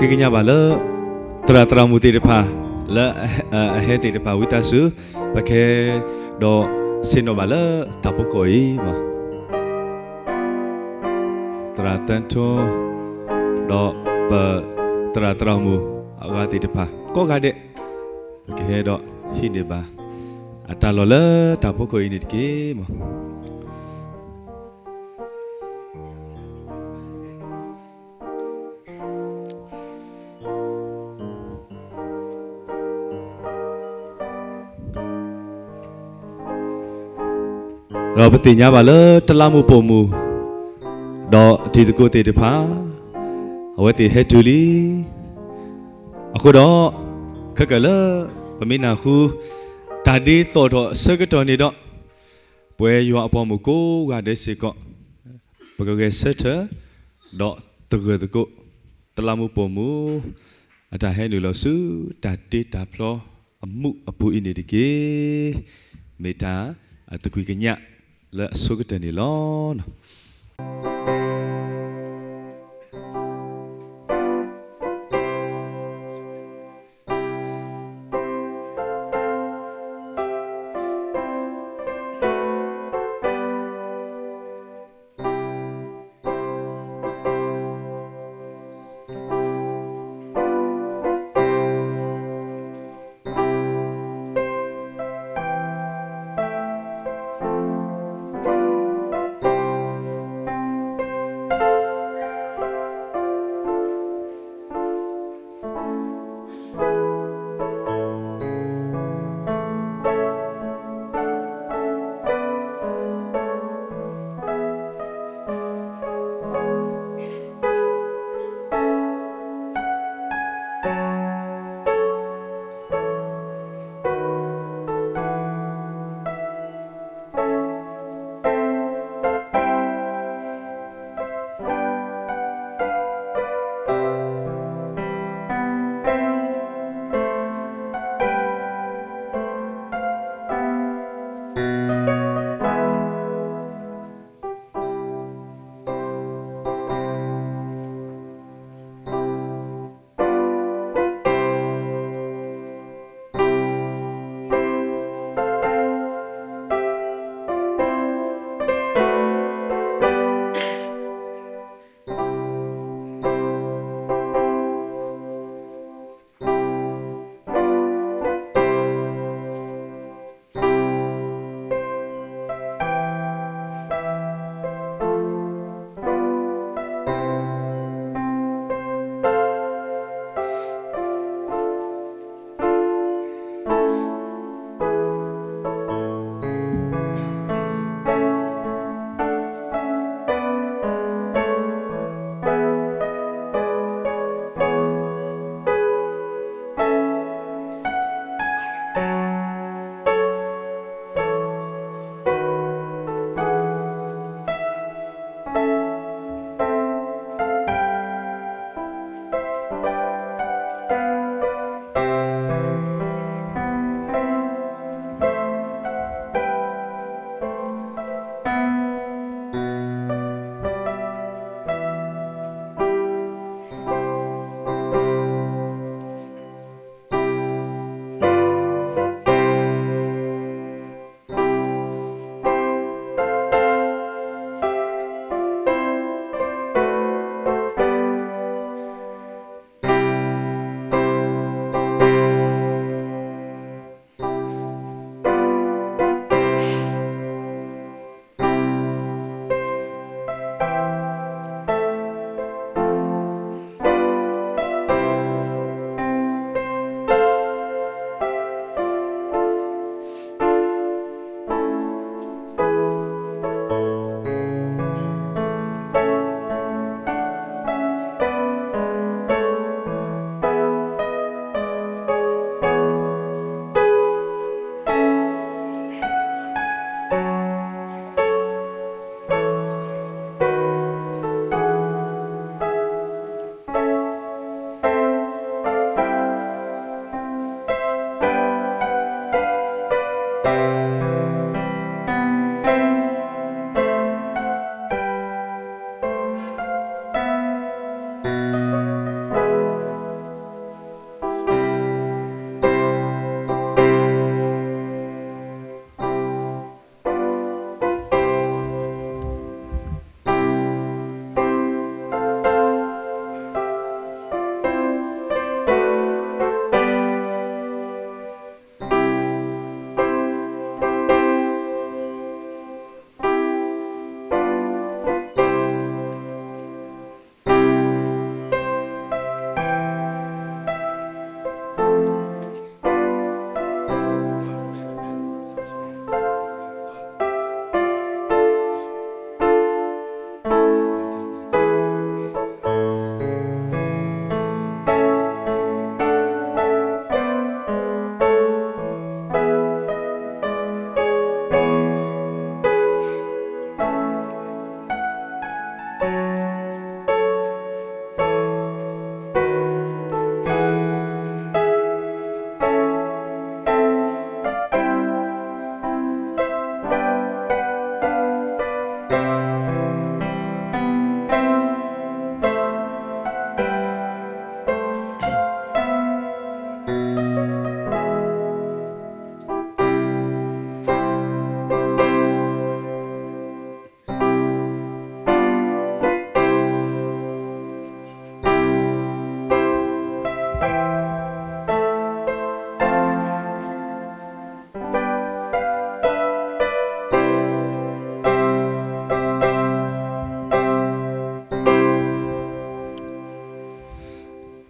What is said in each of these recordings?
ဃ့ကညးဘၣ်လၢ သရၣ်သရၣ်မုၣ်သ့ၣ်တဖၣ် လၢအဟဲသ့ၣ်တဖၣ်ဝံသးစူၤ ပကဟဲဒီးဆ့ၣ်နီၤဘၣ်လၢတၢ်ဖီခိၣ်အံၤလီၤ. သရၣ်သၢထိ ဒီးပသရၣ်သရၣ်မုၣ်အဂၤသ့ၣ်တဖၣ်ကိးဂၤဒဲး ပကဟဲဒီးဟံးန့ၢ်ဘၣ် အတၢ်လီၢ်လၢတၢ်ဖီခိၣ်အံၤန့ၣ်တက့ၢ်. ဒီးပသ့ၣ်ညါဘၣ်လၢတလးမူးပိာ်မုၣ် ဒီးတံၤသကိးသ့ၣ်တဖၣ် အဝဲသ့ၣ်ဟဲတုၤလံ. အဃိဒီး ခဲကနံၣ်လၢပမ့ၢ်နၢ်ဟူ တၢ်ဒ်သိးဒီးအဆၢကတီၢ်န့ၣ်ဒီး ပဝဲယွၤအပှၤမုၣ်ကိးဂၤဒဲးစ့ၢ်ကီး ပကဂဲၤဆၢထၢၣ် ဒီးသဂၢၢ်သကိး တလးမူးပိာ်မုၣ် အတၢ်ဟဲနုာ်လီၤဆူတၢ်တ့တၢ်ဖျီအမူးအပူၤအံၤန့ၣ်တက့ၢ်. မ့ၢ်တၢ်အသကွံာ်ကညးလၢအဆိကတၢၢ်န့ၣ်လီၤ.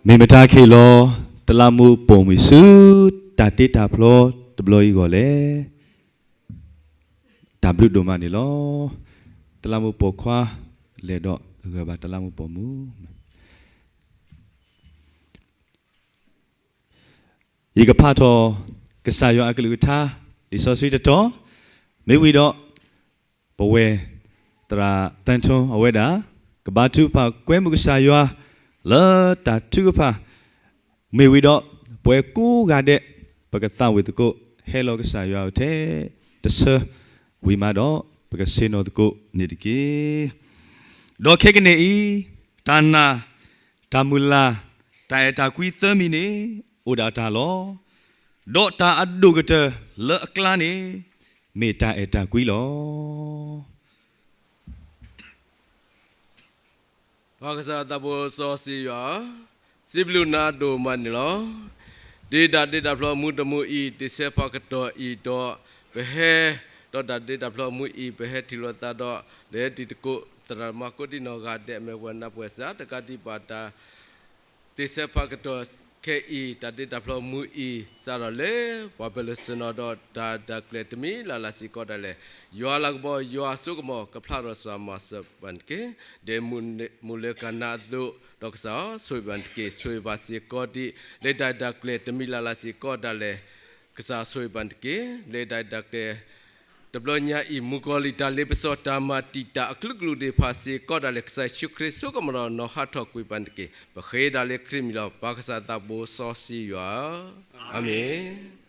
မ့ၢ်မတၤခဲအံၤလီၤ, တလးမူးပိာ်မုၣ်ဆူ တၢ်တ့တၢ်ဖျီတဘျီအံၤအဂီၢ်လဲၣ်. တၢ်ဘျုးဒိၣ်မးန့ၣ်လီၤ. တလးမူးပိာ်ခွါ လဲၤဒီးဂၢၢ်ဘၣ်တလးမူးပိာ်မုၣ် ယကဖးထီၣ် ကစၢ်ယွၤအကလုၢ်ကထါ လံာ်စီဆှံတတီၤ, မ့ၢ်ဝံၤဒီး ပဝဲၢ်သရၣ်သၢထိအဝဲဒၣ် ကဘါထုကဖၣ်ကွဲမုာ်ကစၢ်ယွၤ လၢတၢ်ထုကဖၣ်, မ့ၢ်ဝံၤဒီး ပဝဲကိးဂၤဒဲး ပကသးဝံၣ်သကိး ဟဲလီၤကစၢ်ယွၤအအိၣ်ထဲတဆၢ, ဝံၤမးဒီး ပကဆ့ၣ်နီၤသကိးန့ၣ်တက့ၢ်. ဒီးခဲကနံၣ်အံၤ တၢ်နာ်, တၢ်မုၢ်လၢ်, တၢ်အဲၣ်တၢ်ကွံသၢမံၤန့ၣ် အိၣ်ဒၣ်တၢ်လီၤ. ဒီးတၢ်အဒိၣ်ကတၢၢ်လၢအကျါန့ၣ် မ့ၢ်တၢ်အဲၣ်တၢ်ကွံလီၤ. ပၢ်ကစၢ်သးဘိစီဆှံယွၤ, စံးဘျုးနၤဒိၣ်မးန့ၣ်လီၤ. ဒ်တၢ်တ့တၢ်ဖျီမုၢ်တမုၢ်အံၤ တ့ဆဲးဖးကတီၢ်အံၤဒီး ပဟဲ, ဒီးတၢ်တ့တၢ်ဖျီမုၢ်အံၤ ပဟဲထံၣ်လိာ်သးဒီး လဲၤတံၤသကိး သရၣ်သမါကိးဒံနီၢ်ဂၤဒဲး မ့ၢ်ပှၤနၢ်ပှဲၤစး တကးဒံးဘၣ်တၢ် တ့ဆဲးဖးကတီၢ်ခဲအံၤ တၢ်တ့တၢ်ဖျီမုၢ်အံၤ စးထီၣ်လၢ ပှၤပၢၤလၢဆ့ၣ်နီၤဒီး တၢ်တၢ်ကျဲၤတမံၤလၢ်လၢ်စ့ၢ်ကီးဒၣ်လဲာ်, ယွၤလၤကပီၤ ယွၤစိကမီၤ ကဖျါထီၣ်စၢ်မၤစၢၤပှၤတက့ၢ်. ဒ်မုၢ်လၢကနၣ်အသိး ဒီးကစၢ် ဆိၣ်ဂ့ၤပှၤတက့ၢ်. ဆိၣ်ဂ့ၤဘၣ်စ့ၢ်ကီးဒံး လၢတၢ်တၢ်ကျဲၤတမံၤလၢ်လၢ်စ့ၢ်ကီးဒၣ်လဲာ် ကစၢ်ဆိၣ်ဂ့ၤပှၤတက့ၢ်. လၢတၢ်တၢ်ကျဲၤ တဘျီညါအံၤ မုၣ်ကီၤလံၢ်တၢ်လ့ပစီတၢ်မၤတံာ်တာ်အကလုာ်ကလုာ်သ့ၣ်တဖၣ်စ့ၢ်ကီးဒၣ်လဲာ် ကစၢ်ယ့ၣ်ၡူးခရံာ်စိကမီၤဒီးနီၤဟးထီၣ်ကွံာ်ပှၤတက့ၢ်. ပဃ့ဒၣ်လၢခရံာ်မံၤလီၤ. ပၢ်ကစၢ်သးဘိစီဆှံယွၤ, အၤမ့ၣ်.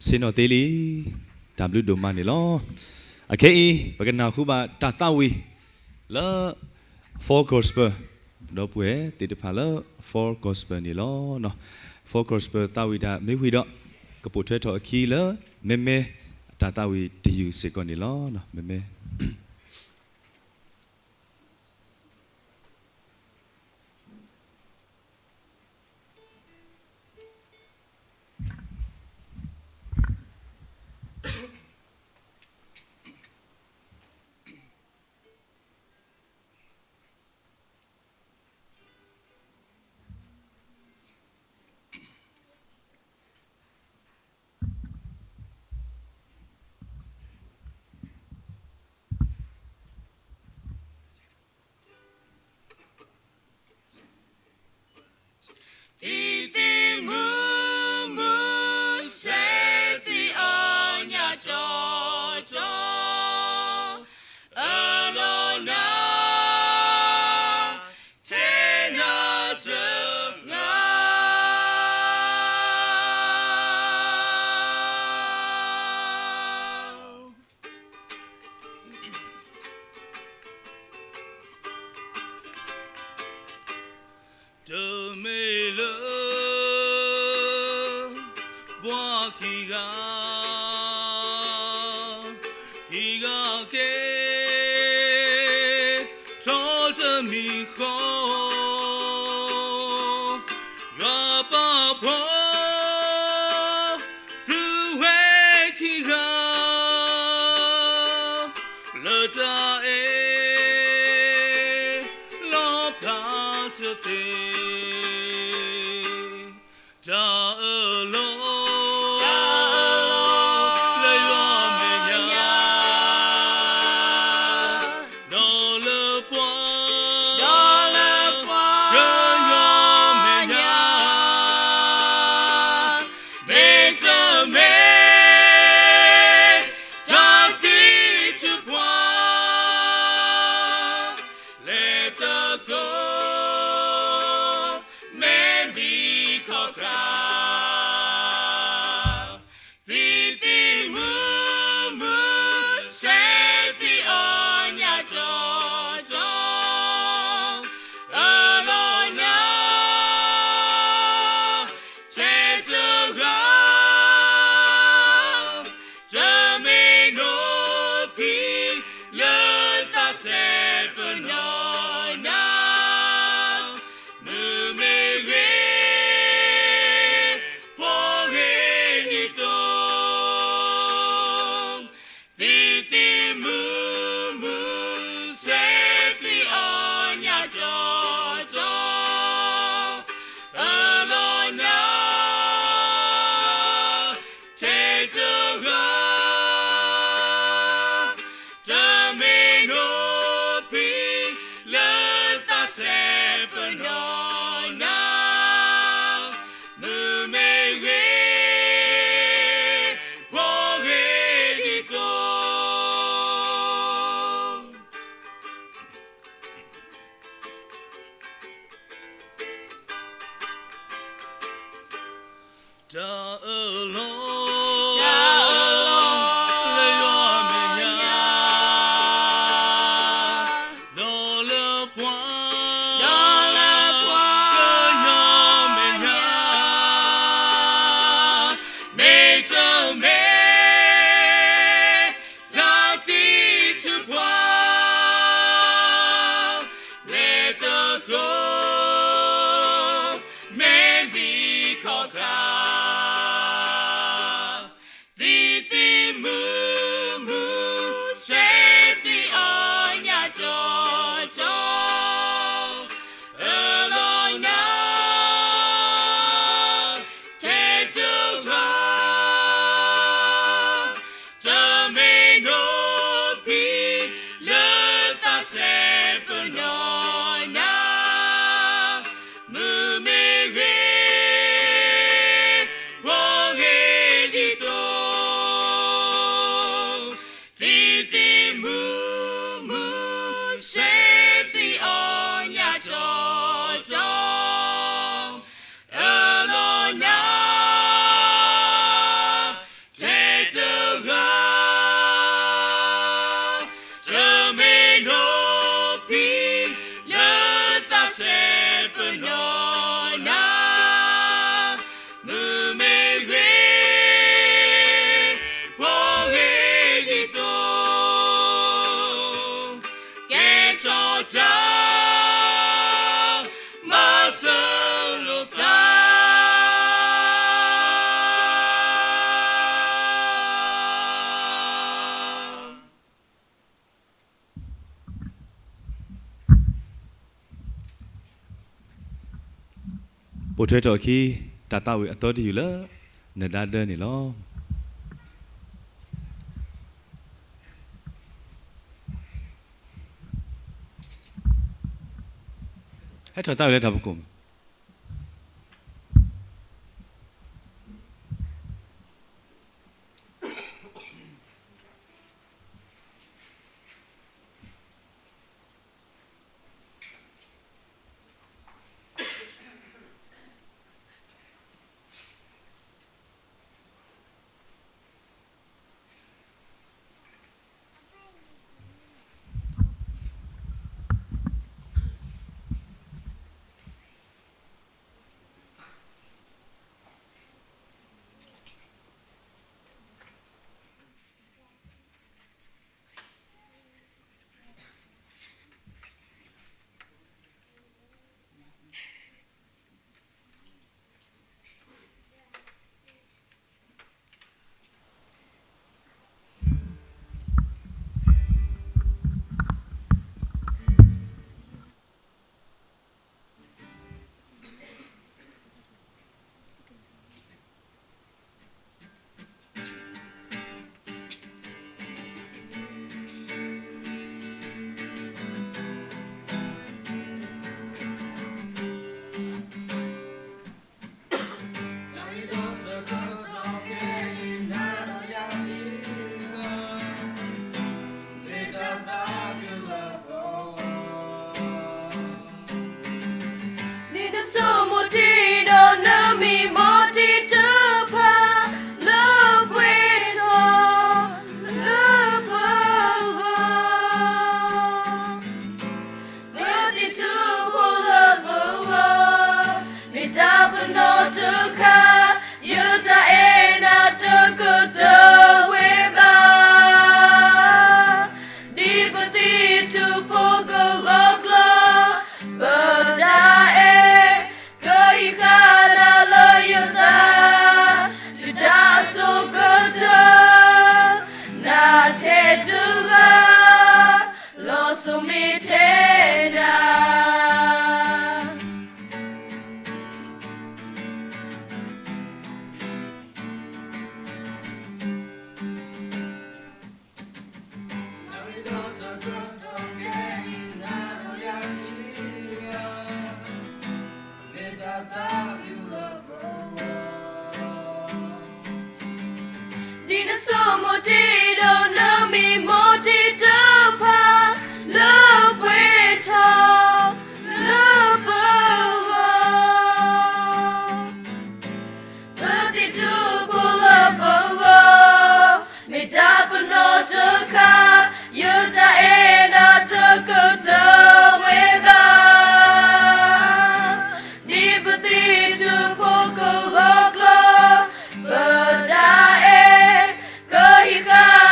ဆ့ၣ်နီၤသ့လံ, တၢ်ဘျုးဒိၣ်မးန့ၣ်လီၤ. အခဲအံၤ ပကနၢ်ဟူဘၣ်တၢ်သးဝံၣ် လၢ Full Gospel ဒီပုၢ်ဝဲၢ်သ့ၣ်တဖၣ်လၢ Full Gospel န့ၣ်လီၤ. Full Gospel သးဝံၣ်တၢ်မ့ၢ်ဝံၤဒီး ကပိာ်ထွဲထီၣ်အခံလၢ မဲမဲ တၢ်သးဝံၣ်တယုၢ်စ့ၢ်ကီးန့ၣ်လီၤ. မဲမဲ. အံၤသ့ၣ်မုၢ်မုၢ် စဲးသွံၣ်အီၣ်ညၣ်တီတီ, အၢၣ်လီၤနၤ ထဲနၤတဂၤ တမ့ၢ်လၢ ပှၤခံဂၤ ခံဂၤက့ၤ ထီတမံၤဃီ ယွၤပာ်ဖှိၣ် သုဝဲခံဂၤ လၢတၢ်အဲၣ် လီၤဖျါတသ့ တၢ်အၢၣ်လီၤ ပိာ်ထွဲထီၣ်အခံ တၢ်သးဝံၣ်အသီတယုၢ်လၢ နဒါဒၢန့ၣ်လီၤ. ဟဲထီၣ်သးဝံၣ်လၢတၢ်ဖီခိၣ်မး. ဒ်နဆိမိၣ်တ့ၢ်ဒီးနမံမီၢ်တ့ၢ်တဖၣ် လၢပှဲၤထီၣ်လၢပဂီၢ်, ပသ့ၣ်ထူဖိလၢပဂီၢ်, မ့ၢ်တၢ်ပနီၣ်တခါ, ယတၢ်အဲၣ်နၤတကတၢၢ်ဝဲဘၣ်. ဒ်ပသ့ၣ်ထူဖိကဂီၢ်ကျီၤ, ပတၢ်အဲၣ် ကဟံးဃာ်နၤလၢယသး, တၢ်အစိကတၢၢ် နၤထဲတဂၤ, လီၤစိၤမ့ၢ်ထဲနၤ. ဒ်နဆိမိၣ်တ့ၢ်ဒီးနမံမီၢ်တ့ၢ်တဖၣ် လၢပှဲၤထီၣ်လၢပဂီၢ်, ပသ့ၣ်ထူဖိလၢပဂီၢ်, မ့ၢ်တၢ်ပနီၣ်တခါ, ယတၢ်အဲၣ်နၤတကတၢၢ်ဝဲဘၣ်. ဒ်ပသ့ၣ်ထူဖိကဂီၢ်ကျီၤ, ပတၢ်အဲၣ် ကဟံးဃာ်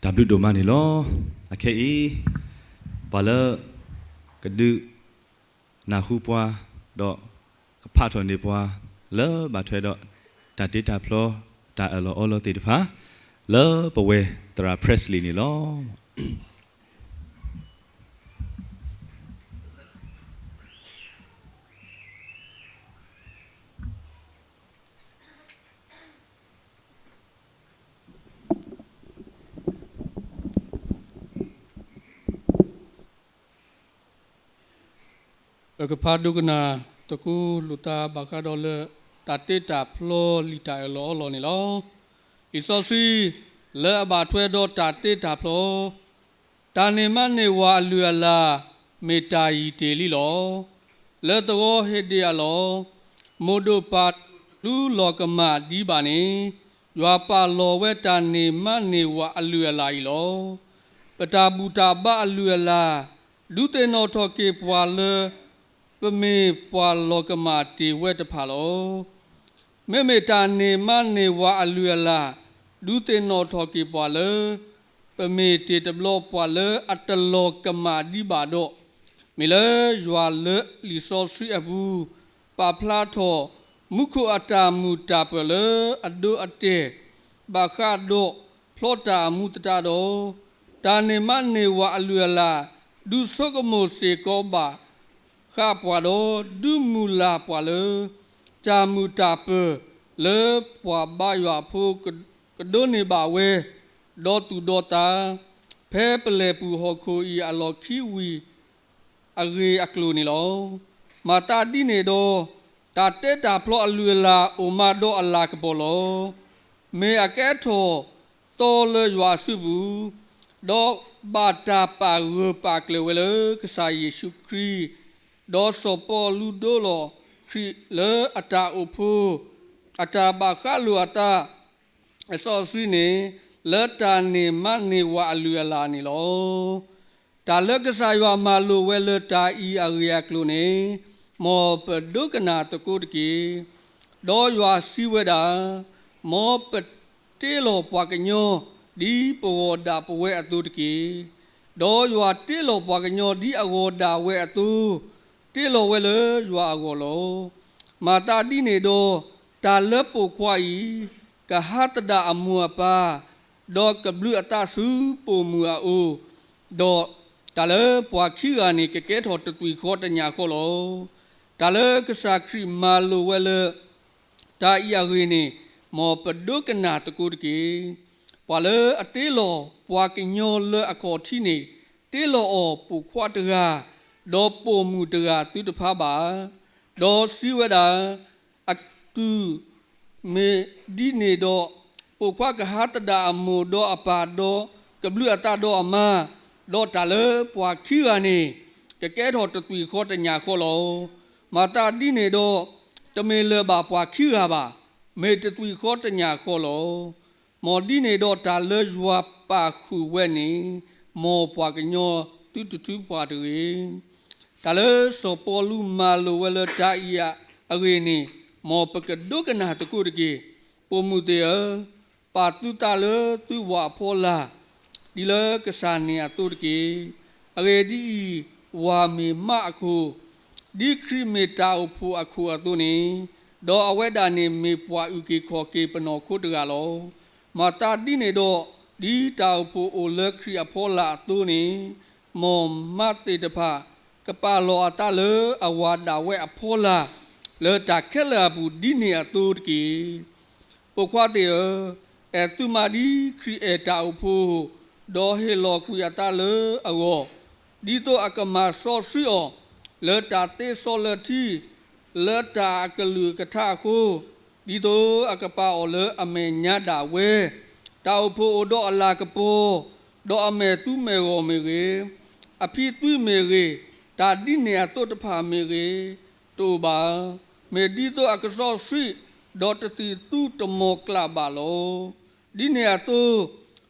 တၢ်ဘျုးဒိၣ်မးန့ၣ်လီၤ. အခဲအံၤ ပှၤလၢ ကဒုးနၢ်ဟူပှၤ ဒီးကဖးထီၣ်န့ၢ်ပှၤ လၢဘၣ်ထွဲဒီး တၢ်တ့တၢ်ဖျီ တၢ်အၢၣ်လီၤအီလီၤသ့ၣ်တဖၣ် လၢပဝဲသရၣ် Presley န့ၣ်လီၤ. ပကဖးဒိကနၣ်သကိးလိာ်သးဘၣ်ဃးဒီးလၢ တၢ်တ့တၢ်ဖျီလံာ်တၢ်အၢၣ်လီၤအီလီၤန့ၣ်လီၤ. လံာ်စီဆှံ လၢအဘၣ်ထွဲဒီးတၢ်တ့တၢ်ဖျီ တၢ်န့ၢ်မါန့ၢ်ဝၤအလုၢ်အလၢ် မ့ၢ်တၢ်ယံၤတ့ၢ်လံလီၤ. လၢသဝီဟ့းဒ့ၣ်အလီၢ် မိၢ်ဒိၣ်ပၢ်ဒိၣ်တချုးလီၤကမၣ်ဒံးဘၣ်န့ၣ် ယွၤပာ်လီၤဝဲတၢ်န့ၢ်မါန့ၢ်ဝၤအလုၢ်အလၢ်အံၤလီၤ. ပတၢ်ဘူၣ်တၢ်ဘါအလုၢ်အလၢ် ဒုးသ့ၣ်နီၣ်ထီၣ်က့ၤပှၤလၢ ပမ့ၢ်ပှၤလီၤကမၣ်တ့ၢ်ဝဲတဖၣ်လီၤ. မ့မ့ၢ်တၢ်န့ၢ်မါန့ၢ်ဝၤအလုၢ်အလၢ် ဒုးသ့ၣ်နီၣ်ထီၣ်က့ၤပှၤလၢ ပမ့ၢ်တ့ၢ်တဘျီပှၤလၢအတလီၤကမၣ်ဒံးဘၣ်ဒီး မ့ၢ်လၢယွၤလၢလံာ်စီဆှံအပူၤ ပာ်ဖျါထီၣ် မူခိၣ်အတၢ်မုာ်တၢ်ပၢၤလၢအဒိအတဲာ် ဘၣ်ဃးဒီးဖျီတၢ်အမူသတးဒီး တၢ်န့ၢ်မါန့ၢ်ဝၤအလုၢ်အလၢ် ဒုးဆိကမိၣ်စ့ၢ်ကီးဘၣ် ဃးပှၤဒီး ဒုးမုၢ်လၢ်ပှၤလၢ တၢ်မုာ်တၢ်ပၢၤ လၢပှၤဘါယွၤအဖိ ကဒိးန့ၢ်ဘၣ်ဝဲ ဒီသူၣ်ဒီသး ဖဲပလဲၤပူၤဟီၣ်ခိၣ်အံၤအလီၢ်ခံဝံၤအဂ့ၢ်အကျိၤန့ၣ်လီၤ. မၤသးဒ်န့ၣ်ဒီး တၢ်တဲတၢ်ဖျီအလုၢ်အလၢ်အိၣ်မးဒီးအလၤကပီၤလီၤ. မ့ၢ်အကဲထီၣ်သီလၢယွၤအစုပူၤ, ဒီးဘၣ်တၢ်ပာ်ဂၢၢ်ပာ်ကျၢၤဝဲလၢကစၢ်ယ့ၣ်ၡူးခရံာ်, ဒီးစီၤပီလူးဒိလီၤခရံာ်လၢအတၢ်အိၣ်ဖှိၣ် အတၢ်ဘၣ်ဃးလိာ်အသး အစီဆှံန့ၣ် လၢတၢ်န့ၢ်မါန့ၢ်ဝၤအလုၢ်အလၢ်န့ၣ်လီၤ. တၢ်လၢကစၢ်ယွၤမၤလိာ်ဝဲလၢတၢ်အံၤအဂ့ၢ်အကျိၤန့ၣ်, မ်ပဒိကနၣ်သကိးတက့ၢ်. ဒီးယွၤစံးဝဲဒၣ်, မ်ပတ့လီၤပှၤကညီ ဒ်ပဂီၢ်ဒၣ်ပဝဲအသိးတက့ၢ်. ဒီးယွၤတ့လီၤပှၤကညီဒ်အဂီၢ်ဒၣ်ဝဲအသိး, တ့လီၤဝဲလၢယွၤအဂီၢ်လီၤ. မၤသးဒ်န့ၣ်ဒီး, တၢ်လၢပိာ်ခွါအံၤ ကဟးသဒၣ်အမိၢ်အပၢ်, ဒီးကဘျုးအသးဆူပိာ်မုၣ်အအိၣ်, ဒီးတၢ်လၢပှၤခံဂၤန့ၣ် ကကဲထီၣ်တသွံၣ်ဃီတညၣ်ဃီလီၤ. တၢ်လၢကစၢ်ခရံာ်မၤလိာ်ဝဲလၢ တၢ်အံၤအဂ့ၢ်န့ၣ်, မ်ပဒိကနၣ်သကိးတက့ၢ်. ပှၤလၢအတ့လီၤပှၤကညီလၢအခီၣ်ထံးန့ၣ်, တ့လီၤအီၤပိာ်ခွါတဂၤ, ဒီးပိာ်မုၣ်တဂၤသုတဖၣ်ဘၣ်. ဒီးစံးဝဲဒၣ်, အတုၤမ့ၢ်ဒ်န့ၣ်ဒီး, ပိာ်ခွါကဟးသဒၣ်အမိၢ်ဒီးအပၢ်ဒီး, ကဘျုးအသးဒီးအမါ, ဒီးတၢ်လၢပှၤခံဂၤန့ၣ် ကကဲထီၣ်တသွံၣ်ဃီတညၣ်ဃီလီၤ. မၤသးဒ်န့ၣ်ဒီး, တမ့ၢ်လၢၤဘၣ်ပှၤခံဂၤဘၣ်, မ့ၢ်တသွံၣ်ဃီတညၣ်ဃီလီၤ. မ်ဒ်န့ၣ်ဒီးတၢ်လၢယွၤပာ်ဃုာ်ဝဲန့ၣ်, မ်ပှၤကညီသုတထုးဖးတဂ့ၤ. တၢ်လၢစီၤပီလူးမၤလိာ်ဝဲလၢတၢ်အံၤအဂ့ၢ်န့ၣ်, မ်ပကဒိကနၣ်သကိးတက့ၢ်. ပိာ်မုၣ်သ့ၣ်ဧၢ, ပာ်သုသးလၢသုဝၤအဖီလာ်, ဒ်လၢကစၢ်န့ၣ်အသိးတက့ၢ်. အဂ့ၢ်ဒ်အံၤ, ဝၤမ့ၢ်မါအခိၣ်, ဒ်ခရံာ်မ့ၢ်တၢ်အိၣ်ဖှိၣ်အခိၣ်အသိးန့ၣ်, ဒီးအဝဲဒၣ်န့ၣ်မ့ၢ်ပှၤအုၣ်က့ၤခီၣ်က့ၤပနီၢ်ခိတဂၤလီၤ. မၤသးဒ်န့ၣ်ဒီး, ဒ်တၢ်အိၣ်ဖှိၣ်အိၣ်လၢခရံာ်အဖီလာ်အသိးန့ၣ်, မ်မါသ့ၣ်တဖၣ် ကပာ်လီၤအသးလၢအဝၤဒၣ်ဝဲအဖီလာ်, လၢတၢ်ခဲလၢာ်အပူၤဒ်န့ၣ်အသိးတက့ၢ်. ပိာ်ခွါသ့ၣ်ဧၢ, အဲၣ်သုမါဒ်ခရံာ်အဲၣ်တၢ်အိၣ်ဖှိၣ်, ဒီးဟ့ၣ်လီၤကွံာ်အသးလၢအဂီၢ်, ဒ်သိးအကမၤစီဆှံအီၤ လၢတၢ်သ့စီလၢထံ, လၢတၢ်အကလုၢ်ကထါအဃိ, ဒ်သိးအကပာ်အီၤလၢအမဲာ်ညါဒၣ်ဝဲ, တၢ်အိၣ်ဖှိၣ်အိၣ်ဒီးအလၤကပီၤ, ဒီးအမဲာ်သူမဲာ်ဂီၤမ့ၢ်ဂ့ၤ, အဖံသွံမ့ၢ်ဂ့ၤ, တၢ်ဒ်န့ၣ်အသိးတဖၣ်မ့ၢ်ဂ့ၤ, တအိၣ်ဘၣ်. မ့ၢ်ဒ်သိးအကစီဆှံ, ဒီးတသံၣ်သူတမီၤကျၢ်ဘၣ်လီၤ. ဒ်န့ၣ်အသိး,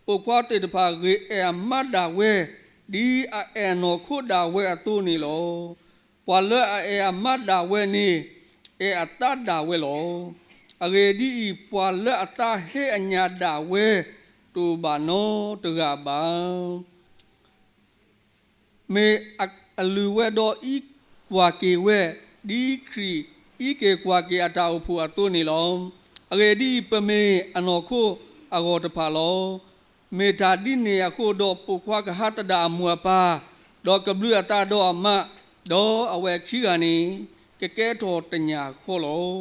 ပိာ်ခွါသ့ၣ်တဖၣ်ဂ့ၤအဲၣ်အမါဒၣ်ဝဲ, ဒ်အအဲၣ်နီၢ်ခိဒၣ်ဝဲအသိးန့ၣ်လီၤ. ပှၤလၢအအဲၣ်အမါဒၣ်ဝဲန့ၣ်, အဲၣ်အသးဒၣ်ဝဲလီၤ. အဂ့ၢ်ဒ်အံၤ, ပှၤလၢအသးဟ့အညၣ်ဒၣ်ဝဲ, တ တအိၣ်ဘၣ်နီတဂၤဘၣ်. မ့ၢ်အလုၢ်ဝဲဒီးအံးကွၢ်က့ၤဝဲ, ဒ်ခရံာ်အံးက့ၤကွၢ်က့ၤအတၢ်အိၣ်ဖှိၣ်အသိးန့ၣ်လီၤ. အဂ့ၢ်ဒ်အံၤ, ပမ့ၢ်အနီၢ်ခိအဂီၢ်တဖၣ်လီၤ. မ့ၢ်တၢ်ဒ်န့ၣ်အဃိဒီး, ပိာ်ခွါကဟးသဒၣ်အမိၢ်အပၢ်, ဒီးကဘျုးအတၢ်ဒီးအမါ, ဒီးအဝဲခံဂၤန့ၣ် ကကဲထီၣ်တညၣ်ဃီလီၤ.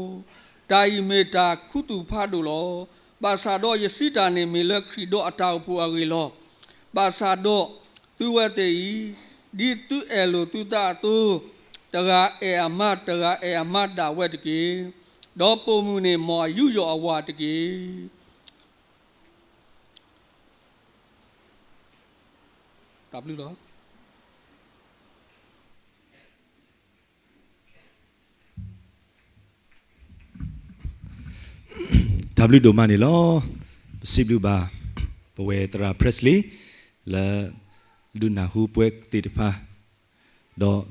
တၢ်အံၤမ့ၢ်တၢ်ခူသူၣ်ဖးဒိၣ်လီၤ. ဘၣ်ဆၣ်ဒီးယစံးတၢ်န့ၣ်မ့ၢ်လၢခရံာ်ဒီးအတၢ်အိၣ်ဖှိၣ်အဂ့ၢ်လီၤ. ဘၣ်ဆၣ်ဒီးသုဝဲသ့ၣ်အံၤ, ဒ်သုအဲၣ်လိာ်သုသးအသိး, တဂၤအဲၣ်အမါ, တဂၤအဲၣ်အမါဒၣ်ဝဲတက့ၢ်. ဒီးပိာ်မုၣ်န့ၣ်မ်အယူးယီၣ်အဝၤတက့ၢ်. တၢ်ဘျုးလီၤ. တၢ်ဘျုးဒိၣ်မးန့ၣ်လီၤ. ပစံးဘျုးဘၣ် ပဝဲသရၣ် Presley လၢ ဒုးနၢ်ဟူပှဲၤသ့ၣ်တဖၣ်, ဒီး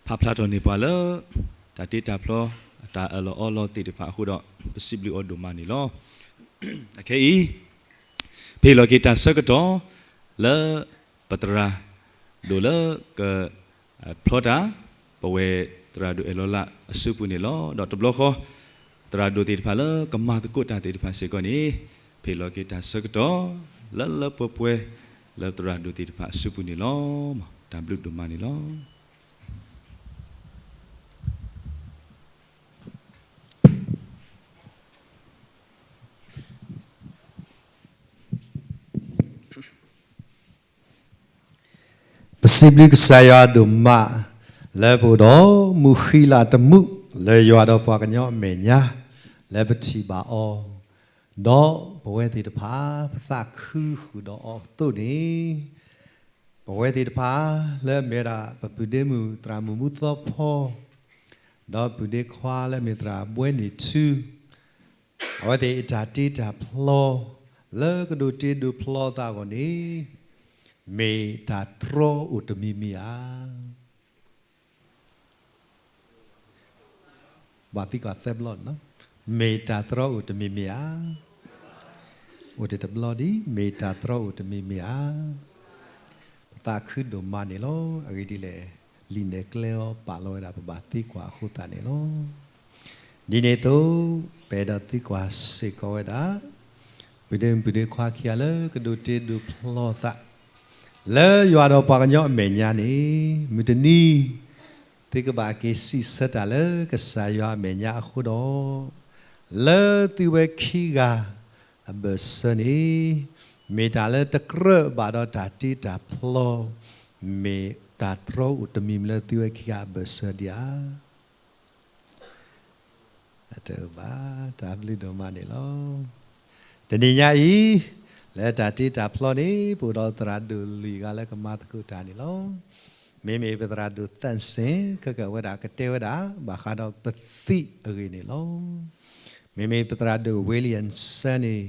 ဖးဖျါထီၣ်န့ၢ်ပှၤလၢ တၢ်တ့တၢ်ဖျီ အတၢ်အၢၣ်လီၤအီလီၤသ့ၣ်တဖၣ်အဃိဒီး ပစံးဘျုးအီၤဒိၣ်မးန့ၣ်လီၤ. အခဲအံၤ ပဟ့ၣ်လီၤက့ၤတၢ်ဆၢကတီၢ် လၢပသရၣ်ဒိၣ်လၢ ကဖျီတၢ် ပဝဲသရၣ်ဒိၣ်အဲၣ်လီၤလးအစုပူၤန့ၣ်လီၤ. ဒီးတဘျီဃီ သရၣ်ဒိၣ်သ့ၣ်တဖၣ်လၢကမၤသကိးတၢ်သ့ၣ်တဖၣ်စ့ၢ်ကီးန့ၣ် ပဟ့ၣ်လီၤက့ၤတၢ်ဆၢကတီၢ် လၢလၢပှဲၤပှဲၤ လၢသရၣ်ဒိၣ်သ့ၣ်တဖၣ်အစုပူၤန့ၣ်လီၤ. တၢ်ဘျုးဒိၣ်မးန့ၣ်လီၤ. ပစံးဘျုးကစၢ်ယွၤဒိၣ်မး လၢပအိၣ်ဒီးမုၢ်ဃံလၤတမူး လၢယွၤဒီးပှၤကညီအမဲာ်ညါ လၢပထံၣ်ဘၣ်အီၤ, ဒီးပဝဲသ့ၣ်တဖၣ် ပသးခုဃုာ်ဒီးအီၤအသိးန့ၣ်, ပဝဲသ့ၣ်တဖၣ် လၢအမ့ၢ်ဝဲဒၣ် ပပုၢ်ဒ့မုၣ်သရၣ်မုၣ်မူသီဖီ ဒီးပုၢ်ဒ့ခွါလၢအမ့ၢ်သရၣ်ဘှဲနံၣ်ထူ အဝဲသ့ၣ်အတၢ်တ့တၢ်ဖျီ လၢကဒိးတ့ဒိးဖျီသးအဂီၢ်န့ၣ် မ့ၢ်တၢ်တြီအိၣ်တမံၤမံၤဧါ. ဘၣ်သံကွၢ်သၢဘျီ, မ့ၢ်တၢ်တြီအိၣ်တမံၤမံၤဧါ. အိၣ်တ့ၢ်တဘျီဒံး, မ့ၢ်တၢ်တြီအိၣ်တမံၤမံၤဧါ. ပသးခုဒိၣ်မးန့ၣ်လီၤ. အဂ့ၢ်ဒ်လဲၣ်, လံာ်နဲၣ်ကျဲအီၤပာ်လီၤဝဲဒၣ် ပဘၣ်သံကွၢ်အဃိသတးန့ၣ်လီၤ. ဒ်န့ၣ်အသိး, ပအဲၣ်ဒိးသံကွၢ်စ့ၢ်ကီးဝဲဒၣ် ပုၢ်ဒ့မုၣ်ပုၢ်ဒ့ခွါခံဂၤလၢကဒိးတ့ဒိးဖျီသး လၢယွၤဒီးပှၤကညီအမဲာ်ညါန့ၣ်, မုၢ်တနံၤ သုကဘၣ်က့ၤစံးဆၢတၢ်လၢကစၢ်ယွၤအမဲာ်ညါအဃိဒီး, လၢသုဝဲခံဂၤအဘၢၣ်စၢၤန့ၣ်, မ့ၢ်တၢ်လၢတကြၢးဘၣ်ဒီးတၢ်တ့တၢ်ဖျီ, မ့ၢ်တၢ်တြီအိၣ်တမံၤမံၤလၢသုဝဲခံဂၤအဘၢၣ်စၢၤဒံးဧါ. အတဘၣ်, တၢ်ဘျုးဒိၣ်မးန့ၣ်လီၤ. တနံၤညါအံၤ, လၢတၢ်တ့တၢ်ဖျီန့ၣ် ပအိၣ်ဒီးသရၣ်ဒိၣ်လွံၢ်ဂၤလၢကမၤသကိးတၢ်န့ၣ်လီၤ. မ့မ့ၢ်ပသရၣ်ဒိၣ်သၣ်စ့ၣ် ခဲကဝဲဒၣ်ကတဲဝဲဒၣ် ဘၣ်ဃးဒီးပသံးအဂ့ၢ်န့ၣ်လီၤ. မ့မ့ၢ်ပသရၣ်ဒိၣ်ဝ့လံၣ်ယၣ်စၢန့ၣ်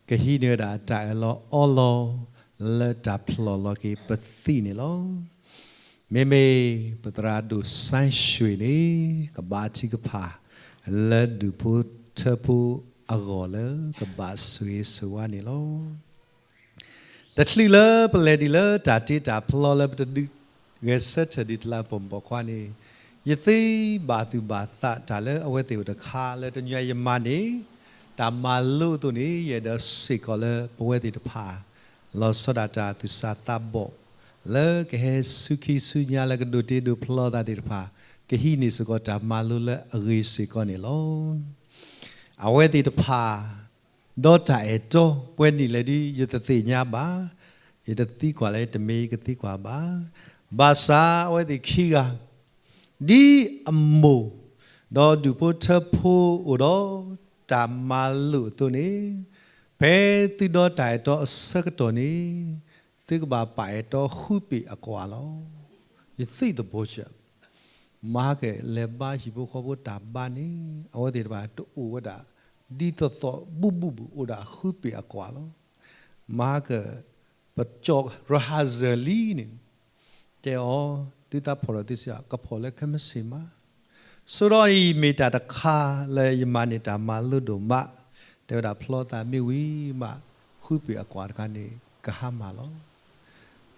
ကဟံးန့ၢ်ဝဲဒၣ်တၢ်အၢၣ်လီၤအီလီၤ လၢတၢ်ဖျီၣ်လီၤက့ၤပသံးန့ၣ်လီၤ. မ့မ့ၢ်ပသရၣ်ဒိၣ်စဲၣ်ၡွ့ၣ်န့ၣ် ကဘၣ်ထုကဖၣ် လၢဒူၣ်ဖိထၢဖိအဂီၢ်လၢကဘၣ်ဆိၣ်ဂ့ၤဆိၣ်ဝါန့ၣ်လီၤ. တချုးလၢပလဲၤဒံးလၢတၢ်တ့တၢ်ဖျီလၢပတဒုး ဂဲၤဆၢထၢၣ်ဒံးတလးပိာ်မုၣ်ပိာ်ခွါန့ၣ်, ယသ့ဘၣ်သူၣ်ဘၣ်သးတၢ်လၢအဝဲသ့ၣ်အိၣ်တခါလၢတနံၤညါယမၤန့ၢ် တၢ်မၤလိအသိးန့ၣ် ယအဲၣ်ဒိးစ့ၢ်ကီးလၢပဝဲသ့ၣ်တဖၣ် လီၤဆီဒၣ်တၢ်သူၣ်စၢ်သးဘီၣ် လၢကဟဲဆူခံဆူညါလၢကဒိးတ့ဒိးဖျီသးသ့ၣ်တဖၣ် ကဟံးန့ၢ်စ့ၢ်ကီးတၢ်မၤလိလၢအဂ့ၤစ့ၢ်ကီးန့ၣ်လီၤ. အဝဲသ့ၣ်တဖၣ် ဒီးတၢ်အဲၣ်တီ ပှဲၤနံၣ်လဲၣ်ဒ် ယတသ့ၣ်ညါဘၣ်, ယတသံကွၢ်လၢတမ့ၢ်ယကသံကွၢ်ဘၣ်. ဘၣ်ဆၣ်အဝဲသ့ၣ်ခံဂၤ ဒ်အမိၢ် ဒီးဒူၣ်ဖိထၢဖိအိၣ်ဒီးတၢ်မၤလိာ်အသိးန့ၣ်, ဖဲသုဒီတၢ်အဲၣ်တီအဆၢကတီၢ်န့ၣ်, သုကဘၣ်ပာ်အဲၣ်တီဃုပ့ၤအကွၢ်လီၤ. ယသံၣ်သဘိၣ်စၢၣ် မၤဟါကလဲၤဘါဟံၣ်ဖိဃီဖိတၢ်ဘါန့ၣ်, အဝဲသ့ၣ်တဖၣ်တအိၣ်ဝဲဒၣ် ဒ်သိးသိးဘူးဘူးဘူး အိၣ်ဒၣ်ဃုပ့ၤအကွၢ်လီၤ. မၤဟါက ပကၠီၣ်ရဟၣ်စၢၢ်လံန့ၣ် တဲအီၤ, သုသးဖီၣ်ဒီးသုစ့ၢ် ကဖီၣ်လၢခဲမုၢ်ဆ့ၣ်မး. ဆိဒီးအံၤမ့ၢ်တၢ်တခါလၢယမၤန့ၢ်တၢ်မၤလိဒိၣ်မး, တဲဝဲဒၣ်ဖျီသးမ့ၢ်ဝံၤမး, ဃ ဃုပ့ၤအကွၢ်တခါန့ၣ် ကဟါမၢ်လီၤ.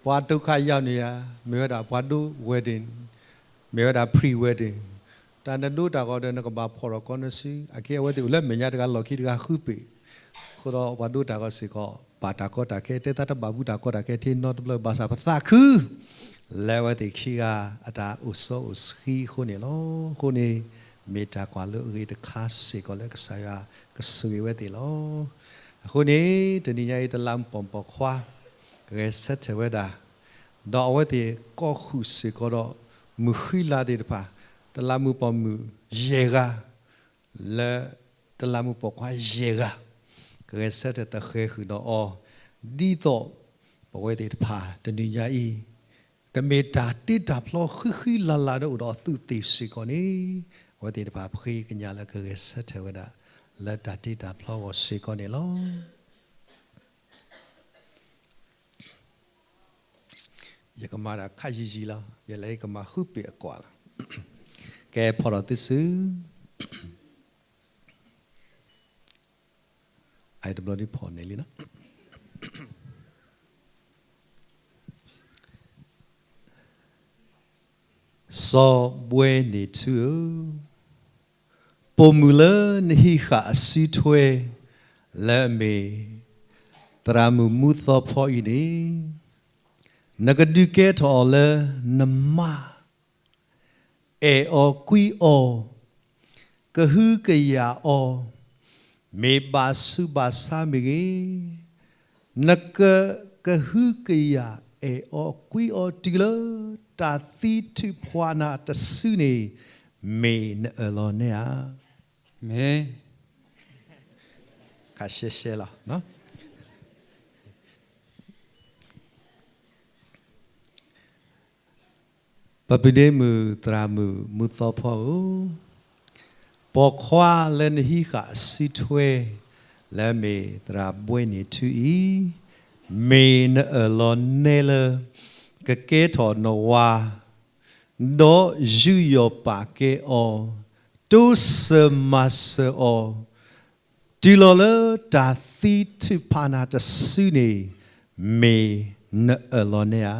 ပှၤဒုက္ခရောက်နေရာ မ့ၢ်ဝဲဒၣ်ပှၤဒိ wedding, မ့ၢ်ဝဲဒၣ် pre-wedding, တၢ်နဒိတၢ်ဂီၤဒီးနကဘၣ်ဖီၣ်ထီၣ်ကီနစု, အကဲအဝဲသ့ၣ်အိၣ်လၢမဲာ်ညါတဂၤလီၢ်ခံတဂၤဃုပ့ၤ, အဃိဒီးပှၤဒိတၢ်ဂီၤစ့ၢ်ကီး ဘၣ်တၢ်ကီတၢ်ခဲ တဲသးတဘၣ်ဘူၣ်တၢ်ကီတၢ်ခဲထဲနီတဘျီဘၣ်ဆၣ် ပသးခု လၢအဝဲသ့ၣ်ခံဂၤအတၢ်အိၣ်စီအိၣ်ဆှံအဃိန့ၣ်လီၤ. အဃိန့ၣ် မ့ၢ်တၢ်ကွၢ်လိအဂ့ၤတခါစ့ၢ်ကီးလၢကစၢ်ယွၤကဆိၣ်ဂ့ၤဝဲသ့ၣ်လီၤ. အဃိန့ၣ် တနံၤညါအံၤ တလးမူးပိာ်မုၣ်ပိာ်ခွါ ကဂဲၤဆၢထၢၣ်ဝဲဒၣ်, ဒီးအဝဲသ့ၣ်ကီၢ်ဃုာ်စ့ၢ်ကီးဒီး မုၢ်ဃံလၤသ့ၣ်တဖၣ်, တလးမူးပိာ်မုၣ်ယဲၢ်ဂၤ လၢတလးမူးပိာ်ခွါယဲၢ်ဂၤ ကဂဲၤဆၢထၢၣ်သဃဲၤဃုာ်ဒီးအီၤ, ဒ်သိးပဝဲသ့ၣ်တဖၣ်တနံၤညါအံၤ ကမ့ၢ်တၢ်တ့တၢ်ဖျီဃံဃံလၤလၤဒီးအိၣ်ဒီးအသုးသ့ၣ်စ့ၢ်ကီးန့ၣ်, အဝဲသ့ၣ်တဖၣ်ဖှ့ကညးလၢကဂဲၤဆၢထၢၣ်ဝဲဒၣ် လၢတၢ်တ့တၢ်ဖျီအဂီၢ်စ့ၢ်ကီးန့ၣ်လီၤ. ယကမၤတၢ်ခးယံာ်ယံာ်လီၤ, ယလဲၤကမၤဃုပ့ၤအကွၢ်လီၤ. ကဲဖီၣ်ထီၣ်သုစု အတဘျီဒ်ဖီၣ်န့ၣ်လံနီၤ. စီၤဘှဲန့ၣ်ထူဧၢ, ပိာ်မုၣ်လၢနဟံးဃာ်အစုထွဲ လၢအမ့ၢ် သရၣ်မုၣ်မူသီဖီအံၤန့ၣ်, နကဒုးကဲထီၣ်အီၤလၢနမါ အဲၣ်အီၤကွံအီၤ, ကဟုကယာ်အီၤ, မ့ၢ်ဘၣ်ဆူးဘၣ်ဆါမ့ၢ်ဂ့ၤ, နကကဟုကယာ်အဲၣ်အီၤကွံအီၤတုၤလၢ တၢ်သံထုးဖှးနၤတစုန့ၣ် မ့ၢ်နအၢၣ်လီၤနဲဧါ. မ့ၢ် ခါရှဲရှဲလီၤ. ပပုၢ်ဒ့မုၣ်သရၣ်မုၣ်မူသီဖီဧၢ, ပိာ်ခွါလၢနဟံးဃာ်အစုထွဲ လၢအမ့ၢ်သရၣ်ဘှဲန့ၣ်ထူအံၤ, မ့ၢ်နအၢၣ်လီၤနဲလၢ ကကဲထီၣ်နဝၤ ဒီးယူးယီၣ်ပာ်ကဲအီၤ, တိစၢၤမၤစၢၤအီၤ, တုၤလီၤလၢတၢ်သံထုးဖးနၤတစုန့ၣ် မ့ၢ်နအၢၣ်လီၤနဲဧါ.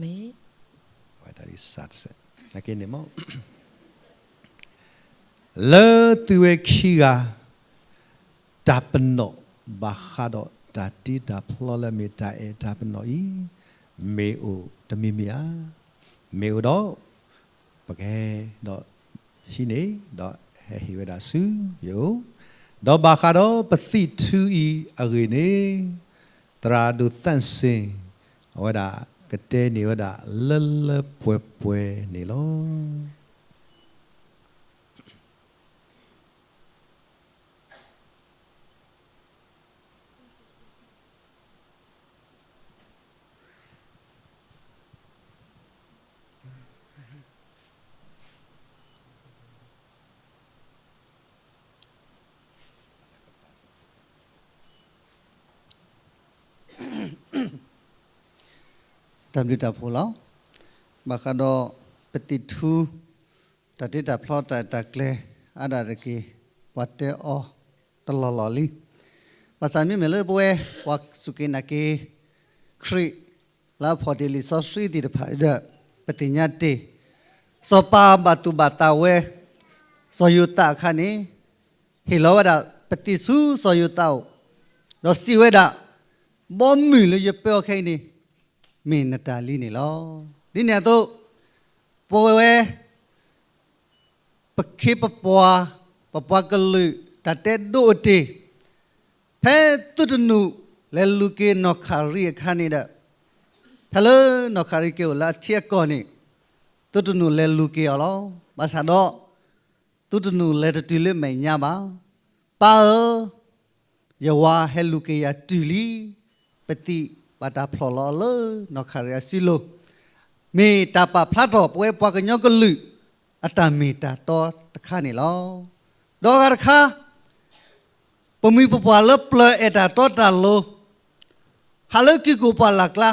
မ့ၢ် လၢသုဝဲခံဂၤ တၢ်ပနီၣ်ဘၣ်ဃးဒီးတၢ်တ့တၢ်ဖျီလၢအမ့ၢ်တၢ်အဲၣ်တၢ်ပနီၣ်အံၤ မ့ၢ်အိၣ်တမံၤမံၤဧါ. မ့ၢ်အိၣ်ဒီး ပကဟဲဒီးဟံးန့ၢ် ဒီးဟဲဟ့ၣ်ဝဲဒၣ်ဆူယအိၣ်, ဒီးဘၣ်ဃးဒီးပသံၣ်ထူအံၤအဂ့ၢ်န့ၣ် သရၣ်ဒိၣ်သၣ်စ့ၣ် အဝဲဒၣ်ကတဲန့ၢ်ဝဲဒၣ်လၢလၢပှဲၤပှဲၤန့ၣ်လီၤ. တၢ်ဘျုးတၢ်ဖှိၣ်လီၤ. ဘၣ်ဃးဒီးပသံၣ်ထူ တၢ်တ့တၢ်ဖျီတၢ်အဲၣ်တၢ်ကျဲ အါဒၣ်တက့ၢ် ပှၤတဲအီၤတလီၢ်လီၢ်လံ. ဘၣ်ဆၣ်မ့မ့ၢ်လၢပဝဲ ပှၤစူၢ်က့ၤနာ်က့ၤ ခရံာ် လၢအဖီၣ်တ့ၢ်လံာ်စီဆှံသ့ၣ်တဖၣ်ဒီး ပသ့ၣ်ညါတ့ၢ် စီၤပၤဘၣ်တူၢ်ဘၣ်သးဝဲ စီၤယိၤသးအခါန့ၣ် ဟ့ၣ်လီၤဝဲဒၣ်ပသံၣ်ဆူစီၤယိၤသးအအိၣ်, ဒီးစံးဝဲဒၣ်, ဘီမုၢ်လၢယပၢအီၤခဲအံၤန့ၣ် မ့ၢ်နတၢ်လံန့ၣ်လီၤ. ဒ်န့ၣ်အသိး ပဝဲ ပခ့ပပှၤ ပပှၤကလုာ် တၢ်တဲဒိၣ်အတ့ၢ်, ဖဲသုးတနူၣ်လဲၤလူၤက့ၤနီၢ်ခရံာ်အခါန့ၣ်ဒီး ဖဲလၢနီၢ်ခရံာ်က့ၤအိၣ်လၢအထံအကီၢ်န့ၣ် သုးတနူၣ်လဲၤလူၤက့ၤအီၤလီၤ. ဘၣ်ဆၣ်ဒီး သုးတနူၣ်လဲၤတတုၤလၢမဲာ်ညါဘၣ်. ပၢ်ဧၢ, ယဝၤဟဲလူၤက့ၤယၤတုၤလံ. ပသံၣ်ဘၣ်တၢ်ဖျီၣ်လီၤအီၤလၢနီၢ်ခရံာ်အစုလိၤ, မ့ၢ်တၢ်ပာ်ဖျါထီၣ်ပဝဲပှၤကညီကလုာ် အတၢ်မ့ၢ်တၢ်တီတခါန့ၣ်လီၤ. ဒီးအဂၤတခါ ပမိၢ်ပပၢ်လၢပျၢၤအဲၣ်တၢ်တီတၢ်လိၤ, ဟးလၢကံၢ်ကိၣ်ပှၢ်လၢ်ကျါ,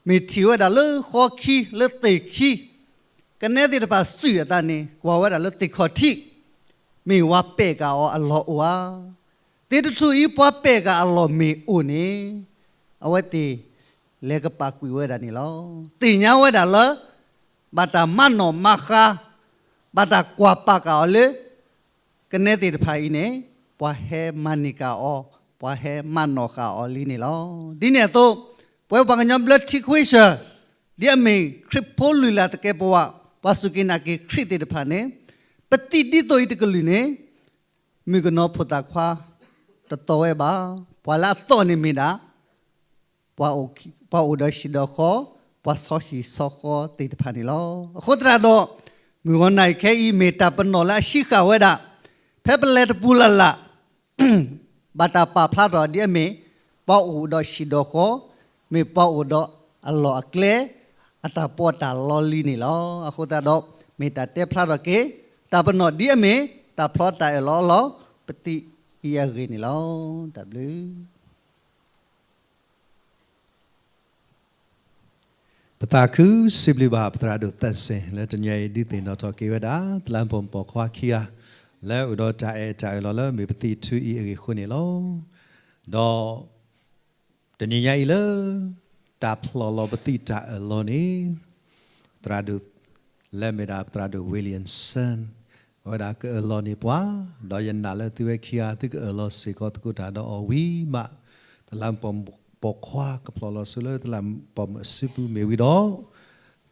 မ့ၢ်ထံၣ်ဝဲဒၣ်လၢဃီခံလၢသ့ၣ်ခံ, ကနဲသ့ၣ်တဖၣ်စူၢ်အသးန့ၣ် ကွၢ်ဝဲဒၣ်လၢသ့ၣ်ခီၣ်ထံး, မ့ၢ်ဝၤပဲာ်ကၤအီၤအလီၢ်အိၣ်ဧါ. တၢ်သ့ၣ်တထူၣ်အံၤ ပှၤပဲာ်ဃာ်အလီၢ်မ့ၢ်အိၣ်န့ၣ်, အဝဲသ့ၣ်လဲၤကပာ်ကွံာ်ဝဲဒၣ်န့ၣ်လီၤ. သ့ၣ်ညါဝဲဒၣ်လၢ ဘၣ်တၢ်မၤနီၣ်မၤဃါ, ဘၣ်တၢ်ကွၢ်ပာ်ဃာ်အီၤလၢ ကနဲသ့ၣ်တဖၣ်အံၤန့ၣ်, ပှၤဟဲမၤန့ၢ်ဃာ်အီၤ, ပှၤဟဲမၤနီၣ်ဃာ်အီၤလံန့ၣ်လီၤ. ဒ်န့ၣ်အသိး, ပဝဲပှၤကညီဘျၢထံခဝ့ၡၢၣ်, ဒ်အမ့ၢ်ခရံာ်ဖိလုၢ်လၢ်သကဲးပဝး, ပှၤစူၢ်က့ၤနာ်က့ၤခရံာ်သ့ၣ်တဖၣ်န့ၣ်, ပသံၣ်ဒ်သိးအံၤတကလုာ်န့ၣ်, မုၣ်ကနီၤဖိသၣ်ခွါတသီၣ်ဝဲဘၣ်. ပှၤလၢအသီၣ်န့ၣ်မ့ၢ်ဒၣ် ပှၤအိၣ်ဒီးဟံၣ်ဒီးဃီ, ပှၤဆီဟံၣ်ဆီဃီသ့ၣ်တဖၣ်န့ၣ်လီၤ. အဃိသတးဒီး, မုၢ်ဂီၤနၤအံၤခဲအံၤ မ့ၢ်တၢ်ပနီၣ်လၢအဟံးဃာ်ဝဲဒၣ်, ဖဲပလဲၤတပူၤလၢ်လၢ်, ဘၣ်တၢ်ပာ်ဖျါထီၣ်ဒ်အမ့ၢ်, ပှၤအိၣ်ဒီးဟံၣ်ဒီးဃီ, မ့ၢ်ပှၤအိၣ်ဒီးအလီၢ်အကျဲ, အတၢ်ပီးတၢ်လီလံန့ၣ်လီၤ. အဃိသတးဒီး, မ့ၢ်တၢ်တဲဖျါထီၣ်က့ၤ, တၢ်ပနီၣ်ဒ်အမ့ၢ်, တၢ်ဖျီတၢ်အၢၣ်လီၤအီလီၤ, ပသံၣ်အံၤအဂ့ၢ်န့ၣ်လီၤ. တၢ်ဘျုး ပသးခုစံးဘျုးဘၣ်ပသရၣ်ဒိၣ်သးစဲၣ် လၢတနံၤအံၤ ဒုးသ့ၣ်နီၣ်ထီၣ်က့ၤဝဲဒၣ် တလးမူးပိာ်ခွါခံဂၤ လၢအိၣ်ဒီးတၢ်အဲၣ်တၢ်အၢၣ်လီၤလၢမ့ၢ်ပသံၣ်ထူအံၤအဂ့ၢ်အဃိန့ၣ်လီၤ. ဒီးတနံၤညါအံၤလၢ တၢ်ဖျီၣ်လီၤပသံၣ်တၢ်အၢၣ်လီၤန့ၣ် သရၣ်ဒိၣ် လၢမ့ၢ်ဒၣ်ပသရၣ်ဒိၣ် Williamson အဝဲဒၣ်ကအၢၣ်လီၤန့ၢ်ပှၤ, ဒီးယနာ်လၢသုဝဲခံဂၤ သုကအၢၣ်လီၤစ့ၢ်ကီးသကိးတၢ်ဒီးအီၤဝံၤမး, တလးမူးပိာ်ခွါကဖျီၣ်လီၤဆိလၢတလးမူးပိာ်မုၣ်အစုပူၤမ့ၢ်ဝံၤဒီး,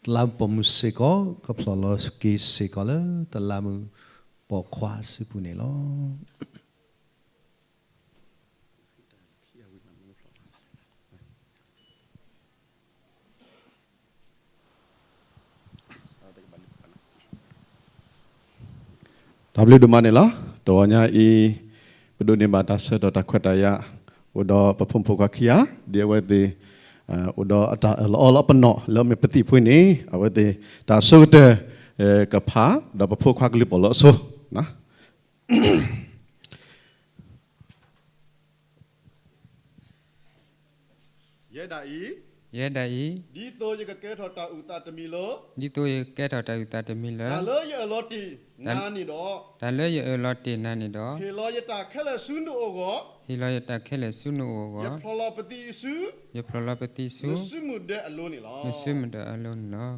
တလးမူးပိာ်မုၣ်စ့ၢ်ကီး ကဖျီၣ်လီၤက့ၤစ့ၢ်ကီးလၢတလးမူးပိာ်ခွါအစုပူၤန့ၣ်လီၤ. တၢ်ဘျုးဒိၣ်မးန့ၣ်လီၤ. တဂီၤညါအံၤ ပဒိးန့ၢ်ဘၣ်တၢ်ဆၢကတီၢ်တၢ်ခွဲးတၢ်ယာ် အိၣ်ဒီးပဖိမုၣ်ဖိခွါခံဂၤ ဒ်အဝဲသ့ၣ် အိၣ်ဒီးအတၢ်အၢၣ်လီၤအီလီၤပနီၣ်လၢအမ့ၢ်ပသံၣ်ဖုန့ၣ် အဝဲသ့ၣ်တၢ်အဆိကတၢၢ် ကဖး ဒီးပဖိခွါကလုၢ်ပီၣ်လီၤအဆိ ယဲဒၣ်အံၤ, ယဲဒၣ်အံၤ, ဒ်သိးယကကဲထီၣ်တၢ်အုၣ်သးတမံၤလၢ, ဒ်သိးယကကဲထီၣ်တၢ်အုၣ်သးတမံၤလၢ, တၢ်လၢယအၢၣ်လီၤတ့ၢ်နၤန့ၣ်ဒီး, တၢ်လၢယအၢၣ်လီၤတ့ၢ်နၤန့ၣ်ဒီး, ဟ့ၣ်လီၤယတၢ်ခဲလၢာ်ဆူနအိၣ်အဂီၢ်, ဟ့ၣ်လီၤယတၢ်ခဲလၢာ်ဆူနအိၣ်အဂီၢ်, ယဖျီၣ်လီၤပသံၣ်အံၤဆူ, ယဖျီၣ်လီၤပသံၣ်ဆူ, နစုမုၢ်ဒၢအလိၤန့ၣ်လီၤ. နစုမုၢ်ဒၢအလိၤန့ၣ်လီၤ.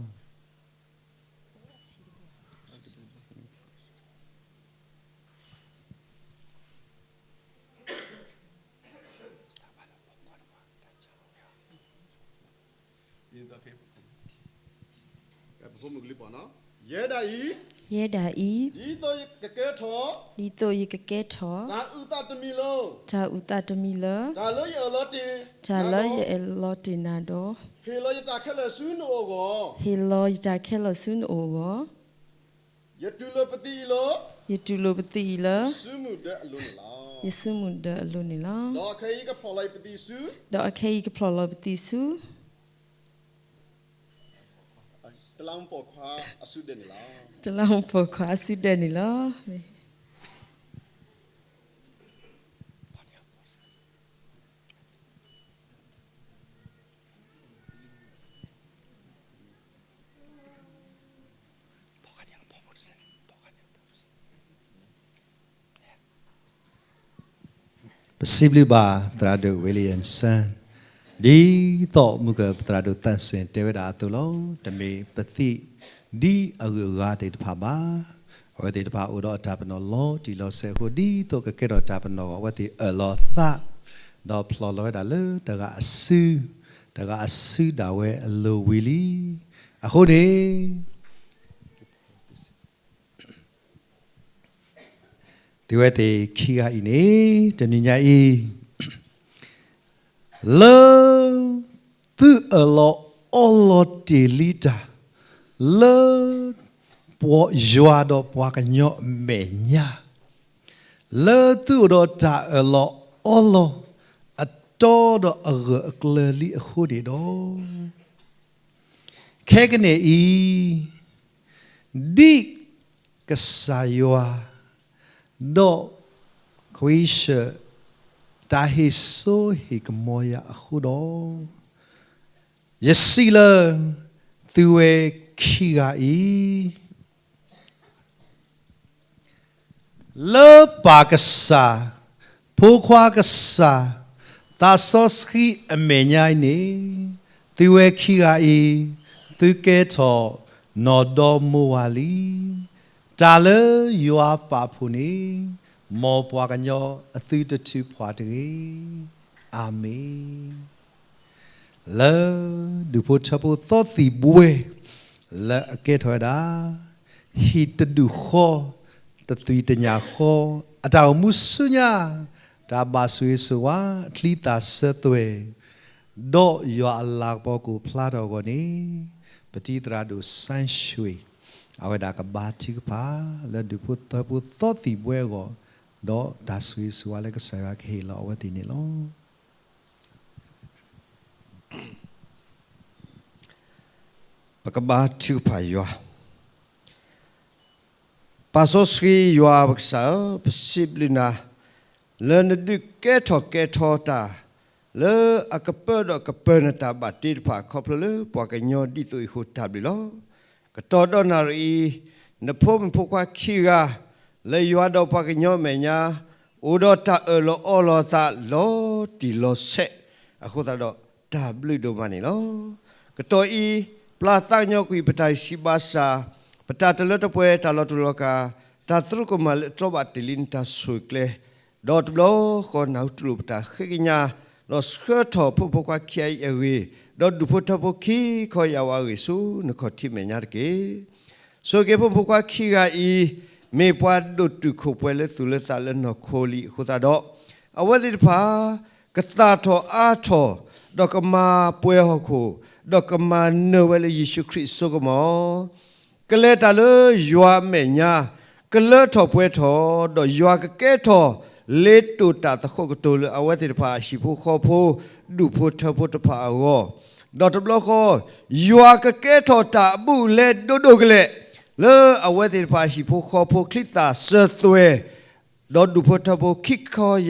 ယဲဒၣ်အံၤ, ယဲဒၣ်အံၤ, ဒ်သိးယကကဲထီၣ်, ဒ်သိးယကကဲထီၣ်, တၢ်အုၣ်သးတမံၤလၢ, တၢ်အုၣ်သးတမံၤလၢ, တၢ်လၢယအၢၣ်လီၤတ့ၢ်, တၢ်လၢယအၢၣ်လီၤတ့ၢ်နၤဒီး, ဟ့ၣ်လီၤယတၢ်ခဲလၢာ်ဆူနအိၣ်အဂီၢ်, ဟ့ၣ်လီၤယတၢ်ခဲလၢာ်ဆူနအိၣ်အဂီၢ်, ယတူၢ်လိာ်ပသံၣ်အံၤလၢ, ယတူၢ်လိာ်ပသံၣ်အံၤလၢ, ယစုမုၢ်ဒၢအလိၤန့ၣ်လီၤ. ယစုမုၢ်ဒၢအလိၤန့ၣ်လီၤ. ဒီးအခဲအံၤကဖျီၣ်လီၤယပသံၣ်ဆူ, ဒီးအခဲအံၤကဖျီၣ်လီၤပသံၣ်ဆူ, တလးမူးပိာ်ခွါအစုဒၢးန့ၣ်လီၤ. တလးမူးပိာ်ခွါအစုဒၢးန့ၣ်လီၤ. ပစံးဘျုးဘၣ်သရၣ်ဒိၣ် Williamson ဒ်သိးမုၢ်ကပသရၣ်ဒိၣ်သးစဲၣ်တဲဝဲဒၣ်အသိးလီၤ. တမ့ၢ်ပသံၣ်ဒ်အဂုၤအဂၤသ့ၣ်တဖၣ်ဘၣ်. အဝဲသ့ၣ်တဖၣ်အိၣ်ဒီးအတၢ်ပနီၣ်လီၤတံၢ်လီၤဆဲးအဃိ ဒ်သိးကကဲထီၣ်တၢ်ပနီၣ်အဂီၢ် အဝဲသ့ၣ်အၢၣ်လီၤသး ဒီးဖျီၣ်လီၤဝဲဒၣ်လၢတဂၤအစု, တဂၤအစုဒၣ်ဝဲအလိၤဝံၤလံ. အဃိန့ၣ် သုဝဲသ့ၣ်ခံဂၤအံၤန့ၣ် တနံၤညါအံၤ လၢသုအၢၣ်လီၤအီလီၤတ့ၢ်လံတၢ် လၢပှၤယွၤဒီးပှၤကညီအမဲာ်ညါ, လၢသုအိၣ်ဒီးတၢ်အၢၣ်လီၤအီလီၤ အတီဒီးအဂၢၢ်အကျၢၤလံအဃိန့ၣ်ဒီး ခဲကနံၣ်အံၤ ဒ်ကစၢ်ယွၤ ဒီးခွံၡၢၣ် တၢ်ဟ့ၣ်စိဟ့ၣ်ကမီၤယၤအဃိဒီး, ယစံးလၢသုဝဲခံဂၤအံၤ လၢပၢ်ကစၢ် ဖိခွါကစၢ်, သးစီဆှံအမဲာ်ညါအံၤန့ၣ်, သုဝဲခံဂၤအံၤ, သုကဲထီၣ်နီၢ်ဒီမါဝၤလံ. တၢ်လၢယွၤပာ်ဖှိၣ်န့ၣ်, မ်ပှၤကညီအသုတထုးဖှိၣ်တဂ့ၤ. အၤမ့ၣ်. လၢဒူၣ်ဖိထၢဖိသီသံၣ်ဘှဲ လၢအကဲထီၣ်ဝဲဒၣ် ဟံၣ်တဒူၣ်ဃီ, တသွံၣ်တညၣ်ဃီ, အတၢ်အိၣ်မူဆူညါ, တၢ်ဘၣ်ဆိၣ်ဂ့ၤဆိၣ်ဝါ, အချံသၣ်စၢၤသွဲၣ်, ဒီးယွၤအလၤကပီၤကအိၣ်ဖျါထီၣ်အဂီၢ်န့ၣ်, ပတံၤသရၣ်ဒိၣ်စဲၣ်ဆှ့, အဝဲဒၣ်ကဘါထုကဖၣ် လၢဒူၣ်ဖိထၢဖိသီသံၣ်ဘှဲအဂီၢ်, ဒီးတၢ်ဆိၣ်ဂ့ၤဆိၣ်ဝါလၢကစၢ်ယွၤကဟ့ၣ်လီၤအဝဲသ့ၣ်န့ၣ်လီၤ. ပကဘါထုကဖၣ်ယွၤ. ပၢ်စီဆှံယွၤပကစၢ်ဧၢ, ပစံးဘျုးနၤ, လၢနဒုးကဲထီၣ်ကဲထီတၢ်, လၢအကပၢဒီးကပၢၤနတၢ်ဘၣ်တ့တဖၣ် ခီဖျိလၢပှၤကညီဒ်သိးအံၤအဃိတၢ်ဘျုးလီၤ. ကတီၢ်ဒီးနၣ်ရံၣ်အံၤ, နဖိမုၣ်ဖိခွါခံဂၤ, လၢယွၤဒီးပှၤကညီအမဲာ်ညါ, အိၣ်ဒီးတၢ်အၢၣ်လီၤအီလီၤသးလီၤတံၢ်လီၤဆဲး, အဃိသတးဒီး တၢ်ဘျုးဒိၣ်မးန့ၣ်လီၤ. ကတီၢ်အံၤ, ပျၢ်သးကညီၤကွံာ်ပတၢ်ဂံၢ်စၢ်ဘါစၢ်, ပတၢ်တလၢတပှဲၤ, တၢ်လီၤတူာ်လီၤကာ်, တၢ်သရူးကမၣ်လၢအတြီဘၣ်တ့ၢ်လံနတၢ်ဆိၣ်ကျဲ, ဒီးတဘျီဃီနၢ်ဟူတူၢ်လိာ်ပတၢ်ဃ့ကညး, ဒီးဆှၢထီၣ်ဖိမုၣ်ဖိခွါခံဂၤအံၤအဂ့ၢ်, ဒီးဒူၣ်ဖိထၢဖိခံခီယၢ်ဝးအဂ့ၢ်ဆူနခီၣ်ထံးမဲာ်ညါတက့ၢ်. ဆိၣ်ဂ့ၤဖိမုၣ်ဖိခွါခံဂၤအံၤ, မ့ၢ်ပှၤဒိၣ်တုာ်ခိၣ်ပှဲၤလၢသူၣ်လၢသးလၢနီၢ်ခိလံအဃိသတးဒီး, အဝဲသ့ၣ်တဖၣ် ကသၣ်ထီၣ်အါထီၣ်, ဒီးကမၤပှဲၤဟီၣ်ခိၣ်, ဒီးကမၤနၢၤဝဲလၢယ့ၣ်ၡူးခရံာ်အစိကမီၤ ကလဲၤတၢ်လၢယွၤအမဲာ်ညါ, ကလၢထီၣ်ပှဲၤထီၣ်, ဒီးယွၤကကဲထီၣ်လ့တိၢ်တၢ်သဃိးကတိၤလၢအဝဲသ့ၣ်တဖၣ်အဟံၣ်ဖိဃီဖိ, ဒူၣ်ဖိထၢဖိတဖၣ်အဂီၢ်, ဒီးတဘျီဃီ, ယွၤကကဲထီၣ်တၢ်အဘူးအလဲဒိၣ်ဒိၣ်ကလဲာ်, လၢအဝဲသ့ၣ်တဖၣ်ဟံၣ်ဖိဃီဖိချံသၣ်စၢၤသွဲၣ် ဒီးဒူၣ်ဖိထၢဖိခံခီ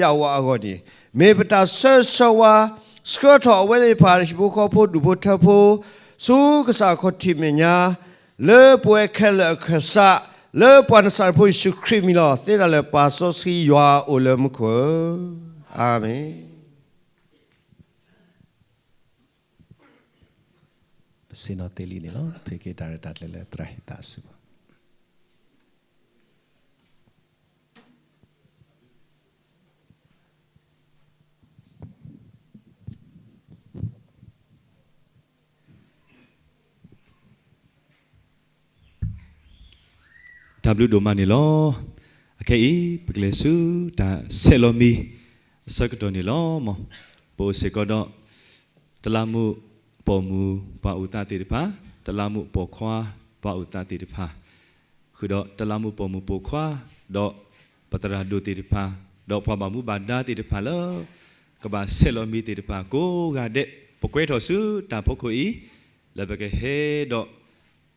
ယၢ်ဝးအဂီၢ်န့ၣ်, မ့ၢ်ပတၢ်ဆၢဆၢဝါ, ဆှၢထီၣ်အဝဲသ့ၣ်တဖၣ်ဟံၣ်ဖိဃီဖိဒူၣ်ဖိထၢဖိ, ဆူကစၢ်ခီၣ်ထံးမဲာ်ညါ, လၢပဝဲခဲလၢာ်အကစၢ်, လၢပှၤနၤစၤရ့းဖိယ့ၣ်ၡူးခရံာ်မံၤလီၤ. သ့တၢ်လၢပၢ်စီဆှံယွၤအအိၣ်လၢမူခိၣ်ဧၢ, အၤမ့ၣ်. ပဆ့ၣ်နီၤသ့လံန့ၣ်လီၤ. ဖဲက့ၤတၢ်ရဲၣ်တၢ်ကျဲၤလၢသရၣ်ဟ့ၣ်သးအစုပူၤ. တၢ်ဘျုးဒိၣ်မးန့ၣ်လီၤ. အခဲအံၤ ပကလဲၤဆူတၢ်ဆဲးလီၤမံၤအဆၢကတီၢ်န့ၣ်လီၤ. မ်ပအိၣ်စ့ၢ်ကီးဒီး တလးမူးပိာ်မုၣ်ပှၤအိၣ်သးသ့ၣ်တဖၣ်, တလးမူးပိာ်ခွါပှၤအိၣ်သးသ့ၣ်တဖၣ်, ဃုာ်ဒီးတလးမူးပိာ်မုၣ်ပိာ်ခွါ, ဒီးပသရၣ်ဒိၣ်သ့ၣ်တဖၣ်, ဒီးပှၤဘၣ်မူဘၣ်ဒါသ့ၣ်တဖၣ်လၢ ကဘၣ်ဆဲးလီၤမံၤသ့ၣ်တဖၣ်ကိးဂၤဒဲး, ပကွဲထီၣ်ဆူတၢ်ဖီခိၣ်အံၤ, လၢပကဟဲဒီး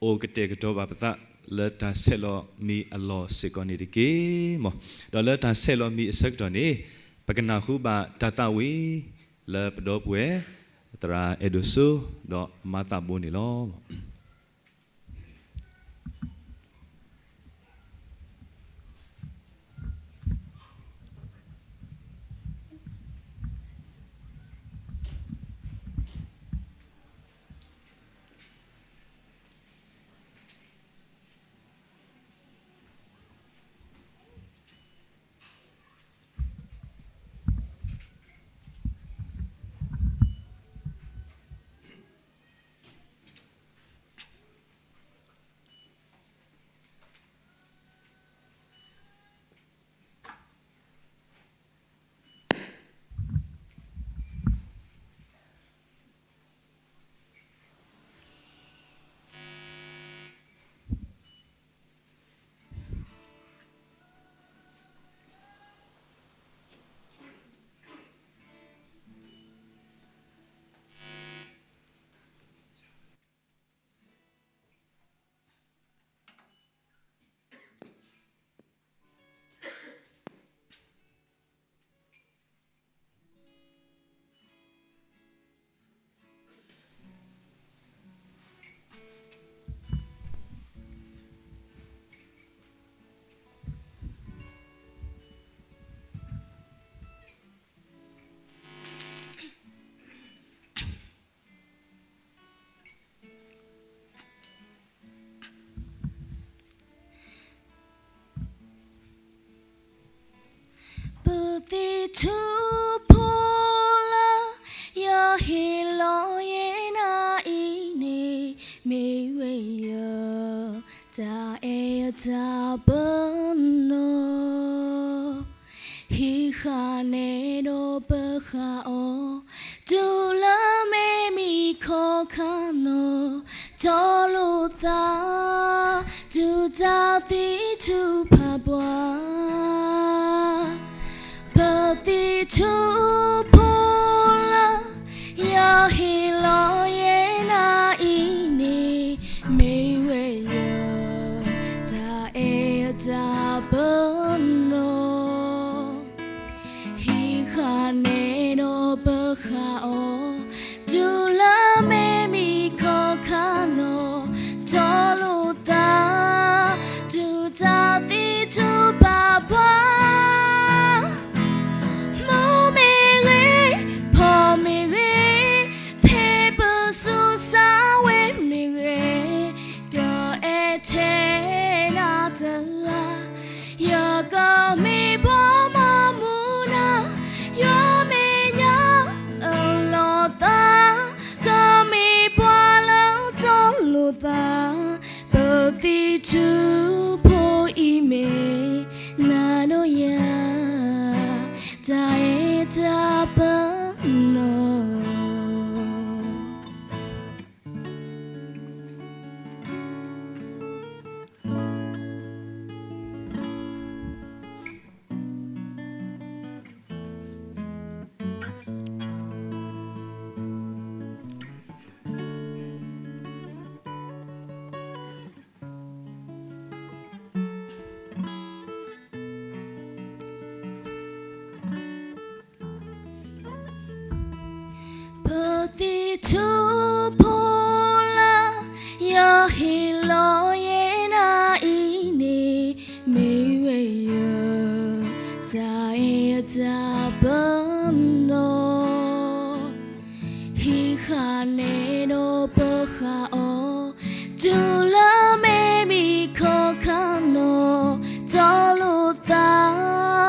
အိၣ်ကတဲာ်ကတီၤဘၣ်ပသး လၢတၢ်ဆဲးလီၤမံၤအလီၢ်စ့ၢ်ကီးန့ၣ်တက့ၢ်. မ်, ဒီးလၢတၢ်ဆဲးလီၤမံၤအဆၢကတီၢ်န့ၣ်, ပကနၢ်ဟူဘၣ်တၢ်သးဝံၣ် လၢပဒီပုၢ်ဝဲၢ် သရၣ်အဲၣ်ဒိးစိ ဒီးမၤသးဘိန့ၣ်လီၤ. ပသံၣ်ထူဖိလၢ ယဟ့ၣ်လီၤယဲနၤအံၤန့ၣ် မ့ၢ်ဝဲယ တၢ်အဲၣ်တၢ်ပနီၣ် ဟံးဃာ်န့ၣ်ဒီးပဃာ်အီၤ တုၤလၢမ့ၢ်မံခီခါနီၤ တီလိာ်သး တုၤတၢ်သံၣ်ထူဖးပှၤ ပသံၣ်ထူဖိလၢ ယဟ့ၣ်လီၤယဲနၤအံၤန့ၣ် မ့ၢ်ဝဲယ တၢ်အဲၣ်တၢ်ပနီၣ် ဟံးဃာ်န့ၣ်ဒီးပဃာ်အီၤ တုၤလၢမ့ၢ်မံခီခါနီၤ တီလိာ်သး တုၤတၢ်သံၣ်ထူဖးပှၤ မိၢ်မ့ၢ်ဂ့ၤ, ဖီမ့ၢ်ဂ့ၤ, ဖံးပစုစါဝဲမ့ၢ်ဂ့ၤ, ကအဲၣ်ထဲနၤတဂၤ, ယကမ့ၢ်ပှၤမၤမူနၤ, ယွၤမဲာ်ညါအလီၤသး, ကမ့ၢ်ပှၤလၢတီလိာ်သး, ပသံၣ်ထူဖိအံၤမ့ၢ် နၤဒီးယၤ တၢ်အဲၣ်တၢ်ပနီၣ်. ပသံၣ်ထူဖိလၢ ယဟ့ၣ်လီၤယဲနၤအံၤန့ၣ် မ့ၢ်ဝဲယ တၢ်အဲၣ်တၢ်ပနီၣ် ဟံးဃာ်န့ၣ်ဒီးပဃာ်အီၤ, တုၤလၢမ့ၢ်မံခီခါနီၤ တီလိာ်သ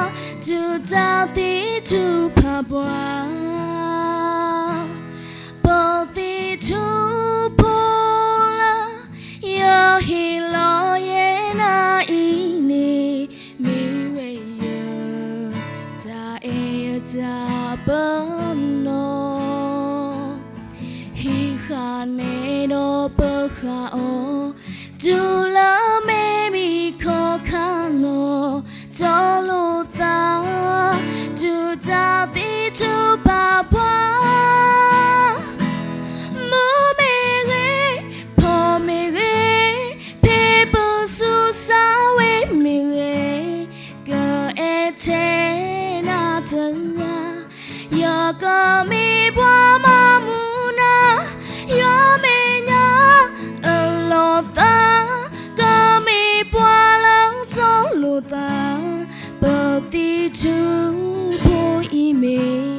း, တုၤတၢ်သံၣ်ထူဖးပှၤ ပသံၣ်ထူဖိလၢ ယဟ့ၣ်လီၤယဲနၤအံၤန့ၣ် မ့ၢ်ဝဲယ တၢ်အဲၣ်တၢ်ပနီၣ် ဟံးဃာ်န့ၣ်ဒီးပဃာ်အီၤ, တုၤလၢမ့ၢ်မံခီခါနီၤ တီလိာ်သး, တုၤတၢ်သံၣ်ထူဖးပှၤ မိၢ်မ့ၢ်ဂ့ၤ, ဖီမ့ၢ်ဂ့ၤ, ဖံးပစုစါဝဲမ့ၢ်ဂ့ၤ, ကအဲၣ်ထဲနၤတဂၤ, ယကမ့ၢ်ပှၤမၤမူနၤ, ယွၤမဲာ်ညါအလီၤသး, ကမ့ၢ်ပှၤလၢတီလိာ်သး, ပသံၣ်ထူဖိအံၤမ့ၢ်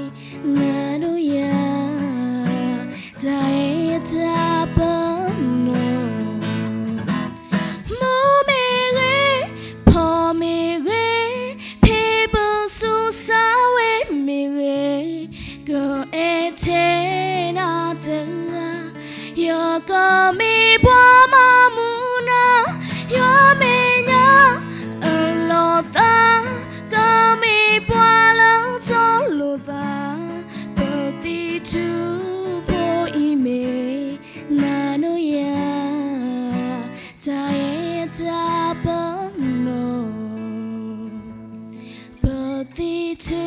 နၤဒီးယၤ တၢ်အဲၣ်တၢ်ပနီၣ် မိၢ်မ့ၢ်ဂ့ၤ, ဖီမ့ၢ်ဂ့ၤ, ဖံးပစုစါဝဲမ့ၢ်ဂ့ၤ, ကအဲၣ်ထဲနၤတဂၤ, ယကမ့ၢ်ပှၤမၤမူနၤ, ယွၤမဲာ်ညါအလီၤသး, ကမ့ၢ်ပှၤလၢတီလိာ်သး, ပသံၣ်ထူဖိအံၤမ့ၢ် နၤဒီးယၤ တၢ်အဲၣ်တၢ်ပနီၣ်, ပသံၣ်ထူ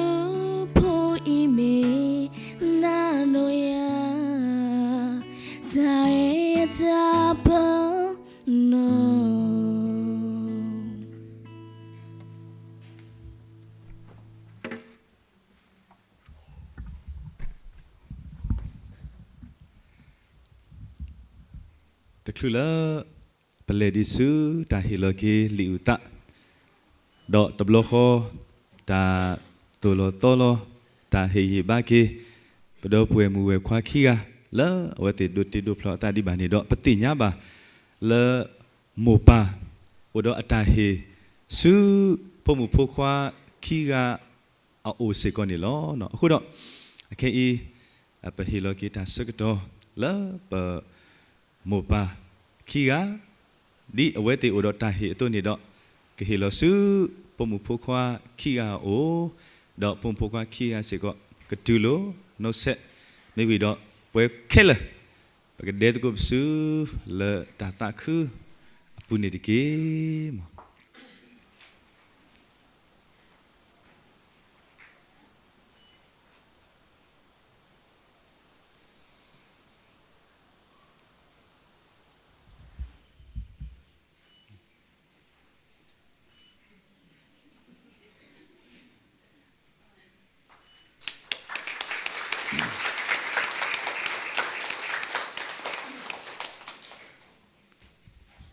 ဖိအံၤမ့ၢ် နၤဒီးယၤ တၢ်အဲၣ်တၢ်ပနီၣ်. တချုးလၢ ပလဲၤဒံးဆူတၢ်ဟ့ၣ်လီၤက့ၤလံာ်အုၣ်သး ဒီးတဘျီဃီ တၢ်သိၣ်လီၤသီလီၤ တၢ်ဟ့ၣ်ဂံၢ်ဟ့ၣ်ဘါက့ၤ ပဒီပုၢ်ဝဲၢ်မုၣ်ဝဲၢ်ခွါခံဂၤ လၢအဝဲသ့ၣ်ဒိးတ့ဒိးဖျီအသးဒံးဘၣ်န့ၣ်ဒီး ပသ့ၣ်ညါဘၣ်လၢ မိၢ်ပၢ် အိၣ်ဒီးအတၢ်ဟ့ၣ်ဆူ ဖိမုၣ်ဖိခွါခံဂၤ အအိၣ်စ့ၢ်ကီးန့ၣ်လီၤ. အဃိဒီး အခဲအံၤ ပဟ့ၣ်လီၤက့ၤတၢ်ဆၢကတီၢ်လၢပ မိၢ်ပၢ်ခံဂၤ ဒ်အဝဲသ့ၣ်အိၣ်ဒီးတၢ်ဟ့ၣ်အသိးန့ၣ်ဒီး ကဟ့ၣ်လီၤဆူ ဖိမုၣ်ဖိခွါခံဂၤအအိၣ်, ဒီးဖိမုၣ်ဖိခွါခံဂၤစ့ၢ်ကီး ကတူၢ်လိာ် နီၣ်ဆဲး, မ့ၢ်ဝံၤဒီး ပှဲၤခဲလၢာ် ပကဒဲသကိးပစု လၢတၢ်သးခုအပူၤန့ၣ်တက့ၢ်.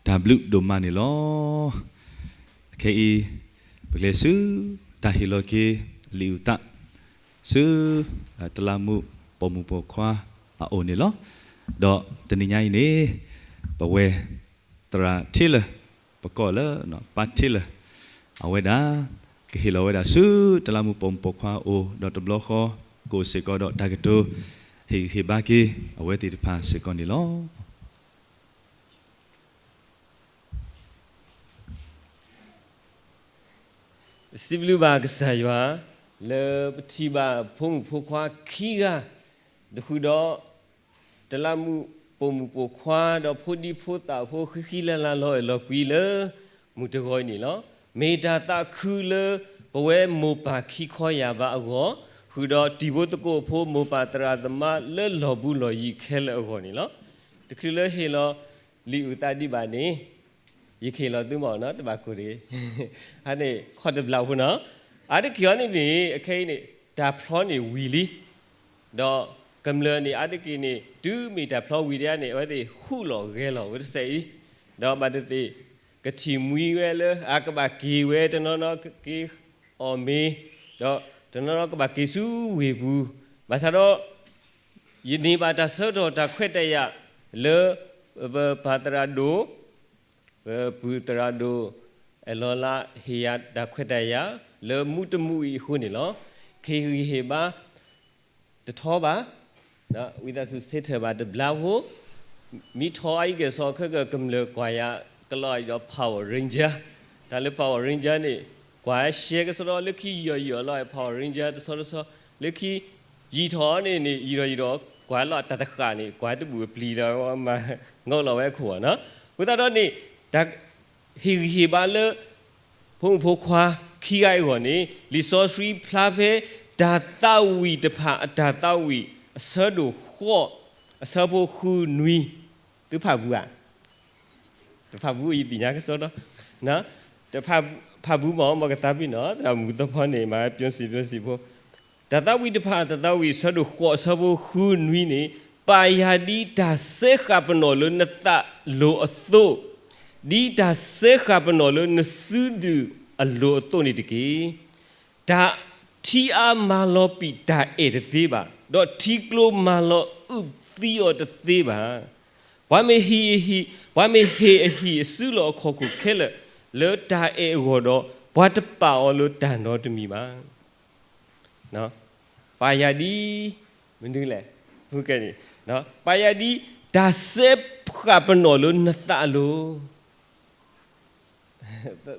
တၢ်ဘျုးဒိၣ်မးန့ၣ်လီၤ. အခဲအံၤ ပကလဲၤဆူ တၢ်ဟ့ၣ်လီၤက့ၤ လံာ်အုၣ်သး ဆူ တလးမူးပိာ်မုၣ်ပိာ်ခွါအအိၣ်န့ၣ်လီၤ. ဒီးတနံၤညါအံၤန့ၣ် ပဝဲ သရၣ်ထ့လၢာ် ပကိးလၢ ပၢ်ထ့လၢာ် အဝဲဒၣ် ကဟ့ၣ်လီၤဝဲဒၣ်ဆူ တလးမူးပိာ်မုၣ်ပိာ်ခွါအအိၣ် ဒီးတဘျီဃီ ကအိၣ်စ့ၢ်ကီးဒီးတၢ်ကတိၤ ဟ့ၣ်ဂံၢ်ဟ့ၣ်ဘါက့ၤ အဝဲသ့ၣ်တဖၣ်စ့ၢ်ကီးန့ၣ်လီၤ. စံးဘျုးဘၣ်ကစၢ်ယွၤ လၢပထံၣ်ဘၣ်ဖိမုၣ်ဖိခွါခံဂၤ တဃုာ်ဒီး တလးမူးပိာ်မုၣ်ပိာ်ခွါ ဒီးဖိဒံဖိသၣ်ဖိ ဃံဃံလၤလၤလီၤအဲၣ်လီၤကွံလၢ မုၢ်တဂီၤအံၤန့ၣ်လီၤ. မ့ၢ်တၢ်သးခုလၢ ပဝဲမိၢ်ပၢ်ခံခီယၢ်ဘးအဂီၢ် ဃုာ်ဒီးတံၤဖိသကိးဖိ မိၢ်ပၢ်သရၣ်သမါ လၢလီၤဘူးလီၤယံၤခဲလၢာ်အဂီၢ်န့ၣ်လီၤ. တချုးလၢဟ့ၣ်လီၤ လံာ်အုၣ်သးဒံးဘၣ်န့ၣ် ယကဟ့ၣ်လီၤသုမ့ၢ်နီၤ တဘၣ်ကိၢ်တဂ့ၤ အန့ၣ် ခီၣ်တဘျီဖိနီၤ အါတက့ၢ်အံၤန့ၣ်န့ၣ် အခဲအံၤန့ၣ် တၢ်ဖျီန့ၣ်ဝံၤလံ ဒီးကမျၢၢ်န့ၣ် အါတက့ၢ်န့ၣ် တုၤမ့ၢ်တၢ်ဖျီဝံၤဒံးန့ၣ် အဝဲသ့ၣ်ဟူးလီၤဂဲၤလီၤဝဲတစဲးအံၤ ဒီးဘၣ်သ့ၣ်သ့ၣ် ကထံၣ်မှံဝဲလၢ အကဘၣ်က့ၤဝဲတနီၤနီၤက့ၤအီၣ်မ့ၤ ဒီးတနီၤနီၤကဘၣ်က့ၤဆူဝ့ၢ်ပူၤ ဘၣ်ဆၣ်ဒီး ယန့ၢ်ဘၣ်တၢ်ဆၢကတီၢ်တၢ်ခွဲးတၢ်ယာ်လၢ ပပၢ်သရၣ်ဒိၣ် ပပုၢ်သရၣ်ဒိၣ် အဲၣ်လီၤလါဟ့ၣ်ယၤတၢ်ခွဲးတၢ်ယာ် လၢမူတမူအံၤအဃိန့ၣ်လီၤ. ကဟ့ၣ်ဂံၢ်ဟ့ၣ်ဘါ တထီဘၣ် ဝံသးစူၤဆၢထၢၣ်ဘၣ်တဘျါဖိ မ့ၢ်ထီအံၤကဲၣ်ဆိးခဲကၢၣ်ကမျၢၢ်ကွၢ်ယၤ ကလီၤအံၤဒီး Power Ranger တၢ်လၢ Power Ranger န့ၣ် ကွၢ်ရှဲကစီဒီလၢခံယီၤယီၤလီၤ Power Ranger တဆီတဆီ လၢခံ ယံာ်ထီၣ်န့ၣ်န့ၣ် ယံာ်ထီၣ်ယံာ်ထီၣ် ကွၢ်လီၤတၢ်တဃၣ်န့ၣ် ကွၢ်တဘူၣ်အပျံၤဒီး မၤငီလီၤဝဲအခိၣ်ဘၣ်နီၤ. အဃိသတးဒီးန့ၣ် တၢ်ဟ့ၣ်ဂံၢ်ဟ့ၣ်ဘါလၢ ဖိမုၣ်ဖိခွါခံဂၤအံၤအဂီၢ်န့ၣ် လံာ်စီဆှံဖျါဖဲ တၢ်သးဝံၣ်တဖၣ်အတၢ်သးဝံၣ် အဆၢဒိၣ်ဃိး အဆၢဖိဃုနွံ သုဖးဘူးဧါ တဖးဘူးယသ့ၣ်ညါကစီဒီ တဖးဘူးမ့ၢ် မ်ကသးပ့ၤနီၣ် သရၣ်မုၣ်သီဖီန့ၣ် မၤပျီစံးပျီစံးဖိ တၢ်သးဝံၣ်တဖၣ် တၢ်သးဝံၣ်အဆၢဒိၣ်ဃိးအဆၢဖိဃုနွံန့ၣ် ပာ်ယၤဒ်တၢ်စဲဃာ်ပနီၣ်လၢနသးလိၤအသိး, ဒ်တၢ်စဲဃာ်ပနီၣ်လၢနစုဒုၣ်အလိၤအသိးန့ၣ်တက့ၢ်. တၢ်ထံအါမၤလီၤပံာ်တၢ်အဲၣ်တသ့ဘၣ်, ဒီးထံကျိမၤလီၤအုၣ်သံအီၤတသ့ဘၣ်. ပှၤမ့ၢ်ဟ့ၣ်အဟံၣ်, ပှၤမ့ၢ်ဟ့ၣ်အဟံၣ်အစုလီၢ်အခီၣ်ခိၣ်ခဲလၢာ် လၢတၢ်အဲၣ်အဂီၢ်ဒီး, ပှၤတပာ်အီၤလၢတၢ်နီတမံၤဘၣ်. ပာ်ယၤဒ်, မနုၤလဲၣ်, ပာ်ယၤဒ်တၢ်စဲဃာ်ပနီၣ်လၢနသးအလိၤ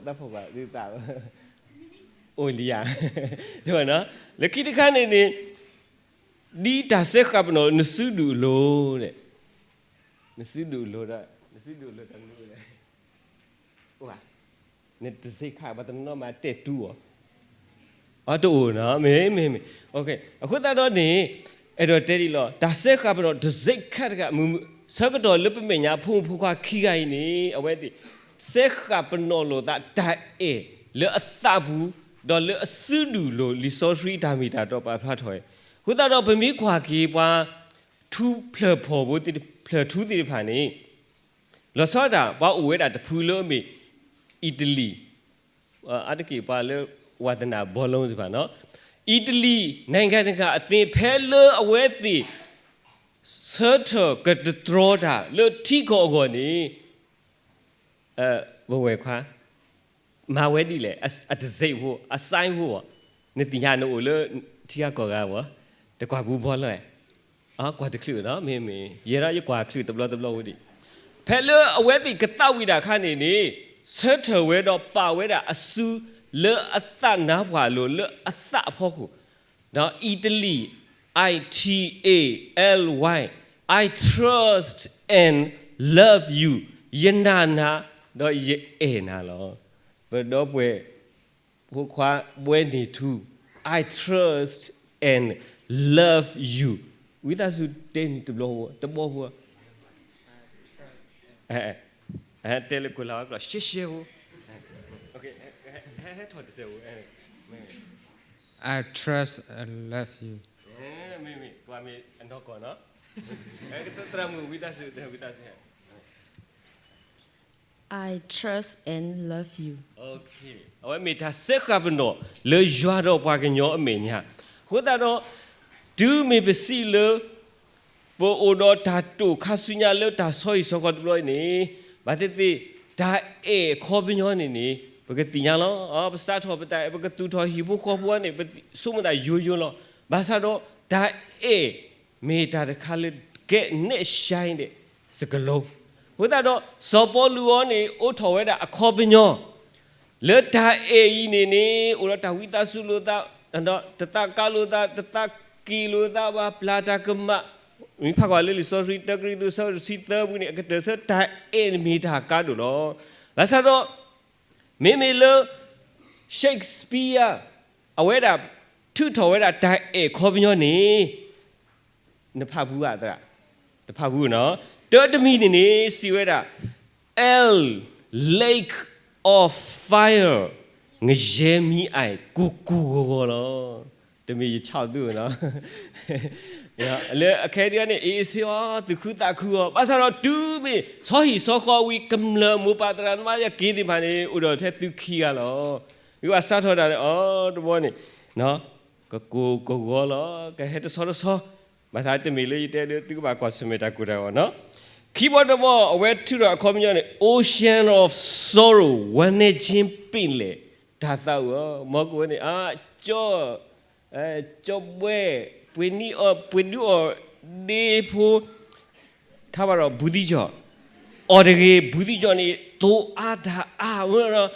သးဖီၣ်ဘၣ်သး, အိၣ်လံဧါ, လၢခံတခါန့ၣ်န့ၣ်, ဒ်တၢ်စဲဃာ်ပနီၣ်လၢနစုဒုၣ်အလိၤ, နစုဒုၣ်အလိၤဒီး, နစုဒုၣ်အလိၤတၢ်မနုၤလဲၣ်, နတစဲဃာ်ဘၣ်တနီၤနီၤမးတဲတူအီၤ အတအိၣ်နီၤ, မ့ၢ်, မ့ၢ်, မ့ၢ်, အဃိသတးဒီးန့ၣ်, အဲၣ်ဒိးတဲဒ်လီၤ, တၢ်စဲဃာ်ပနီၣ် တစဲခါတဂၤ, ဆၢကတီၢ်လၢပမဲာ်ညါဖိမုၣ်ဖိခွါခံဂၤအံၤန့ၣ်, အဝဲသ့ၣ်, စဲဃာ်ပနီၣ်လိာ်သးတၢ်အဲၣ်လၢအသးပူၤ, ဒီးလၢအစုဒုၣ်လိၤ လံာ်စီဆှံတၢ်မ့ၢ်တၢ်တီပာ်ဖျါထီၣ်ဝဲ, အဃိသတးဒီးပမ့ၢ်ကွၢ်က့ၤပှၤ ထူဖျၢၣ်ဖီၣ်ဖိသ့ၣ်တဖၣ်န့ၣ်, လီၤဆီဒၣ်တၢ် ပှၤအိၣ်ဝဲဒၣ်တဖုလၢအမ့ၢ်အံၣ်တလံၣ်, အါတက့ၢ်ပှၤလၢဝါသနာဘောလုံးတဖၣ်, အံၣ်တလံၣ် နိုင်ငံတကာအသင်း ဖဲလၢအဝဲသ့ၣ် ဆၢထၢၣ်ကတတြီတၢ်လၢထံကီၢ်အဂီၢ်န့ၣ်, ပဝဲၢ်ခွါ, မၤဝဲဒ်လဲၣ်, အတစဲးဖိ, အစဲးဖိအီၤ နသ့ၣ်ညါနအိၣ်လၢထံဂၤကီၢ်ဂၤမ့ၢ်, တကွၢ်ပူၤဘီလီၤ, ကွၢ်တချုးနီၤ, မ့မ့ၢ် ယဲဒၣ်ယကွၢ်ချုးတဘျီတဘျီဝဲဒၣ်, ဖဲလၢအဝဲသ့ၣ်ကသးဝံၣ်တၢ်အခါန့ၣ်န့ၣ်, ဆၢထၢၣ်ဝဲဒီးပာ်ဝဲဒၣ်အစုလၢအသးနါပှၢ်အလိၤ လၢအသးအဖီခိၣ်, ဒီး Italy, I T A L Y, I trust and love you, ယနာ်နၤ ဒီးယအဲၣ်နၤလီၤ. ပဒီပုၢ်ဝဲၢ် ဖိခွါ ဘွဲန့ၣ်ထူ, I trust and love you, ဝံသးစူၤတဲန့ၣ်တဘျီဖိ တဘီဖိ, တဲလၢကိၣ်လၤဝါကျိာ် ရှဲရှဲဖိ, ဟဲထီၣ်တစဲးဖိ, I trust and love you, မ့မ့ၢ် ကွၢ်မ့ၢ်အနီၢ်ကီၢ်နီၤ, သရၣ်မုၣ်ဝံသးစူၤ ဝံသးစူၤ I trust and love you, အဝဲမ့ၢ်တၢ်စဲဃာ်ပနီၣ်လၢယွၤဒီးပှၤကညီအမဲာ်ညါ, အဃိသတးဒီး တုၤမ့ၢ်ပစံးလၢ ပအိၣ်ဒီးတၢ်တိာ်ခါဆူညါလၢတၢ်ဆီဟံၣ်ဆီဃီတဘျီအံၤန့ၣ်, ဘၣ်သ့ၣ်သ့ၣ် တၢ်အဲၣ်အခီပညီန့ၣ်န့ၣ် ပကသ့ၣ်ညါလီၤ. ပစးထီၣ်ပတၢ်အဲၣ် ပကသူၣ်ထီၣ်ဟံၣ်ဖိဃီဖိန့ၣ် ပဆိကမိၣ်သးယိယိလီၤ. ဘၣ်ဆၣ်ဒီး တၢ်အဲၣ် မ့ၢ်တၢ်တခါလၢကဲနဲၣ်ရှါဒဲးစကလိၤ, အဃိသတးဒီး စီၤပီလူးအံၤန့ၣ် အိးထီၣ်ဝဲဒၣ်အခီပညီ လၢတၢ်အဲၣ်အံၤန့ၣ်န့ၣ် အိၣ်ဒီးတၢ်ဝံသးစူၤလိာ်သး, တသးကါလိာ်သး, တသးက့ၤလိာ်သးဘၣ်, ပျၢ်တၢ်ကမၣ်, မ့ၢ်ဖးကွၢ်လၢလံာ်စီဆှံ တၢကရံၣ်သူး အဆၢဒိၣ်တဆံသၢပူၤန့ၣ် အကတၢၢ်ဆၢ တၢ်အဲၣ်န့ၣ်မ့ၢ်တၢ်ကါဒိၣ်လီၤ. ဘၣ်ဆၣ်ဒီး မ့မ့ၢ်လၢ Shakespeare အဝဲဒၣ်ထုးထီၣ်ဝဲဒၣ်တၢ်အဲၣ်ခီပညီန့ၣ် နဖးဖူဧါသရၣ်, တဖးဖူနီၤ, တၢတမံၤန့ၣ်န့ၣ် စံးဝဲဒၣ် L, Lake of Fire, ငရဲမီးအိုင် ကိၢ်ကိၢ်ဂီၤဂီၤလီၤ. တမ့ၢ်ယဆီၣ်သုနီၤ, လၢအခဲဒၣ်န့ၣ် အ့ၣ်စ့အီၤ သူၣ်ခုသးခုအီၤ, ဘၣ်ဆၣ်ဒီးတုၤမ့ၢ်ဆီဟံၣ်ဆီဃီဝံၤ ကမျၢၢ်မိၢ်ပၢ်သရၣ်သမါယက့ၤသ့ၣ်တဖၣ်န့ၣ် အိၣ်ဒီးထဲသုခံဂၤလီၤ. ဝံၤဘၣ်စးထီၣ်တၢ်န့ၣ် အီၤတဘျီန့ၣ် ကကိၢ်ကဂီၤလီၤ, ကဟဲတဆီတဆီ, ဘၣ်ဆၣ်တမ့ၢ်လၢယတဲဒၣ်သုကဘၣ်ကွၢ်ဆၢၣ်မဲာ်တၢ်ကိၢ်တၢ်ဂီၤနီၤ. ခံဘီတဘီ အဝဲထုးထီၣ်အခီပညီန့ၣ် Ocean of Sorrow, ဝမ်းနည်းခြင်းပင်လယ်, တၢ်သးအုးအီၤ, မီၢ်ကဝဲန့ၣ် အါ, ကၠီ, ကၠီဘှဲ, ပှ့ၤနံၣ်အီၣ်, ပှ့ၤဒုးအီၣ်ဒ့ဖိ ထါဘၣ်ဒီးဘူးသံကၠီၣ်, အီၣ်တဂ့ၤ ဘူးသံကၠီၣ်န့ၣ် သိးအါတၢ်အါဝဲဒီး,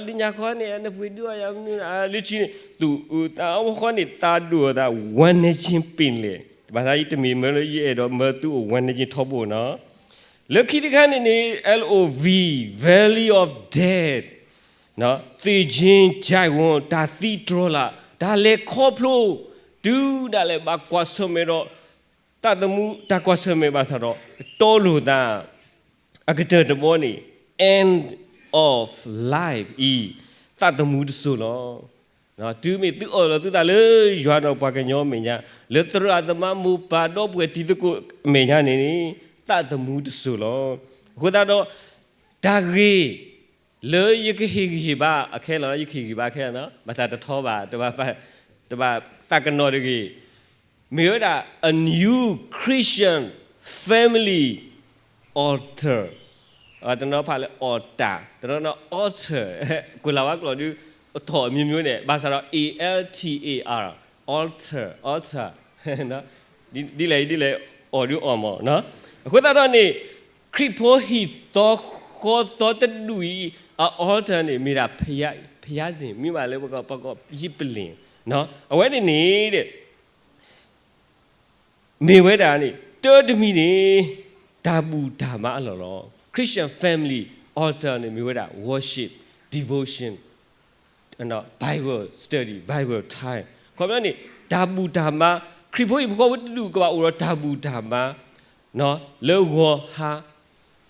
လၢညါခီန့ၣ် နပှ့ၤဒုးအီၣ်ယၤမနုၤ, လၢခံန့ၣ် သူၣ်အုးသးအီၣ်ခီန့ၣ် သးဒိၣ်အသး ဝမ်းနည်းခြင်းပင်လယ်, ဘၣ်ဆၣ်ယတမ့ၢ်မၢလၢယအဲၣ်ဒိးမၢသုအိၣ် ဝမ်းနည်းခြင်း ထီဘိနီၤ. လၢခံတခါန့ၣ်န့ၣ် L O V, Valley of Death, သ့ၣ်ကၠ့ကၠဲဝိ တၢ်သံတြီၤလၢ်, တၢ်လဲၤခီဖျိ, တုၤဒၣ်လဲာ်ဘၣ်ကွၢ်ဆၢၣ်မဲာ်ဒီး သးသမူတၢ်ကွၢ်ဆၢၣ်မဲာ်ဘၣ်ဆၣ်ဒီး တီလိာ်သး, အကတၢၢ်တဘီန့ၣ် end of life အံၤ သးသမူတစိၤလီၤ. တုၤမ့ၢ်သုအၢၣ်လီၤသုသးလၢယွၤဒီးပှၤကညီမဲာ်ညါ, လၢသရၣ်သမါမိၢ်ပၢ်ဒီပုၢ်ဝဲၢ်တံၤသကိးမဲာ်ညါန့ၣ်န့ၣ် သးသမူတစိၤလီၤ. အဃိသတးဒီး တၢ်ဂ့ၢ် လၢယကဟ့ၣ်ဂံၢ်ဟ့ၣ်ဘါအခဲလၢာ်, ယကဟ့ၣ်ဂံၢ်ဘါခဲလၢာ်နီၤ, ဘၣ်တၢ်တထီဘၣ်, တဘၣ်သးကနီၤတဂ့ၤ, မ့ၢ်ဝဲဒၣ် a new Christian family altar, တနီၤဖးလၢ altar, တနီၤနီၤ altar, ကိၣ်လၤဝါကျိာ်ဒုး အထီၣ်အမျိုးမျိုးန့ၣ် ဘၣ်ဆၣ်ဒီး A L T A R, altar, altar, ဒ်လဲၣ်ဒ်လဲၣ် အီၣ်ဒုးအီၣ်မးနီၤ. အဃိသတးဒီးန့ၣ် ခရံာ်ဖိဟံၣ်သီဃီသီတဒူၣ်အံၤ အ altar န့ၣ် မ့ၢ်ဒၣ် ဘုရား, ဘုရားစံ မ့ၢ်ဘၣ်လၢပက, ပကယ့ပလ့ၣ်, အဝဲန့ၣ်န့ၣ် မ့ၢ်ဝဲဒၣ်န့ၣ် တၢတမံၤန့ၣ် တၢ်ဘူၣ်တၢ်မါအလီၢ်လီၤ. Christian family altar န့ၣ် မ့ၢ်ဝဲဒၣ် worship, devotion, Bible study, Bible time, ခီပညီန့ၣ် တၢ်ဘူၣ်တၢ်မါ, ခရံာ်ဖိဟံၣ်ဖိဃီဖိတဒူၣ်ကဘၣ်အိၣ်ဒီးတၢ်ဘူၣ်တၢ်မါ လၢဂီၤဟါ,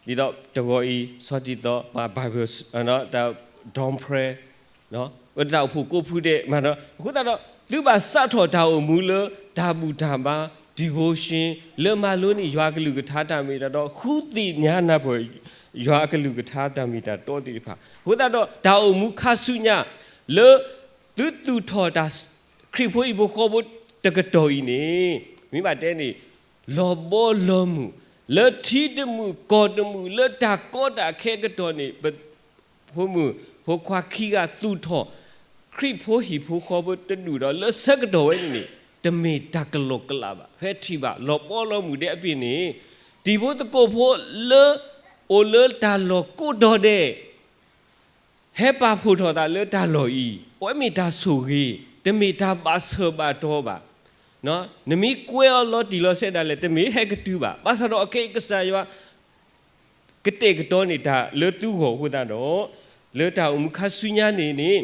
ဒ်သိးတဂီၤအံၤ ဆီၣ်တံၢ်သီ Bible, တၢ် dawn prayer, တၢ်အိၣ်ဖှိၣ်ကိးဖုဒဲး, အဃိသတးဒီး သုဘၣ်စးထီၣ်တၢ်အိၣ်မူလၢတၢ်ဘူၣ်တၢ်မါ devotion လၢမၤလိန့ၢ်ယွၤအကလုၢ်ကထါတၢ်မ့ၢ်တၢ်တီ, ဃုသ့ၣ်ညါနၢ်ပၢၢ် ယွၤအကလုၢ်ကထါတၢ်မ့ၢ်တၢ်တီသ့ၣ်တဖၣ်, အဃိသတးဒီး တၢ်အိၣ်မူခါဆူညါ လၢသုသူၣ်ထီၣ်တၢ် ခရံာ်ဖိဟံၣ်ဖိဃီဖိတကတီၢ်အံၤန့ၣ် မ့ၢ်ဘၣ်တဲန့ၣ် လီၤဘီလီၤမုၢ်, လၢထံတမုာ်ကီၢ်တမုာ် လၢတၢ်ကီတၢ်ခဲအကတီၢ်န့ၣ် ပဖိမုၣ်ဖိခွါခံဂၤသူၣ်ထီၣ် ခရံာ်ဖိဟံၣ်ဖိဃီဖိတဒူၣ်ဒီးလၢဆၢကတီၢ်ဝဲန့ၣ်န့ၣ် တမ့ၢ်တၢ်ကလီကလးဘၣ်. ဖဲထံၣ်ဘၣ်လီၤပီလီၤမုၢ်ဒဲးအပ့ၤန့ၣ် တံၤဖိသကိးဖိလၢ အိၣ်လၢတၢ်လီၢ်ကိးဒီဒဲး ဟဲပာ်ဖှိၣ်ထီၣ်သးလၢတၢ်လီၢ်အံၤ အဝဲမ့ၢ်တၢ်ဆိၣ်ဂ့ၤ, တမ့ၢ်တၢ်ဘၣ်ဆၢဘၣ်တီၤဘၣ်. နမ့ၢ်ကွဲအီၤလီၤတံၢ်လီၤဆဲးဒၣ်လဲာ် တမ့ၢ်ဟဲကတုၤဘၣ်. ဘၣ်ဆၣ်ဒီးအခဲအံၤကစၢ်ယွၤ ကတဲာ်ကတီၤန့ၢ်တၢ်လၢသုဂီၢ်အဃိသတးဒီး လၢတၢ်အိၣ်မူခါဆူညါန့ၣ်န့ၣ်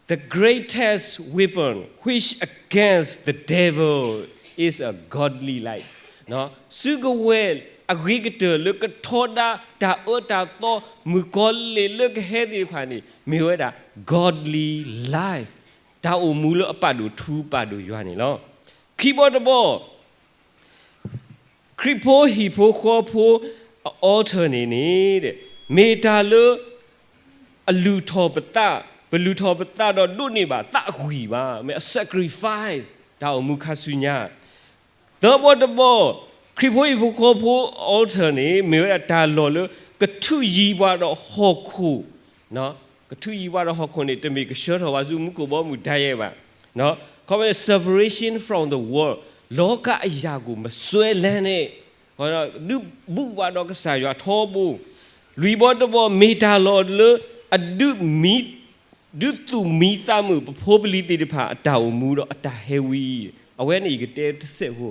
the greatest weapon which against the devil is a godly life. စုကဝဲၤအဂ့ၤကတၢၢ်လၢကထီဒါတၢ်အၢတၢ်သီ မုၣ်ကီၤလံၢ်လၢကဟဲသ့ၣ်တဖၣ်န့ၣ် မ့ၢ်ဝဲဒၣ် godly life, တၢ်အိၣ်မူလၢအပာ်ဒိၣ်ထူပာ်ဒိၣ်ယွၤန့ၣ်လီၤ. ခံဘီတဘီ ခရံာ်ဖိဟံၣ်ဖိဃီဖိအ altar န့ၣ်န့ၣ် မ့ၢ်တၢ်လၢ အလုၢ်ထီၣ်ပသး, ပလုၢ်ထီၣ်ပသးဒီးဒိးန့ၢ်ဘၣ်သးအဂံၢ်ဘါ, မ့ၢ်အ sacrifice, တၢ်အိၣ်မူခါဆူညါ. သၢဘီတဘီ, ခရံာ်ဖိဟံၣ်ဖိဃီဖိအ altar န့ၣ် မ့ၢ်ဝဲဒၣ်တၢ်လီၢ်လၢ ကထုးယံၤပှၤဒီးဟီၣ်ခိၣ် ကထုးယံၤပှၤဒီးဟီၣ်ခိၣ်န့ၣ် တမ့ၢ်ကဆှၢထီၣ်ပှၤဆူမူခိၣ်ဘီမုၢ်ဒၣ်ယဲဘၣ်. ခီဖျိ separation from the world, လောကအရာကို မစွဲလန်းနဲ့, ဒုးဘူးပှၤဒီးကစၢ်ယွၤထီဘိ. လွံၢ်ဘီတဘီ မ့ၢ်တၢ်လီၢ်လၢ အဒုးမံ ဒုးသူၣ်မံသးမုာ်ပဖိပလံၤသ့ၣ်တဖၣ်အတၢ်အိၣ်မူဒီးအတၢ်ဟဲဝံ, အဝဲန့ၣ်ယကတဲတစဲးဖိ.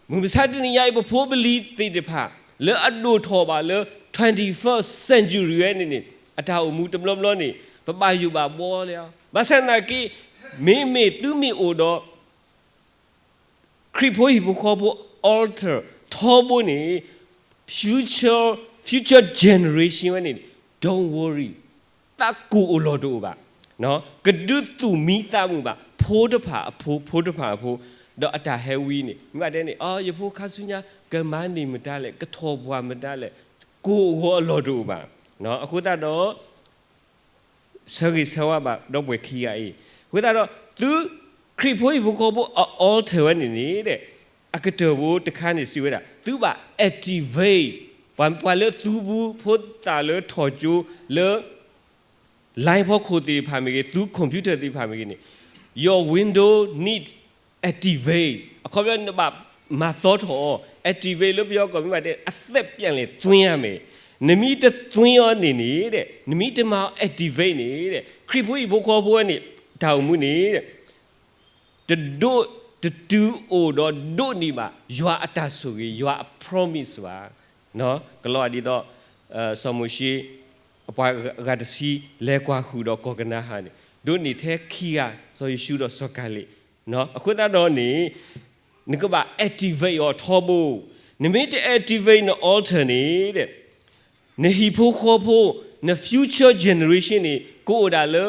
မုၢ်မဆါတနံၤညါအံၤ ပဖိပလံၤသ့ၣ်တဖၣ် လၢအဒိၣ်ထီၣ်ဘၣ်လၢ twenty-first century ဝဲန့ၣ်န့ၣ် အတၢ်အိၣ်မူတဘျီဘျီန့ၣ် ပဘၣ်ယိၣ်ဘၣ်ဘှီလီၤ. ဘၣ်ဆၣ်သနာ်က့ မ့မ့ၢ်သုမ့ၢ်အိၣ်ဒီး ခရံာ်ဖိဟံၣ်ဖိဃီဖိ altar ထီဘိန့ၣ် future, future generation ဝဲန့ၣ် don't worry, သးကိၢ်အိၣ်လီၢ်တအိၣ်ဘၣ်. ကဒုးသူၣ်မံသးမုာ်ဘၣ် ဖိတဖၣ်အဖိ ဖိတဖၣ်အဖိ, ဒီးအတၢ်ဟဲဝံန့ၣ် မ့ၢ်ဘၣ်တဲန့ၣ် ယဖိခါဆူညါ ကမၤန့ၢ်မတၤလဲၣ်, ကထီၣ်ပှၢ်မတၤလဲၣ်, ကိၢ်ဂီၤအလီၢ်တအိၣ်ဘၣ်. အဃိသတးဒီး ဆၢဂ့ၤဆၢဝါဘၣ်ဒီပုၢ်ဝဲၢ်ခံဂၤအံၤ, အဃိသတးဒီး သုခရံာ်ဖိဟံၣ်ဖိဃီဖိအ altar ဝဲန့ၣ်န့ၣ် အကတၢၢ်ဖိတခါန့ၣ်စံးဝဲဒၣ် သုဘၣ် activate ပှၤ ပှၤလၢသူပူဖိသၣ်လၢထီၣ်ကၠိလၢ line ဖီခိၣ်သ့ၣ်တဖၣ်မ့ၢ်ဂ့ၤ, သု computer သ့ၣ်တဖၣ်မ့ၢ်ဂ့ၤန့ၣ် your window need activate, အခီပညီနဘၣ်မၤသီထီၣ်အီၤ, activate လၢပယီၤကီၢ်မ့ၢ်ဘၣ်တဲ အသက်ပြန်လည်သွင်းရမယ်, နမ့ၢ်တသွင်းအီၤန့ၣ်န့ၣ် နမ့ၢ်တမၤအီၤ activate န့ၣ် ခရံာ်ဖိဟံၣ်ဖိဃီဖိဝဲန့ၣ် တၢ်အိၣ်မူန့ၣ် တဒိး တတုၤအိၣ်ဒီးဒိးန့ၢ်ဘၣ် ယွၤအတၢ်ဆိၣ်ဂ့ၤ ယွၤအ promise ဘၣ်. ကလီၤဒ်သိး စီၤမိၤၡ့ အပှၤဂၤတဆံ လဲၤကွၢ်ဃုာ်ဒီးကီၢ်ကနၤအၣ်န့ၣ် ဒိးန့ၢ်ထဲခံဂၤ စီၤယိၤၡူဒီးစီၤကၤလ့း. အဃိသတးဒီးန့ၣ် နကဘၣ် activate အီၤထီဘိ, နမ့ၢ်တ activate န altar န့ၣ် နဟံၣ်ဖိဃီဖိ န future generation န့ၣ် ကအိၣ်ဒၣ်လၢ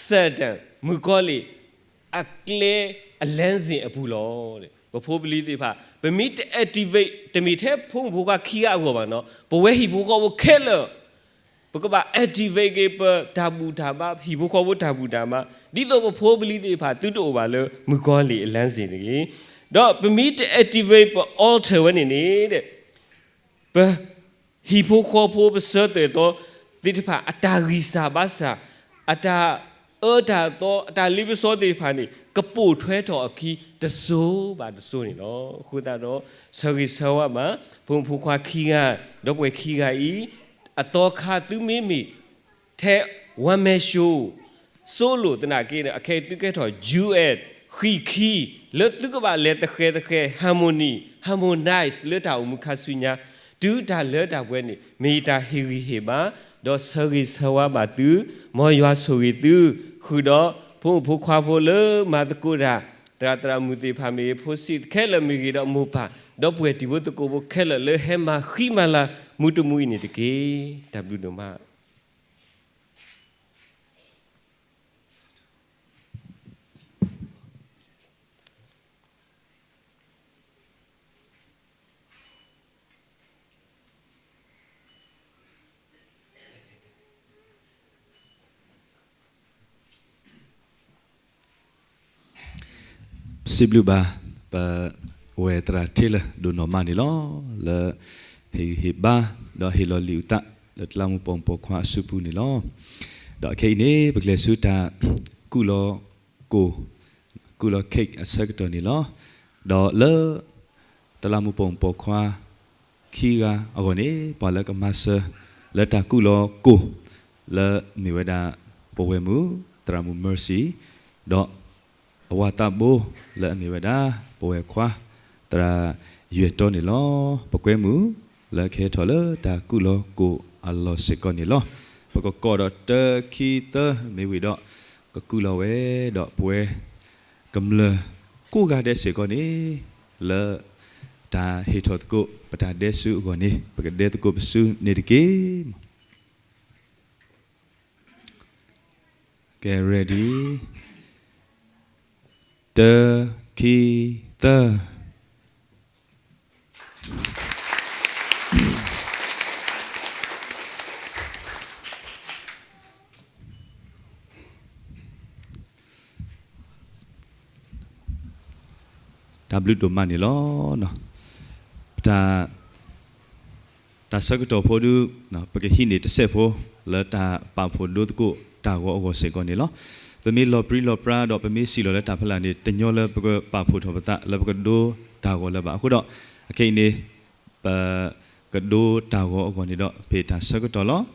Satan မုၣ်ကီၤလံၢ် အကျဲ အလမ်းစဉ် အပူၤလီၤ. ပဖိပလံၤသ့ၣ်တဖၣ် ပမ့ၢ်တ activate တမ့ၢ်ထဲဖိမုၣ်ဖိခွါခံဂၤအဂီၢ်ဘၣ်နီၤ, ပဝဲဟံၣ်ဖိဃီဖိခဲလၢာ် ပကဘၣ် activate က့ၤ ပတၢ်ဘူၣ်တၢ်ဘါ, ဟံၣ်ဖိဃီဖိတၢ်ဘူၣ်တၢ်ဘါ, ဒ်သိးပဖိပလံၤသ့ၣ်တဖၣ် သုတအိၣ်ဘၣ်လၢမုၣ်ကီၤလံၢ်အလမ်းစဉ်တဂ့ၤ. ဒီးပမ့ၢ်တ activate ပ altar ဝဲန့ၣ်န့ၣ် ပဟံၣ်ဖိဃီဖိ ပစၢၤသွဲၣ်သီသ့ၣ်တဖၣ် အတၢ်ဂံၢ်စၢ်ဘါစၢ်, အတၢ်အၢတၢ်သီ, အတၢ်လ့ပစီသ့ၣ်တဖၣ်န့ၣ် ကပိာ်ထွဲထီၣ်အခံ တစိၤဘၣ်တစိၤန့ၣ်လီၤ. အဃိသတးဒီး ဆၢဂ့ၤဆၢဝါဘၣ် ဖိမုၣ်ဖိခွါခံဂၤ, ဒီပုၢ်ဝဲၢ်ခံဂၤအံၤ, အသီခါသုမ့မ့ၢ် ထဲ one man show စိလိာ်သနာ်က့န့ၣ် အခဲအံၤသုကဲထီၣ် duet ဃံၢ်ခံ, လၢသုကဘၣ်လဲၤသဃဲၤသဃဲၤ harmony, harmonize လၢတၢ်အိၣ်မူခါဆူညါ, တုၤတၢ်လၢတၢ်ပှဲၤန့ၣ် မ့ၢ်ယတၢ်ဟ့ၣ်ဂံၢ်ဟ့ၣ်ဘါ, ဒီးဆၢဂ့ၤဆၢဝါဘၣ်သု, မ်ယွၤဆိၣ်ဂ့ၤသု, ဃုာ်ဒီးဖိမုၣ်ဖိခွါဖိလၢမၤသကိးတၢ်, သရၣ်သရၣ်မုၣ်သ့ၣ်တဖၣ်မ့ၢ်ဂ့ၤ, ဖိဆံးခဲလၢာ်မ့ၢ်ဂ့ၤဒီးမိၢ်ပၢ်, ဒီပုၢ်ဝဲၢ်တံၤဖိသကိးဖိခဲလၢာ်လၢဟဲမၤဃံမၤလၤမူတမူအံၤန့ၣ်တက့ၢ်. တၢ်ဘျုးဒိၣ်မး. စံးဘျုးဘၣ် ပဝဲၢ်သရၣ်ထ့လၢာ်ဒိၣ်နီၢ်မးန့ၣ်လီၤ. လၢဟ့ၣ်ဂံၢ်ဟ့ၣ်ဘါ ဒီးဟ့ၣ်လီၤလံာ်အုၣ်သး လၢတလးမူပိာ်မုၣ်ပိာ်ခွါအစုပူၤန့ၣ်လီၤ. ဒီးခဲအံၤန့ၣ် ပကလဲၤဆူတၢ် ကူၣ်လီၤကိၣ်, ကူၣ်လီၤ cake အဆၢကတီၢ်န့ၣ်လီၤ. ဒီးလၢ တလးမူးပိာ်မုၣ်ပိာ်ခွါ ခံဂၤအဂီၢ်န့ၣ် ပှၤလၢကမၤစၢၤ လၢတၢ်ကူၣ်လီၤကိၣ် လၢအမ့ၢ်ဝဲဒၣ် ပဝဲၢ်မုၣ် သရၣ်မုၣ် Mercy ဒီး အဝၤသးဘိ လၢအမ့ၢ်ဝဲဒၣ် ပဝဲၢ်ခွါ သရၣ်ယွဲၢ်တီန့ၣ်လီၤ. ပကွဲမုာ် လၢကဟဲထီၣ်လၢတၢ်ကူၣ်လီၤကိၣ်အလီၢ်စ့ၢ်ကီးန့ၣ်လီၤ. ပကကိးဒီးတၢ ခံ သၢ မ့ၢ်ဝံၤဒီး ကကူၣ်လီၤဝဲဒီးပဝဲ ကမျၢၢ်ကိးဂၤဒဲးစ့ၢ်ကီးန့ၣ် လၢ တၢ်ဟ့ၣ်ထီၣ်သကိး ပတၢ်ဒဲးဆူအဂီၢ်န့ၣ် ပကဒဲသကိးပစုန့ၣ်တက့ၢ်. ကဲ ready, တၢ ခံ သၢ. တၢ်ဘျုးဒိၣ်မးန့ၣ်လီၤ. ပတၢ် တၢ်ဆၢကတီၢ်ဖိဒု ပကဟံးန့ၢ်တစဲးဖိ လၢတၢ်ပာ်ဖှိၣ်ဒိသကိးတၢ်ဂီၤအဂီၢ်စ့ၢ်ကီးန့ၣ်လီၤ. ပမ့ၢ်လီၤပြံလီၤပြါဒီးပမ့ၢ်စံၣ်လီၤလၢတၢ်ဖီလာ်န့ၣ် တညီလၢပကပာ်ဖှိၣ်ထီၣ်ပသး လၢပကဒိတၢ်ဂီၤလၢၤဘၣ်. အဃိဒီး အခဲအံၤန့ၣ် ပကဒိတၢ်ဂီၤအဂီၢ်န့ၣ်ဒီး ဖဲတၢ်ဆၢကတီၢ်လီၤ.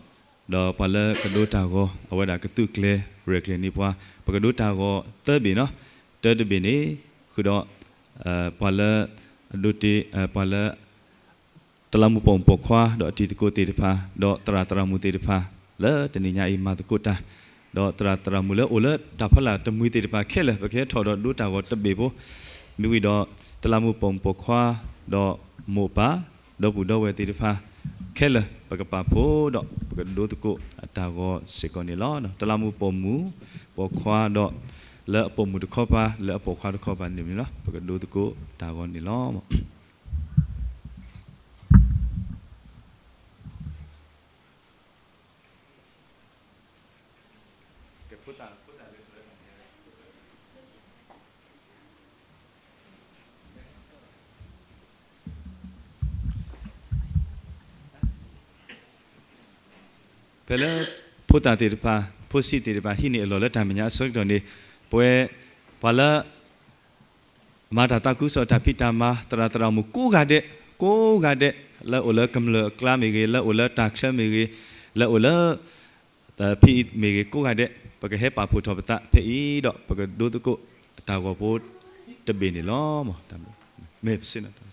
ဒီးပှၤလၢကဒိတၢ်ဂီၤ အဝဲဒၣ်ကသုးကျဲၤရဲၣ်ကျဲၤန့ၢ်ပှၤ ပကဒိတၢ်ဂီၤသၢဘ့ၣ်နီၤ. တၢတဘ့ၣ်န့ၣ် ဃုာ်ဒီး ပှၤလၢ အဒိတ့ ပှၤလၢ တလးမူးပိာ်မုၣ်ပိာ်ခွါ ဒီးအတံၤသကိးသ့ၣ်တဖၣ် ဒီးသရၣ်သရၣ်မုၣ်သ့ၣ်တဖၣ် လၢတနံၤညါအံၤမၤသကိးတၢ် ဒီးသရၣ်သရၣ်မုၣ်လၢအိၣ်လၢတၢ်ဖီလာ်တမှံၤသ့ၣ်တဖၣ်ခဲလၢာ် ပကဟဲထီၣ်ဒီးဒိတၢ်ဂီၤတဘ့ၣ်ဖိ မ့ၢ်ဝံၤဒီး တလးမူးပိာ်မုၣ်ပိာ်ခွါ ဒီးမိၢ်ပၢ် ဒီပုၢ်ဒီဝဲၢ်သ့ၣ်တဖၣ်ခဲလၢာ် ပကပာ်ဖှိၣ်ဒီး ပကဒိသကိးအတၢ်ဂီၤစ့ၢ်ကီးန့ၣ်လီၤ. တလးမူးပိာ်မုၣ်ပိာ်ခွါဒီး လၢအပိာ်မုၣ်တခီပၤ လၢအပိာ်ခွါတခီပၤန့ၣ်မ့ၢ်နီၤ ပကဒိသကိးတၢ်ဂီၤန့ၣ်လီၤ. ဖဲလၢ ဖိသၣ်သ့ၣ်တဖၣ် ဖိဆံးသ့ၣ်တဖၣ် ဟံးန့ၢ်အလီၢ်လၢတၢ်မဲာ်ညါအဆၢကတီၢ်န့ၣ် ပဝဲ ပှၤလၢ မၤတၢ်သးခုကစီၣ်တၢ်ဖံးတၢ်မၤ သရၣ်သရၣ်မုၣ်ကိးဂၤဒဲး ကိးဂၤဒဲး လၢအိၣ်လၢကမျၢၢ်အကျါမ့ၢ်ဂ့ၤ လၢအိၣ်လၢတၢ်ချၢမ့ၢ်ဂ့ၤ လၢအိၣ်လၢ ဖံးအံၤမ့ၢ်ဂ့ၤကိးဂၤဒဲး ပကဟဲပာ်ဖှိၣ်ထီၣ်ပသးဖဲအံၤဒီး ပကဒိသကိးတၢ်ဂီၤဖိတဘ့ၣ်န့ၣ်လီၤ. မ့ၢ်ပစ့ၢ်နီၤ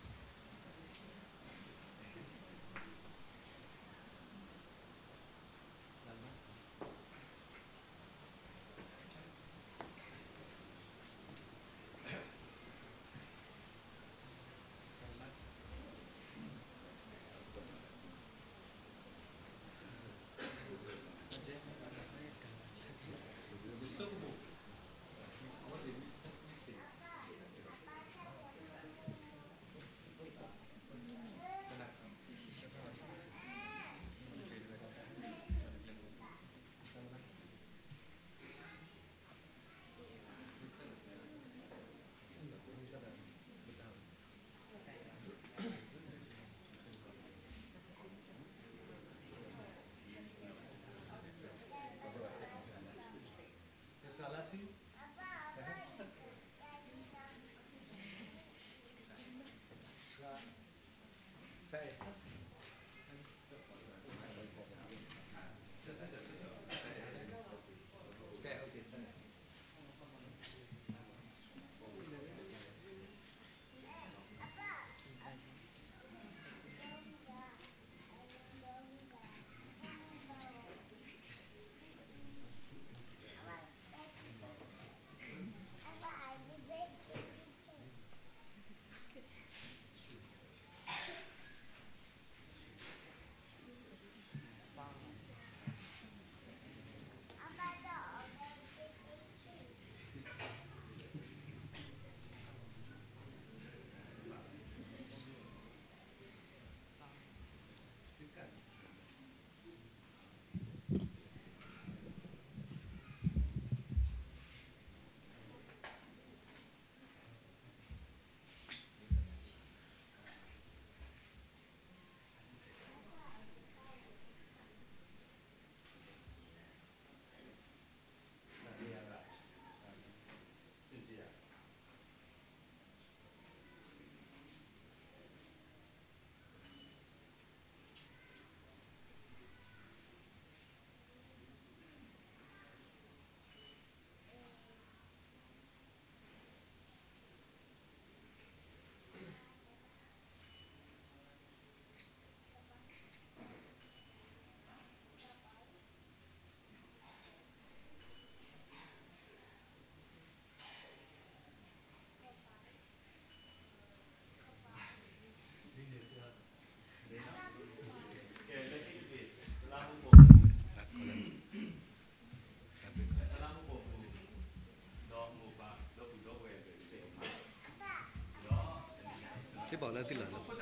ဘၣ်လၢသ့ၣ်လီၤ.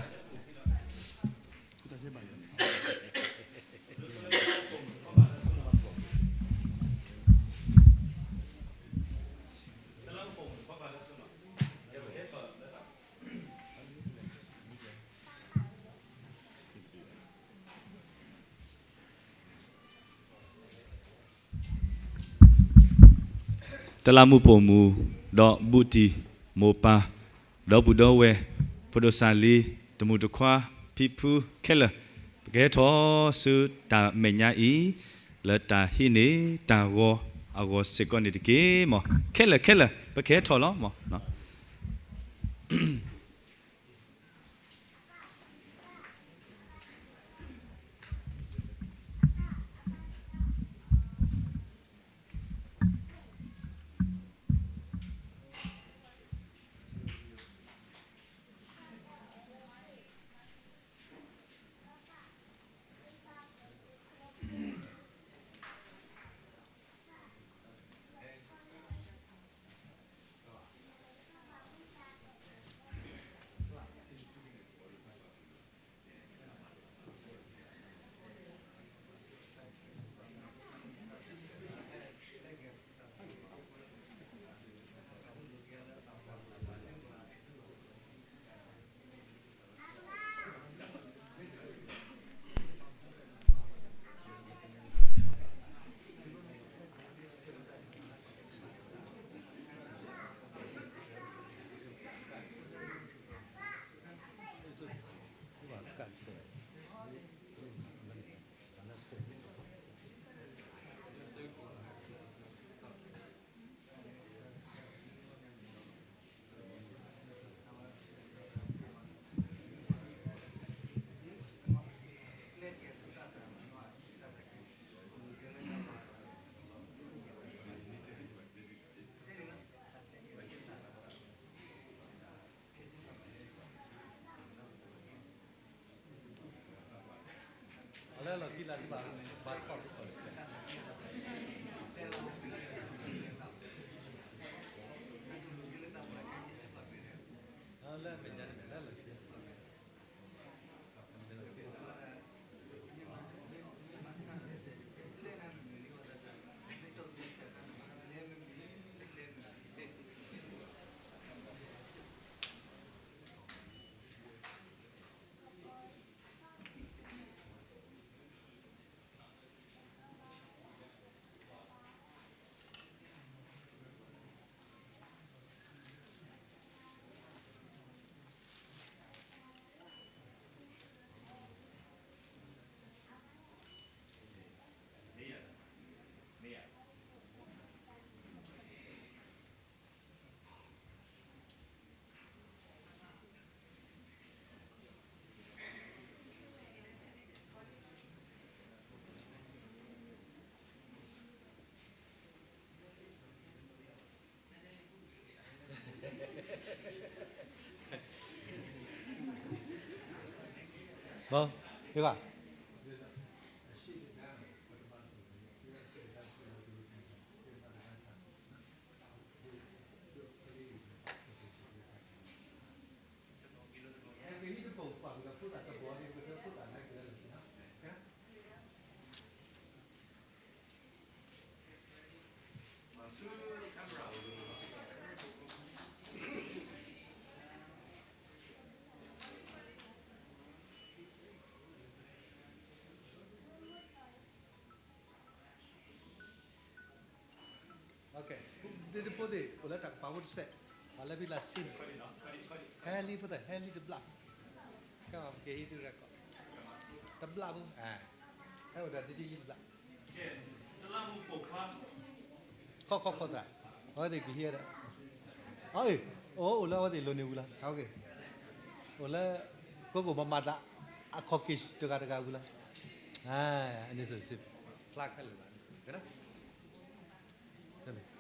တလးမူးပိာ်မူ, ဒီးဘူးတံၢ်, မိၢ်ပၢ်, ဒီပုၢ်ဒီဝဲၢ်, ဖိဒိၣ်စၢ်လံ, တမုၢ်တခွါ, ဖံဖုခဲလၢာ်, ပကဟဲထီၣ်ဆူတၢ်မဲာ်ညါအံၤ လၢတၢ်ဟံးန့ၢ်တၢ်ဂီၤအဂီၢ်စ့ၢ်ကီးန့ၣ်တက့ၢ်မး. ခဲလၢာ်ခဲလၢာ် ပကဟဲထီၣ်လီၤမး. ဒ်တဖိသ့ၣ်အိၣ်လၢတၢ်ကပၤဖိတစဲး, ပှၤလၢဖံလၢဆံန့ၣ်, ဟဲလံဖိသၣ် ဟဲလံတဘျၣ်ဖိ, ကဲပက့ၤဟံးသုရဲၣ်ကီး, တဘျၣ်ဖိ, ဟဲအိၣ်ဒီးဒ်တယံၤတဘျၣ် ခီခီခီသရၣ်, အဝဲသ့ၣ်ကဟံးဒီး, အအ့ၣ်, အိၣ်အိၣ်လၢအဝဲသ့ၣ်လိၤန့ၣ်ဝံၤလီၤ, အိၣ်လၢ ကိးကိးမၤမၤသး, အခီၣ်က့ၤတဂၤတဂၤဝံၤလီၤ, အန့ၣ်စ့ၢ်, ဖျါခဲလၢာ်လီၤ,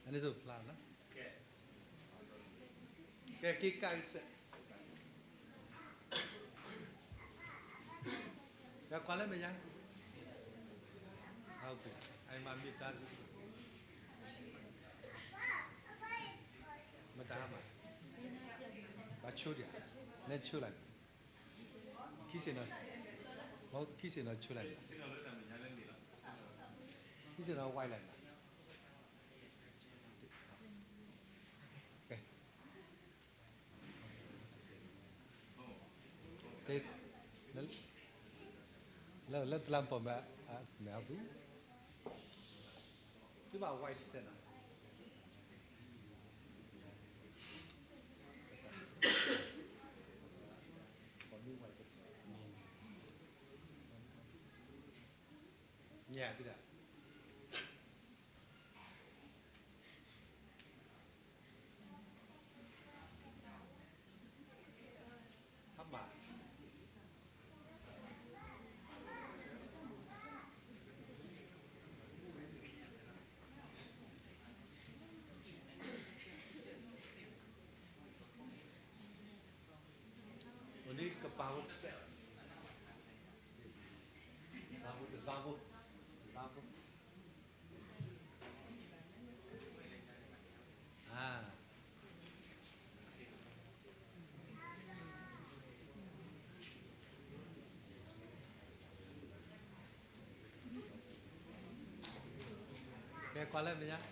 အန့ၣ်စ့ၢ်ဖျါလီၤ, ကဲက့ၤကးစဲး ယကွၢ်လၢမဲာ်ညါ, အမၤမ့ၢ်တၢ်စူၤ, မတၤဟါမၢ်, ဆိဒံးဧါ, နဆိလၢမ့ၢ်, ခံစ့ၣ်နီၤ, မ့ၢ်ခံစ့ၣ်နီၤဆိလၢမ့ၢ်, ခံစ့ၣ်နီၤဝဲလၢမ့ၢ်, ကဲ လၢ လၢတလးမူးပိာ်မုၣ်, မ့ၢ်အသု, သုဘၣ်ဝဲတစဲးနီၤ, မ့ၢ်သုဒၣ် ဟါမၢ်, အိၣ်ဒ်ကပၤဖိတစဲး, တစဲးဖိ, တစဲးဖိ, တစဲးဖိ, အါ ကဲကွၢ်လၢမဲာ်ညါ,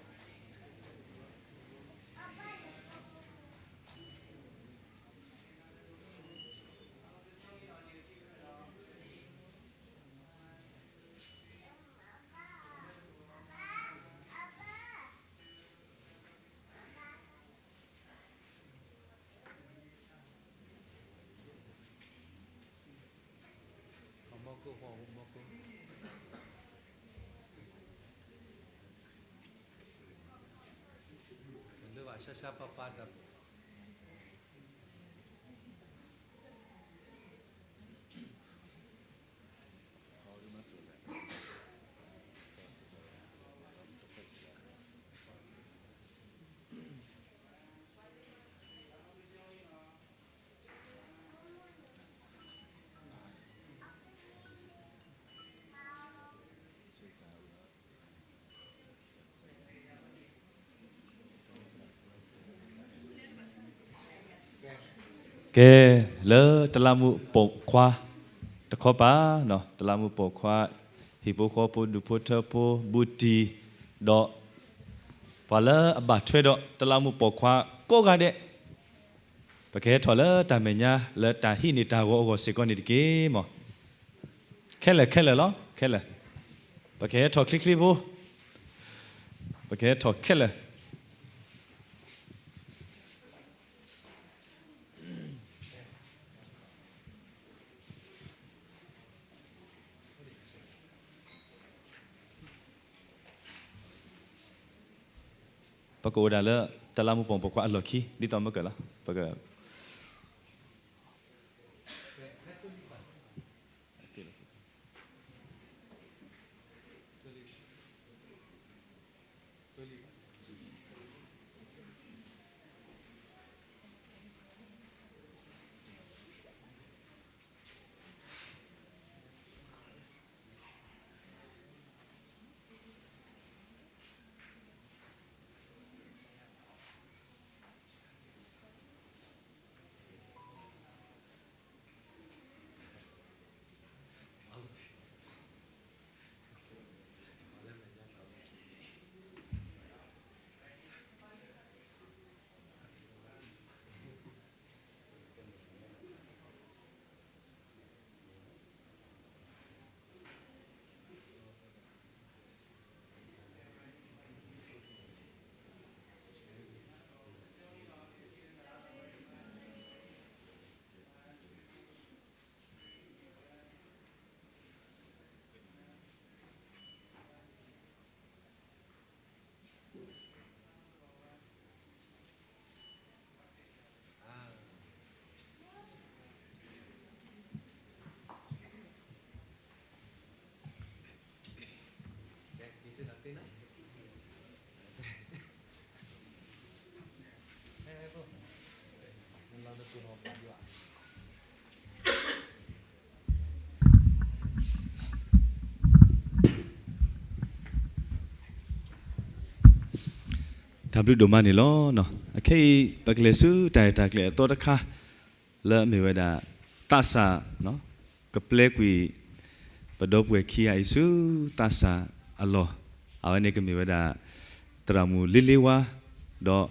မီၢ်ကိၢ်, မီၢ်ကိၢ်, လၢဘၣ်ဆှါဆှါပၤပၤဒီး ကဲ, လၢတလးမူးပိာ်ခွါတခီပၤ, တလးမူးပိာ်ခွါ, ဟံၣ်ဖိဃီဖိ ဒူၣ်ဖိထၢဖိ ဘူးတံၢ်, ဒီး ပှၤလၢအဘၣ်ထွဲဒီးတလးမူးပိာ်ခွါကိးဂၤဒဲး, ပကဟဲထီၣ်လၢတၢ်မဲာ်ညါ လၢတၢ်ဟံးန့ၢ်တၢ်ဂီၤအဂီၢ်စ့ၢ်ကီးန့ၣ်တက့ၢ်မး. ခဲလၢာ်ခဲလၢာ်လီၤ, ခဲလၢာ်, ပကဟဲထီၣ်ချ့ချ့ဖိ, ပကဟဲထီၣ်ခဲလၢာ် ပကအိၣ်ဒၣ်လၢ တလးမူးပိာ်ခွါအလီၢ်ခံ ဒ်သိးမ့ၢ်ကၢၢ်လီၤ. ပကတၢ်ဘျုးဒိၣ်မးန့ၣ်လီၤ. အခဲအံၤ ပကလဲၤဆူတၢ်ရဲၣ်တၢ်ကျဲၤအသီတခါ, လၢအမ့ၢ်ဝဲဒၣ် သးစၢ် ကပျဲကွံာ် ပဒီပုၢ်ဝဲၢ်ခံဂၤအံၤဆူ သးစၢ်အလီၢ်, အဝဲန့ၣ်ကမ့ၢ်ဝဲဒၣ် သရၣ်မုၣ်လ့လ့ဝါ ဒီး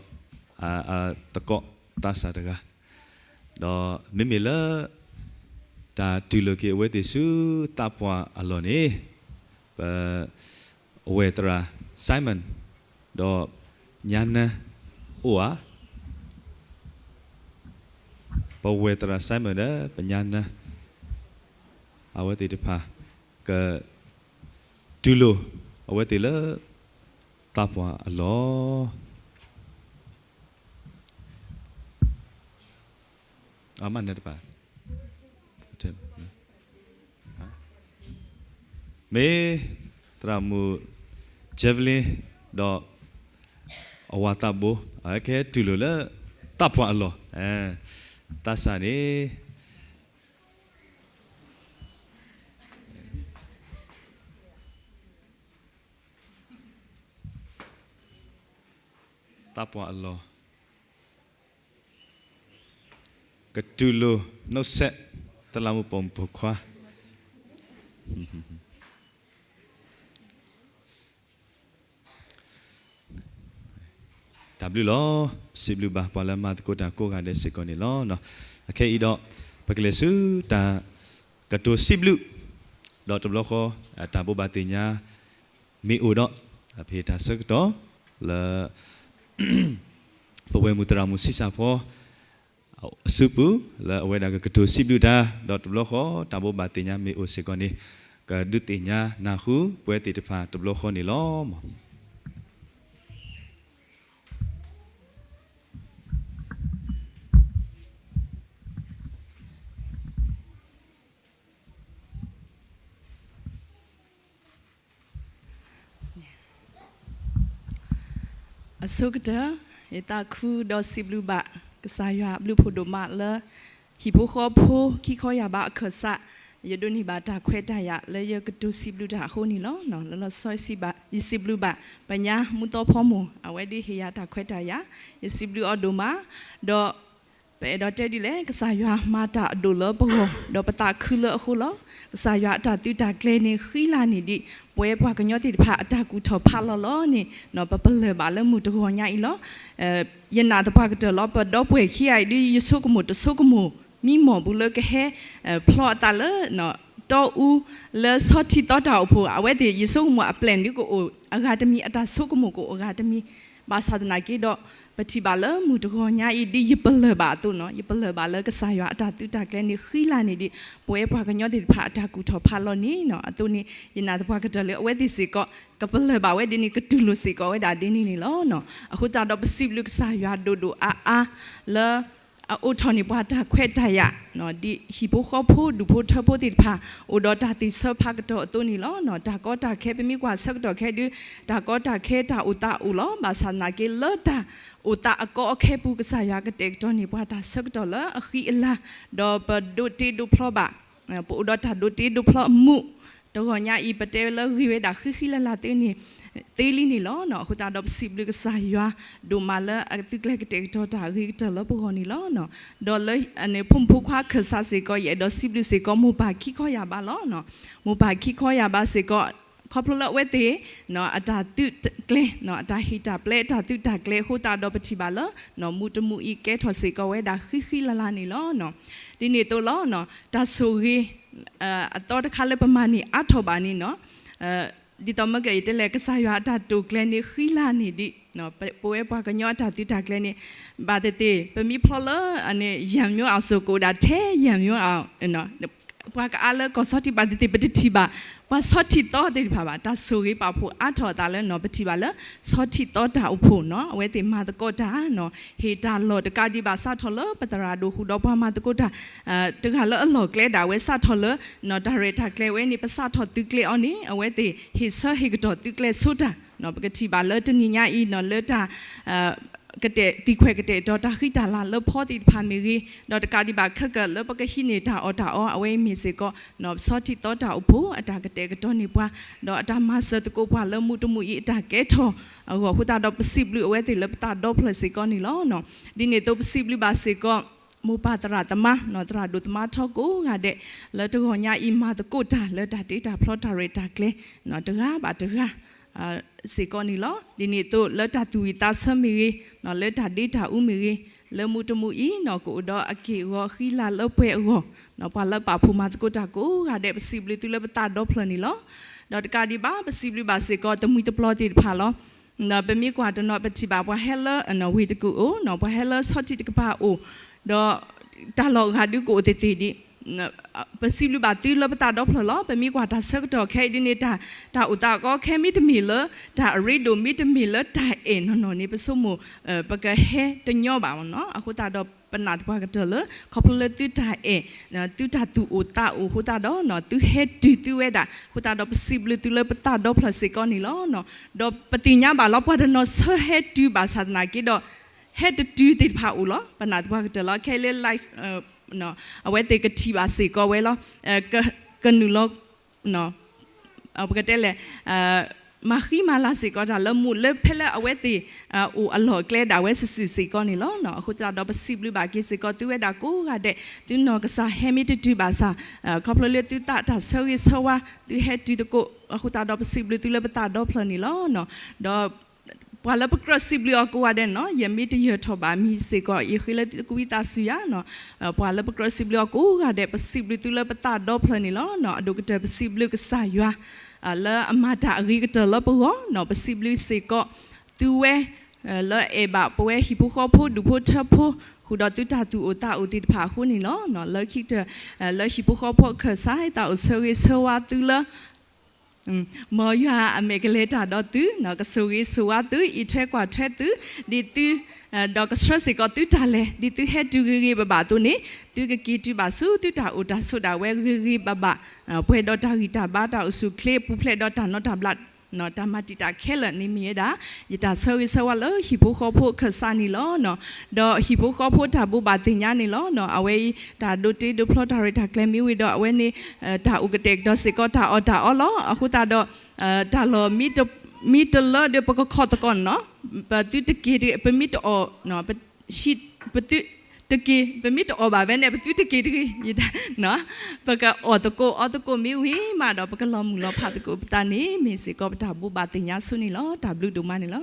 အသကိးသးစၢ်တဂၤ, ဒီးမ့မ့ၢ်လၢ တၢ်တူၢ်လိာ်က့ၤအဝဲသ့ၣ်ဆူသးပှၢ်အလီၢ်န့ၣ် ပ ဝဲၢ်သရၣ် Simon ဒီးညါနၢအိၣ်ဧါ, ပဝဲၢ်သရၣ် Simon ဒီးပညါနၢ အဝဲသ့ၣ်တဖၣ် ကတူၢ်လိာ်အဝဲသ့ၣ်လၢ သးပှၢ်အလီၢ်, အမ့ၢ်နၢတပၣ် မ့ၢ်သရၣ်မုၣ် Javelin ဒီး အဝၤသးဘိ အကဟဲတူၢ်လိာ်လၢ သးပှၢ်အလီၢ်, သးစၢ်န့ၣ် သးပှၢ်အလီၢ် ကတူၢ်လိာ် နှုတ်ဆက် သရၣ်မုၣ်ပိာ်မုၣ်ပိာ်ခွါ တၢ်ဘျုးလီၤ. စံးဘျုးဘၣ်ပှၤလၢမၤသကိးတၢ်ကိးဂၤဒဲးစ့ၢ်ကီးန့ၣ်လီၤ. အခဲအံၤဒီး ပကလဲၤဆူတၢ်ကတိၤစံးဘျုး ဒီးတဘျီဃီ တၢ်ဘိးဘၣ်သ့ၣ်ညါ မ့ၢ်အိၣ်ဒီး ပဟ့ၣ်တၢ်ဆၢကတီၢ်လၢ ပဝဲၢ်မုၣ်သရၣ်မုၣ်ဆံးစၢ်ဖီ အစုပူၤ လၢအဝဲဒၣ်ကကတိၤစံးဘျုးတၢ် ဒီးတဘျီဃီ တၢ်ဘိးဘၣ်သ့ၣ်ညါမ့ၢ်အိၣ်စ့ၢ်ကီးန့ၣ် ကဒုးသ့ၣ်ညါနၢ်ဟူပဝဲသ့ၣ်တဖၣ်တဘျီဃီန့ၣ်လီၤ. အဆိကတၢၢ် ယသးခုဒီးစံးဘျုးဘၣ် ကစၢ်ယွၤအဘျုးဖှိၣ်ဒိၣ်မးလၢ ဟံၣ်ဖိဃီဖိခံခီယၢ်ဘးအခၢၣ်စး ယဒိးန့ၢ်ဘၣ်တၢ်ခွဲးတၢ်ယာ်လၢယကတိၤစံးဘျုးတၢ်အဃိန့ၣ်လီၤ. လီၤလီၤဆီဆီ ယစံးဘျုးဘၣ် ပညါမူသီဖီမိၢ် အဝဲဒၣ်ဟ့ၣ်ယၤတၢ်ခွဲးတၢ်ယာ် ယစံးဘျုးအီၤဒိၣ်မး ဒီး ပအဲၣ်ဒိးတဲဒ်လဲၣ် ကစၢ်ယွၤမၤတၢ်အဒိၣ်လၢပဂီၢ် ဒီးပသးခုလၢအဃိလီၤ. ကစၢ်ယွၤအတၢ်သုးတၢ်ကျဲၤန့ၣ် ဃံလၤန့ၢ်ဒံး ပဝဲပှၤကညီသ့ၣ်တဖၣ်အတၢ်ကူၣ်ထီၣ်ဖးလီၤလီၤန့ၣ် ပပလၢၢ်ဘၣ်လၢမုၢ်တဂီၤညါအံၤလီၤ. ယနာ်သပှၢ်ကတၢၢ်လီၤ ပဒီပုၢ်ဝဲၢ်ခံဂၤအံၤဒ် ယဆိကမိၣ်တဆိကမိၣ် မံမီၢ်ဘူးလၢကဟဲ ဖျီအသးလၢ တီအူ လၢဆီထံသီတၢ်အိၣ်ဖှိၣ် အဝဲသ့ၣ် ယဆိကမိၣ်အပျဲၢ်ဒ်ကအိၣ်အဂၤတမံၤ အတၢ်ဆိကမိၣ်ကအိၣ်အဂၤတမံၤ ဘၣ်ဆၣ်သနာ်က့ဒီး ပထံၣ်ဘၣ်လၢမုၢ်တဂီၤညါအံၤ ဒ်ယပလၢၢ်ဘၣ်အသိးနီၤ ယပလၢၢ်ဘၣ်လၢကစၢ်ယွၤအတၢ်သုးတၢ်ကျဲၤန့ၣ် ဃံလၤန့ၢ်ဒံး ပဝဲပှၤကညီသ့ၣ်တဖၣ်အတၢ်ကူၣ်ထီၣ်ဖးလီၤန့ၣ်နီၤ အသိးန့ၣ် ယနာ်သပှၢ်ကတၢၢ်လၢအဝဲသ့ၣ်စ့ၢ်ကီး ကပလၢၢ်ဘၣ်ဝဲဒ်န့ၣ် ကတူၢ်လိာ်စ့ၢ်ကီးဝဲဒၣ်ဒ်န့ၣ်န့ၣ်လီၤ. အဃိသတးဒီးပစံးဘျုးကစၢ်ယွၤဒိၣ်ဒိၣ်အါအါ လၢ အအိးထီၣ်န့ၢ်ပှၤတၢ်ခွဲးတၢ်ယာ် ဒ်ဟံၣ်ဖိဃီဖိ ဒူၣ်ဖိထၢဖိသ့ၣ်တဖၣ် အိၣ်ဒီးတၢ်သ့ၣ်ဆၢဖးကတီၢ်အသိးန့ၣ်လီၤ. တၢ်ကီတၢ်ခဲ ပမ့ၢ်ကွၢ်ဆၢကတီၢ်ခဲဒု တၢ်ကီတၢ်ခဲတၢ်အိၣ်သးအိၣ်လီၤ. ဘၣ်ဆၣ်သနာ်က့လၢတၢ်အိၣ်သးအကီအခဲပူၤ ကစၢ်ယွၤကတဲာ်ကတီၤန့ၢ်ပှၤတၢ်ဆၢကတီၢ်လၢအဃံအလၤ ဒီးပဒိးတ့ဒိးဖျီဘၣ် ပအိၣ်ဒီးတၢ်ဒိးတ့ဒိးဖျီအမူး တဂီၤညါအံၤ ပတဲလၢဂ့ၤဝဲဒၣ်ဃံဃံလၤလၤသ့န့ၣ် သ့လံန့ၣ်လီၤ. အဃိသတးဒီးပစံးဘျုးကစၢ်ယွၤ ဒိၣ်မးလၢအသုးကျဲၤကတဲာ်ကတီၤတၢ်အဂ့ၤကတၢၢ်လၢပဂီၢ်န့ၣ်လီၤ. ဒီးလၢ ဖိမုၣ်ဖိခွါခၢၣ်စးစ့ၢ်ကီး ယအဲၣ်ဒိးစံးဘျုးစ့ၢ်ကီး မိၢ်ပၢ်ခံခီယၢ်ဘးလီၤ. မိၢ်ပၢ်ခံခီယၢ်ဘးစ့ၢ်ကီး ခီဖျိလၢအဝဲသ့ၣ် အတၢ်သုးကျဲၤ အတၢ်ဟ့ၣ်တၢ်ပျဲ အတၢ်သုးတၢ်ကျဲၤအဃိသတးဒီး ပထံၣ်ဘၣ်လၢ မူးတမူးအံၤ ကဲထီၣ်စ့ၢ်ကီးဝဲဒၣ်ဃံဃံလၤလၤန့ၣ်လီၤ. ဒ်န့ၣ်အသိးလီၤ တၢ်ဆိၣ်ဂ့ၤ အသီတခါလၢပမၤန့ၢ်အါထီၣ်ဘၣ်န့ၣ်နီၤ ဒ်သိးမ့ၢ်ကယတဲလဲၣ် ကစၢ်ယွၤအတၢ်တိာ်ကျဲၤန့ၣ် ဃံလၤန့ၢ်ဒံး ပဝဲပှၤကညီအတၢ်သုးတၢ်ကျဲၤန့ၣ် ဘၣ်သ့ၣ်သ့ၣ် ပမ့ၢ်ဖျီလၢ ယၢ်မၠိအီၤစိၤ ကအိၣ်ဒၣ်ထဲယၢ်မၠိအီၤ ပှၤကအါလၢကီၢ်ဆီထံး ဘၣ်သ့ၣ်သ့ၣ် ပတထံၣ်ဘၣ် ပှၤဆီထံးသီသ့ၣ်တဖၣ်ဘၣ် တၢ်ဆိၣ်ဂ့ၤပာ်ဖှိၣ်အါထီၣ်အသးလၢနီၤ ပထံၣ်ဘၣ်လၢ ဆီထံးသီတၢ်အိၣ်ဖှိၣ်နီၤ အဝဲသ့ၣ်မၤသကိးတၢ်နီၤ ဟ့ၣ်တၢ်လီၢ်တကးဒံးဘၣ် စးထီၣ်လၢပသရၣ်ဒိၣ်ဃုာ်ဒီးပှၤမၤသကိးတၢ် တဂၤလၢအလီၢ်ကျဲဒၣ်ဝဲ စးထီၣ်လၢ တၢ်ရဲၣ်တၢ်ကျဲၤဝဲန့ၣ် ပစးထီၣ်သုးကျဲၤအီၤန့ၣ် အဝဲသ့ၣ်ဟ့ၣ်ဆၢဟ့ၣ်ကတီၢ်သုးကျဲၤဆိတၢ် ပကထံၣ်ဘၣ်လၢတနံၤညါအံၤနီၤ လၢတၢ် ကတဲာ်သံခွဲးကတဲာ်ကတီၤတၢ်ဃံတၢ်လၤလၢဖီသ့ၣ်တဖၣ်မ့ၢ်ဂ့ၤ ဒီးတကးဒံးဘၣ်ခဲကၢၢ်လၢပကဟံးန့ၢ်တၢ်အီၣ်တၢ်အီ အဝဲအံၤမ့ၢ်စ့ၢ်ကီး ဆီထံးသီတၢ်အိၣ်ဖှိၣ်အတၢ်ကတဲာ်ကတီၤန့ၢ်ပှၤ ဒီးအတၢ်မၤစၢၤသကိးပှၤလၢမူးတမူးအံၤအတၢ်ကဲထီၣ်အဂီၢ် အဃိသတးဒီးပစံးဘျုးအဝဲသ့ၣ်လၢပသးဒီဖျၢၣ်စ့ၢ်ကီးန့ၣ်လီၤ. ဒ်န့ၣ်အသိးပစံးဘျုးဘၣ်စ့ၢ်ကီး မိၢ်ပၢ်သရၣ်သမါ သရၣ်ဒိၣ်သမါထီကိးဂၤဒဲး လၢတဂီၤညါအံၤမၤသကိးတၢ်လၢတၢ်တ့တၢ်ဖျီတၢ်ရဲၣ်တၢ်ကျဲၤ တဂၤဘၣ်တဂၤ စ့ၢ်ကီးန့ၣ်လီၤ. ဒ်န့ၣ်အသိးလၢတၢ်သူၣ်ဝံၣ်သးဆၢမ့ၢ်ဂ့ၤ, လၢတၢ်ဒ့တၢ်အူမ့ၢ်ဂ့ၤ, လၢမူတမူအံၤန့ၣ် ကအိၣ်ဒီးအက့ၢ်အဂီၤဃံလၤလၢပှဲၤအဂီၢ်, ပှၤလၢပာ်ဖှိၣ်မၤသကိးတၢ်ကိးဂၤဒဲး ပစံးဘျုးသုလၢပသးဒီဖျၢၣ်န့ၣ်လီၤ. ဒီးတကးဒံးဘၣ် ပစံးဘျုးဘၣ်စ့ၢ်ကီးတမှံၤတပျီၤသ့ၣ်တဖၣ်လီၤ. ပမ့ၢ်ကွၢ်တနီၤ ပထံၣ်ဘၣ်ပှၤဟဲလၢဝ့ၢ်တကူၣ်အိၣ်, ပှၤဟဲလၢဆီထံးတကပၤအိၣ်, ဒီးတၢ်လီၢ်ဂၤဒုးကအိၣ်သ့ၣ်သ့ၣ်ဒံး ပစံးဘျုးဘၣ်သုလၢပသးဒီဖျၢၣ်လီၤ. ပမ့ၢ်ကွၢ်တၢ်ဆၢကတီၢ်ခဲအံၤဒ်န့ၣ် တၢ်အိၣ်သးအကီခဲမ့တမ့ၢ်လၢ တၢ်အရ့ဒိၣ်မ့တမ့ၢ်လၢတၢ်အဲၣ်နီၢ်နီၢ်န့ၣ် ပဆိကမိၣ် ပကဟဲတညီဘၣ်မ့ၢ်နီၤ. အဃိသတးဒီး ပနာ်သပှၢ်ကတၢၢ်လၢ ခီဖျိလၢသုတၢ်အဲၣ် သုတၢ်သူၣ်အိၣ်သးအိၣ်အဃိသတးဒီး သုဟဲတုၤသုဝဲဒၣ်အဃိသတးဒီး ပစံးဘျုးသုလၢပသးဒီဖျၢၣ်စ့ၢ်ကီးန့ၣ်လီၤ. ဒီးပသ့ၣ်ညါဘၣ်လီၤ ပှၤတနီၤဆၢဟဲတုၤဘၣ်ဆၣ်သနာ်က့ဒီး ဟဲတတုၤသ့ၣ်တဖၣ်အိၣ်လီၤ. ပနာ်သပှၢ်ကတၢၢ်လီၤ ခဲအံၤလၢ live အဝဲသ့ၣ်ကထံၣ်ဘၣ်စ့ၢ်ကီးဝဲလီၤ. က ကနုာ်လီၤ ပကတဲလဲၣ် မၤဃံမၤလၤစ့ၢ်ကီးတၢ်လၢမူး လၢဖဲလၢအဝဲသ့ၣ် အိၣ်အလီၢ်အကျဲဒၣ်ဝဲစုာ်စုာ်စ့ၢ်ကီးန့ၣ်လီၤ. အဃိသတးဒီး ပစံးဘျုးဘၣ်က့ၤစ့ၢ်ကီးသုဝဲဒၣ်ကိးဂၤဒဲး သုနီၢ်ကစၢ်ဟဲမ့ၢ်တတုၤဘၣ်ဆၣ် ခီဖျိလၢသုသးတၢ်ဆၢဂ့ၤဆၢဝါ သုဟဲတုၤသကိး အဃိသတးဒီး ပစံးဘျုးသုလၢပသးဒီဖျၢၣ်န့ၣ်လီၤ. ဒီး ပှၤလၢပကြၢးစံးဘျုးအီၤကိးဂၤဒဲးန့ၣ်လီၤ ယမ့ၢ်တယၢၤထီၣ်ဘၣ်မံၤစ့ၢ်ကီး ယဃ့လၢသုကဝံသးစူၤယၤ ပှၤလၢပကြၢးစံးဘျုးအီၤကိးဂၤဒဲး ပစံးဘျုးသုလၢပသးဒီဖျၢၣ်န့ၣ်လီၤ. အဒိၣ်ကတၢၢ်ပစံးဘျုးကစၢ်ယွၤ လၢအမၤတၢ်အဂ့ၤကတၢၢ်လၢပဂီၢ် ပစံးဘျုးစ့ၢ်ကီး သုဝဲ လၢအဲၣ်ဘၣ်ပဝဲဟံၣ်ဖိဃီဖိဒူၣ်ဖိထၢဖိ ဃုာ်ဒီးသုတၢ်သူၣ်အိၣ်သးအိၣ်သ့ၣ်တဖၣ်အဃိန့ၣ်လီၤ. လၢခံကတၢၢ် လၢဟံၣ်ဖိဃီဖိအခၢၣ်စး သးအိၣ်ဆၢဂ့ၤဆၢဝါသုလၢ မ်ယွၤအမဲာ်ကလဲၤတၢ်ဒီးသု ကဆိၣ်ဂ့ၤဆိၣ်ဝါသု အံးထွဲကွၢ်ထွဲသု ဒ်သု ဒီးကဆှၢစ့ၢ်ကီးသုတၢ်လဲၤ ဒ်သုဟဲတုၤဂ့ၤဂ့ၤဘၣ်ဘၣ်အသိးန့ၣ် သုကက့ၤတုၤဘၣ်ဆူသုတၢ်အိၣ်တၢ်ဆိးဒၣ်ဝဲဂ့ၤဂ့ၤဘၣ်ဘၣ် ပှဲၤဒီးတၢ်ဂံၢ်တၢ်ဘါ တၢ်အိၣ်ဆူၣ်အိၣ်ချ့ ပူၤဖျဲးဒီးတၢ်နီတၢ်ဘျး တၢ်မၤတံာ်တာ်ခဲလၢာ်န့ၣ်မ့ၢ်ဝဲဒၣ် ယတၢ်ဆၢဂ့ၤဆၢဝါလၢဟံၣ်ဖိဃီဖိအခၢၣ်စးန့ၣ်လီၤ. ဒီးဟံၣ်ဖိဃီဖိတၢ်ဘိးဘၣ်သ့ၣ်ညါန့ၣ်လီၤ. အဝဲအံၤ တၢ်ဒိးတ့ဒိးဖျီတၢ်ရဲၣ်တၢ်ကျဲၤမ့ၢ်ဝံၤဒီး အဝဲန့ၣ် တၢ်အိၣ်ကတဲာ်ကတီၤစ့ၢ်ကီးတၢ်အီၣ်တၢ်အီလီၤ. အဃိသတးဒီး တၢ်လီၢ်မ့ၢ်တလၢဒီး ပကခိးသကိးန့ၣ်လီၤ. ပသုတက့ၤ ပမ့ၢ်တအီၣ် ပသုတက့ၤ ပမ့ၢ်တအီၣ်ဘၣ်ဝဲန့ၣ် ပသုတက့ၤတဂ့ၤ ပကအီၣ်သကိးအီသကိးမ့ၢ်ဝံၤမးဒီး ပကလီၤမုၢ်လီၤဖးသကိးပသးန့ၣ် မ့ၢ်စ့ၢ်ကီးပတၢ်ဘိးဘၣ်သ့ၣ်ညါဆိန့ၣ်လီၤ. တၢ်ဘျုးဒိၣ်မးန့ၣ်လီၤ.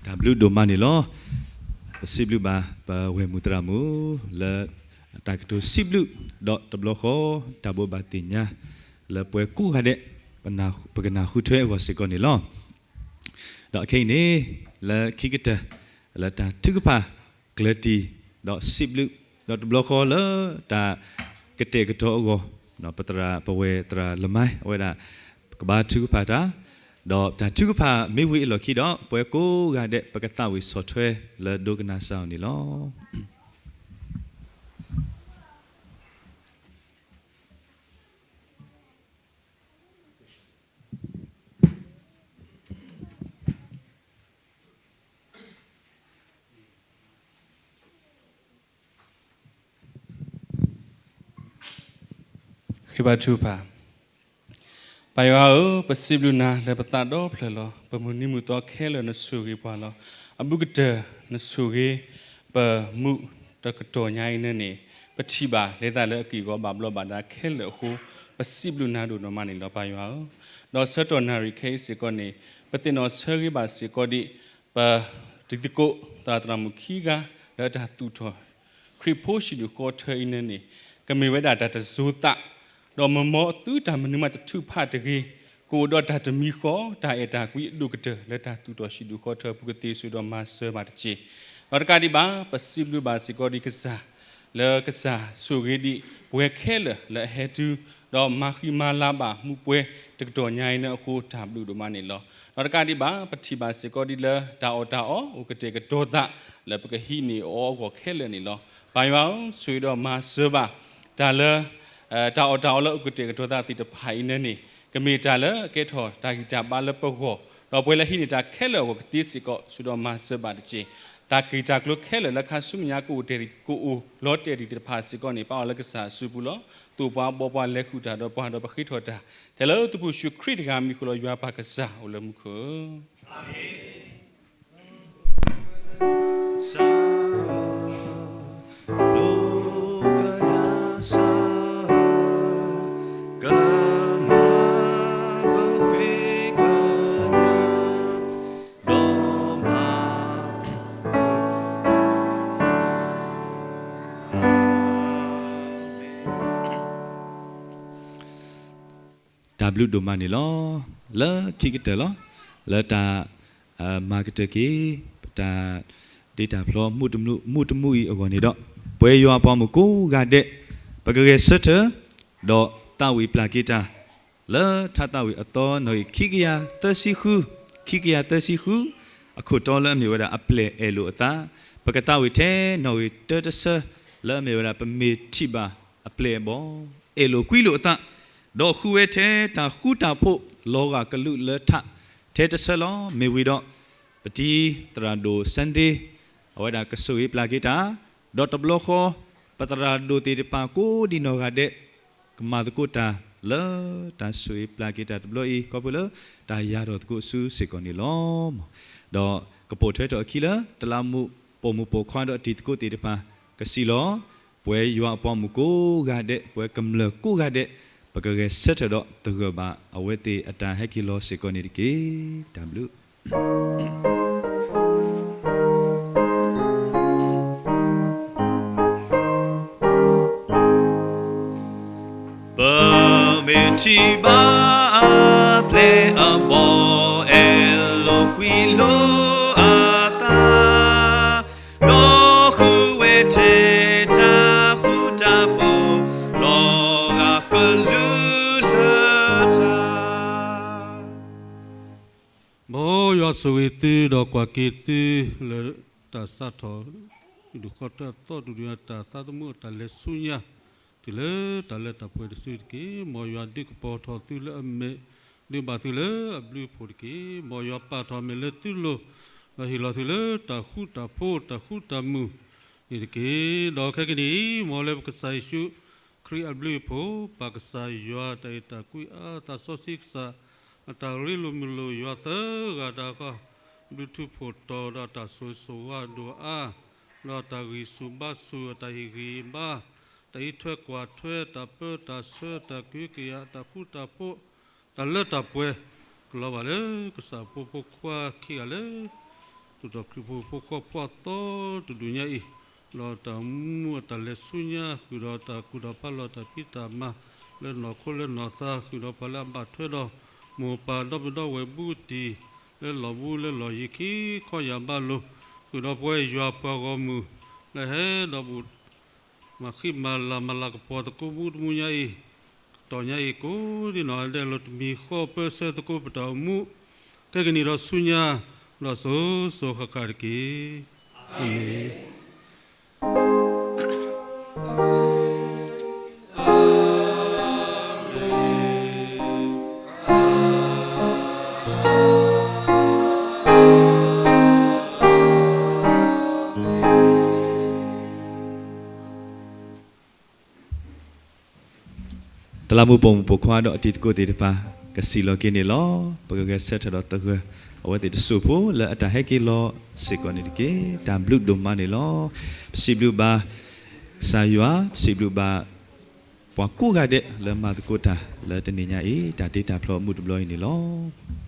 တၢ်ဘျုးဒိၣ်မးန့ၣ်လီၤ. ပစံးဘျုးဘၣ် ပဝဲၢ်မုၢ်သရၣ်မုၣ် လၢတၢ်ကတိၤစံးဘျုး ဒီးတဘျီဃီ တၢ်ဘိးဘၣ်သ့ၣ်ညါ လၢပှၤကိးဂၤဒဲး ပကနၢ်ဟူထွဲအဂီၢ်စ့ၢ်ကီးန့ၣ်လီၤ. ဒီးခဲအံၤန့ၣ် လၢခံကတၢၢ် လၢတၢ်ထုကဖၣ်ကျၢၤတံၢ် ဒီးစံးဘျုး ဒီးတဘျီဃီလၢတၢ်ကတဲာ်ကတီၤအဂီၢ် ပသရၣ် ပဝဲၢ်သရၣ်လမါ အဝဲဒၣ် ကဘါထုကဖၣ်တၢ် ဒီးတၢ်ထုကဖၣ်မ့ၢ်ဝံၤအလီၢ်ခံဒီး ပှၤကိးဂၤဒဲး ပကသးဝံၣ်ဆီၣ်ထွဲလၢဒိကနၣ်စၢ်အီၤန့ၣ်လီၤ. ဃ့ဘါထုကဖၣ်. ပၢ်ယွၤဧၢ, ပစံးဘျုးနၤလၢပသးဒီဖျၢၣ်လီၤ. ပမုၢ်နံၤမုၢ်သီခဲလၢာ်နဆိၣ်ဂ့ၤပှၤလီၤ. အဘူးကတၢၢ်နဆိၣ်ဂ့ၤ ပမုၢ်တကတီၢ်ညါအံၤန့ၣ်န့ၣ် ပထံၣ်ဘၣ်လၢသးလၢအက့ၢ်အဂီၤဘၣ်ဘျီးဘၣ်ဒါခဲလၢာ်အဃိ ပစံးဘျုးနၤဒိၣ်ဒိၣ်မးန့ၣ်လီၤ ပၢ်ယွၤဧၢ. ဒီးဆၢကတီၢ်နၣ်ရံၣ်ခဲအံၤစ့ၢ်ကီးန့ၣ် ပသ့ၣ်နီၣ်ဆၢဂ့ၤဘၣ်စ့ၢ်ကီးဒံး ပတံၤသကိးသရၣ်သရၣ်မုၣ်ခံဂၤ လၢအတၢ်သူၣ်ထီၣ် ခရံာ်ဖိဟံၣ်ဒူၣ်ဃီထၢအံၤန့ၣ်န့ၣ် ကမ့ၢ်ဝဲဒၣ်တၢ်တစိၤသး ဒီးမ့ၢ်မ်သုတၢ်မနုၤမးတထုးဖးတဂ့ၤ, ကအိၣ်ဒီးတၢ်တမံၤဃီ တၢ်အဲၣ်တၢ်ကွံအဒိၣ်ကတၢၢ် လၢတၢ်သူၣ်ထီၣ်ဟံၣ်ဒူၣ်ဃီထၢအပူၤကသ့ ဆိၣ်ဂ့ၤဒီးမၤစၢၤဘၣ်တက့ၢ်. ဒီးတကးဒံးဘၣ် ပစံးဘျုးဘၣ်စ့ၢ်ကီးဒံးကစၢ် လၢကစၢ်ဆိၣ်ဂ့ၤဒံးပဝဲခဲလၢာ်လၢအဟဲတုၤ ဒီးမၤဃံမၤလၤဘၣ်မူးပွဲတကတီၢ်ညါအံၤန့ၣ်အဃိ တၢ်ဘျုးဒိၣ်မးန့ၣ်လီၤ. ဒီးတကးဒံးဘၣ် ပထံၣ်ဘၣ်စ့ၢ်ကီးဒံးလၢတၢ်အီၣ်တၢ်အီ အိၣ်ကတဲာ်ကတီၤသး လၢပကဟံးန့ၢ်အီၤအဂီၢ်ခဲလၢာ်န့ၣ်လီၤ. ပၢ်ယွၤဧၢ, ဆိၣ်ဂ့ၤဒီးမၤစၢၤဘၣ် တၢ်လၢ တၢ်အီၣ်တၢ်အီလၢအိၣ်ကတဲာ်ကတီၤသးသ့ၣ်တဖၣ်အံၤန့ၣ်န့ၣ် ကမ့ၢ်တၢ်လၢအကဲထီၣ်တၢ်ဂံၢ်တၢ်ဘါလၢပဂီၢ်, ဒီးပှၤလၢအဟံးန့ၢ်တၢ်ခဲလၢာ်အဂီၢ်ကသ့စ့ၢ်ကီး ဆိၣ်ဂ့ၤဒီးမၤစၢၤဘၣ်တက့ၢ်. တၢ်က့ၢ်တၢ်ကျိၤခဲလၢာ်လၢခါဆူမဲာ်ညါကအိၣ်တဲာ် ကအိၣ်လီၤတဲာ်ဒံးသ့ၣ်တဖၣ်စ့ၢ်ကီးန့ၣ် ပာ်အီၤလၢကစၢ်အစုပူၤလီၤ. သိၣ်ပှၤဘီပှၤလဲၤဃုာ်တၢ်ဒီးပှၤဒီးပဃ့ထီၣ်တၢ် ထဲလၢသုပူၤယ့ၣ်ၡူးခရံာ်တဂၤမံၤဃုာ်ဒီး ယွၤပၢ်ကစၢ်အိၣ်လၢမူခိၣ်ဧၢ. တၢ်ဘျုးဒိၣ်မးန့ၣ်လီၤ. လၢခံကတၢၢ်လီၤ. လၢတၢ် မၤကတၢၢ်က့ၤ ပတၢ်တ့တၢ်ဖျီမုၢ်တမုၢ်အံၤအဂီၢ်န့ၣ်ဒီး ပဝဲယွၤအပှၤမုၣ်ကိးဂၤဒဲး ပကဂဲၤဆၢထၢၣ် ဒီးသးဝံၣ်ပျၢ်က့ၤတၢ် လၢထါသးဝံၣ်အသီနီၣ်ဂံၢ်ခံကယၤသၢဆံဃု, ခံကယၤသၢဆံဃု အခိၣ်တီလၢအမ့ၢ်ဝဲဒၣ်အပျဲၢ်အဲၣ်လိာ်အသး, ပကသးဝံၣ်ထဲနီၣ်ဂံၢ်တၢတဆၢ လၢအမ့ၢ်ဝဲဒၣ်ပမ့ၢ်ထံၣ်ဘၣ်အပျဲၢ်အဘီၣ် အဲၣ်လိာ်ကွံလိာ်အသး, ဒီးဃုဝဲထဲတၢ်ဃူတၢ်ဖိး လီၤဂာ်ကလူးလၢထး ထဲတဆၢလီၤ. မ့ၢ်ဝံၤဒီး ပတံၤသရၣ်ဒိၣ် Sunday အဝဲဒၣ်ကဆိၣ်ဂ့ၤပျၢ်က့ၤတၢ်, ဒီးတဘျီဃီ ပသရၣ်ဒိၣ်သ့ၣ်တဖၣ်ကိးဒံးနီၢ်ဂၤဒဲး ကမၤသကိးတၢ်လၢတၢ်ဆိၣ်ဂ့ၤပျၢ်က့ၤတၢ်တဘျီအံၤ ခီဖျိလၢတၢ်ယၤထီၣ်သကိးအစုစ့ၢ်ကီးန့ၣ်လီၤ. ဒီးကပိာ်ထွဲထီၣ်အခံလၢ တလးမူးပိာ်မုၣ်ပိာ်ခွါဒီးအတံၤသကိးသ့ၣ်တဖၣ် ကစံးလီၤ ပဝဲယွၤအပှၤမုၣ်ကိးဂၤဒဲး ပဝဲကမျၢၢ်ကိးဂၤဒဲး ပကဂဲၤဆၢထၢၣ်ဒီးသဂၢၢ်ဘၣ် အဝဲသ့ၣ်အတၢ်ဟဲက့ၤလီၤစ့ၢ်ကီးန့ၣ်တက့ၢ်. တၢ်ဘျုး ပမ့ၢ်ထံၣ်ဘၣ်အပျဲၢ်အဘီၣ် အဲၣ်လိာ်ကွံလိာ်အသး, ဒီးဃုဝဲထဲတၢ်ဃူတၢ်ဖိး လီၤဂာ်ကလုာ်လၢထး. မ်ယွၤဆိၣ်ဂ့ၤသုဒီးကွၢ်က့ၤသုလၢတၢ်စးထီၣ် ဒုးဃီတၢ်သီ ဒုးဒုးတၢ်သးသမူအတၢ်လဲၤဆူညါ တုၤလၢတၢ်လၢတၢ်ပှဲၤတစုတက့ၢ်. မ်ယွၤဒုးကပီၤထီၣ်သုလၢအမဲာ်, ဒုးဘၣ်သုလၢအဘျုးအဖှိၣ်တက့ၢ်. မ်ယွၤပာ်ထီၣ်အမဲာ်လၢသုလိၤ, ဒီးဟ့ၣ်လီၤသုလၢတၢ်ဃူတၢ်ဖိး တၢ်ဃူတၢ်မုာ်န့ၣ်တက့ၢ်. ဒီးခဲကနံၣ်အံၤ မ်လၢပကစၢ်ယ့ၣ်ၡူးခရံာ်အဘျုးအဖှိၣ်, ပၢ်ကစၢ်ယွၤအတၢ်အဲၣ်တၢ်ကွံအါ, သးစီဆှံကစၢ် အတၢ်ရ့လိာ်မုာ်လိာ်ယွၤသၢဂၤတၢ်ဃီ, ဘျုးထူးဖှိၣ်တီၤဒီးတၢ်ဆိၣ်ဂ့ၤဆိၣ်ဝါဒိၣ်အါ, ဒီးတၢ်ဂံၢ်ဆူၣ်ဘါဆူၣ် တၢ်ဟ့ၣ်ဂံၢ်ဘါ, တၢ်အံးထွဲကွၢ်ထွဲ တၢ်ပၢတၢ်ဆှၢ တၢ်ကဟုကယာ် တၢ်ဃူတၢ်ဖိး တၢ်လၢတၢ်ပှဲၤ ကလီၤဘၣ်လၢကစၢ်ဖိဖိခွါခံဂၤလၢ သူၣ်ထီၣ်ခရံာ်ဖိဖိဃီဖိအသီတဒူၣ်ညါအံၤ, ဒီးတၢ်မူအတၢ်လဲၤဆူညါ ဃုာ်ဒီးတၢ်ကူၣ်တၢ်ဖးလီၢ်တၢ်ဖံးတၢ်မၤ လၢနီၢ်ခိလၢနီၢ်သး ဃုာ်ဒီးပှၤလၢအဘၣ်ထွဲဒီး မိၢ်ပၢ်ဒီပုၢ်ဒီဝဲၢ်ဘူးတံၢ် လၢလီၢ်ဘူးလၢလီၢ်ယံၤခံခီယၢ်ဘါလိၤ, ဃုာ်ဒီးပဝဲယွၤပှၤဂီၢ်မုၢ် လၢဟဲဒီးဘူး မၤဃံမၤလၤမၤလၤကပီၤသကိးမူးတမူးညါအံၤ, ကတီၢ်ညါအံၤကိးဒံနီၢ်ဒဲးလီၤ တမံၤဃီပၢဆှၢသကိးပတၢ်အိၣ်မူ ခဲကနံၣ်ဒီးဆူညါ ဒီးစိၤစိၤဃၣ်ဃၣ်တက့ၢ်. အၤမ့ၣ်. တလးမူးပိာ်မုၣ်ပိာ်ခွါဒီးအတံၤသကိးသ့ၣ်တဖၣ် ကစံၣ်လီၤက့ၤန့ၣ်လီၤ. ပကဂဲၤဆၢထၢၣ်ဒီးသဂၢၢ် အဝဲသ့ၣ်တစိၢ်ဖိလၢအတၢ်ဟဲက့ၤလီၤစ့ၢ်ကီးန့ၣ်တက့ၢ်. တၢ်ဘျုးဒိၣ်မးန့ၣ်လီၤ. ပစံးဘျုးဘၣ်ကစၢ်ယွၤ, ပစံးဘျုးဘၣ် ပှၤကိးဂၤဒဲးလၢမၤသကိးတၢ်လၢတနံၤညါအံၤ တၢ်တ့တၢ်ဖျီမုၢ်တဘျီအံၤန့ၣ်လီၤ.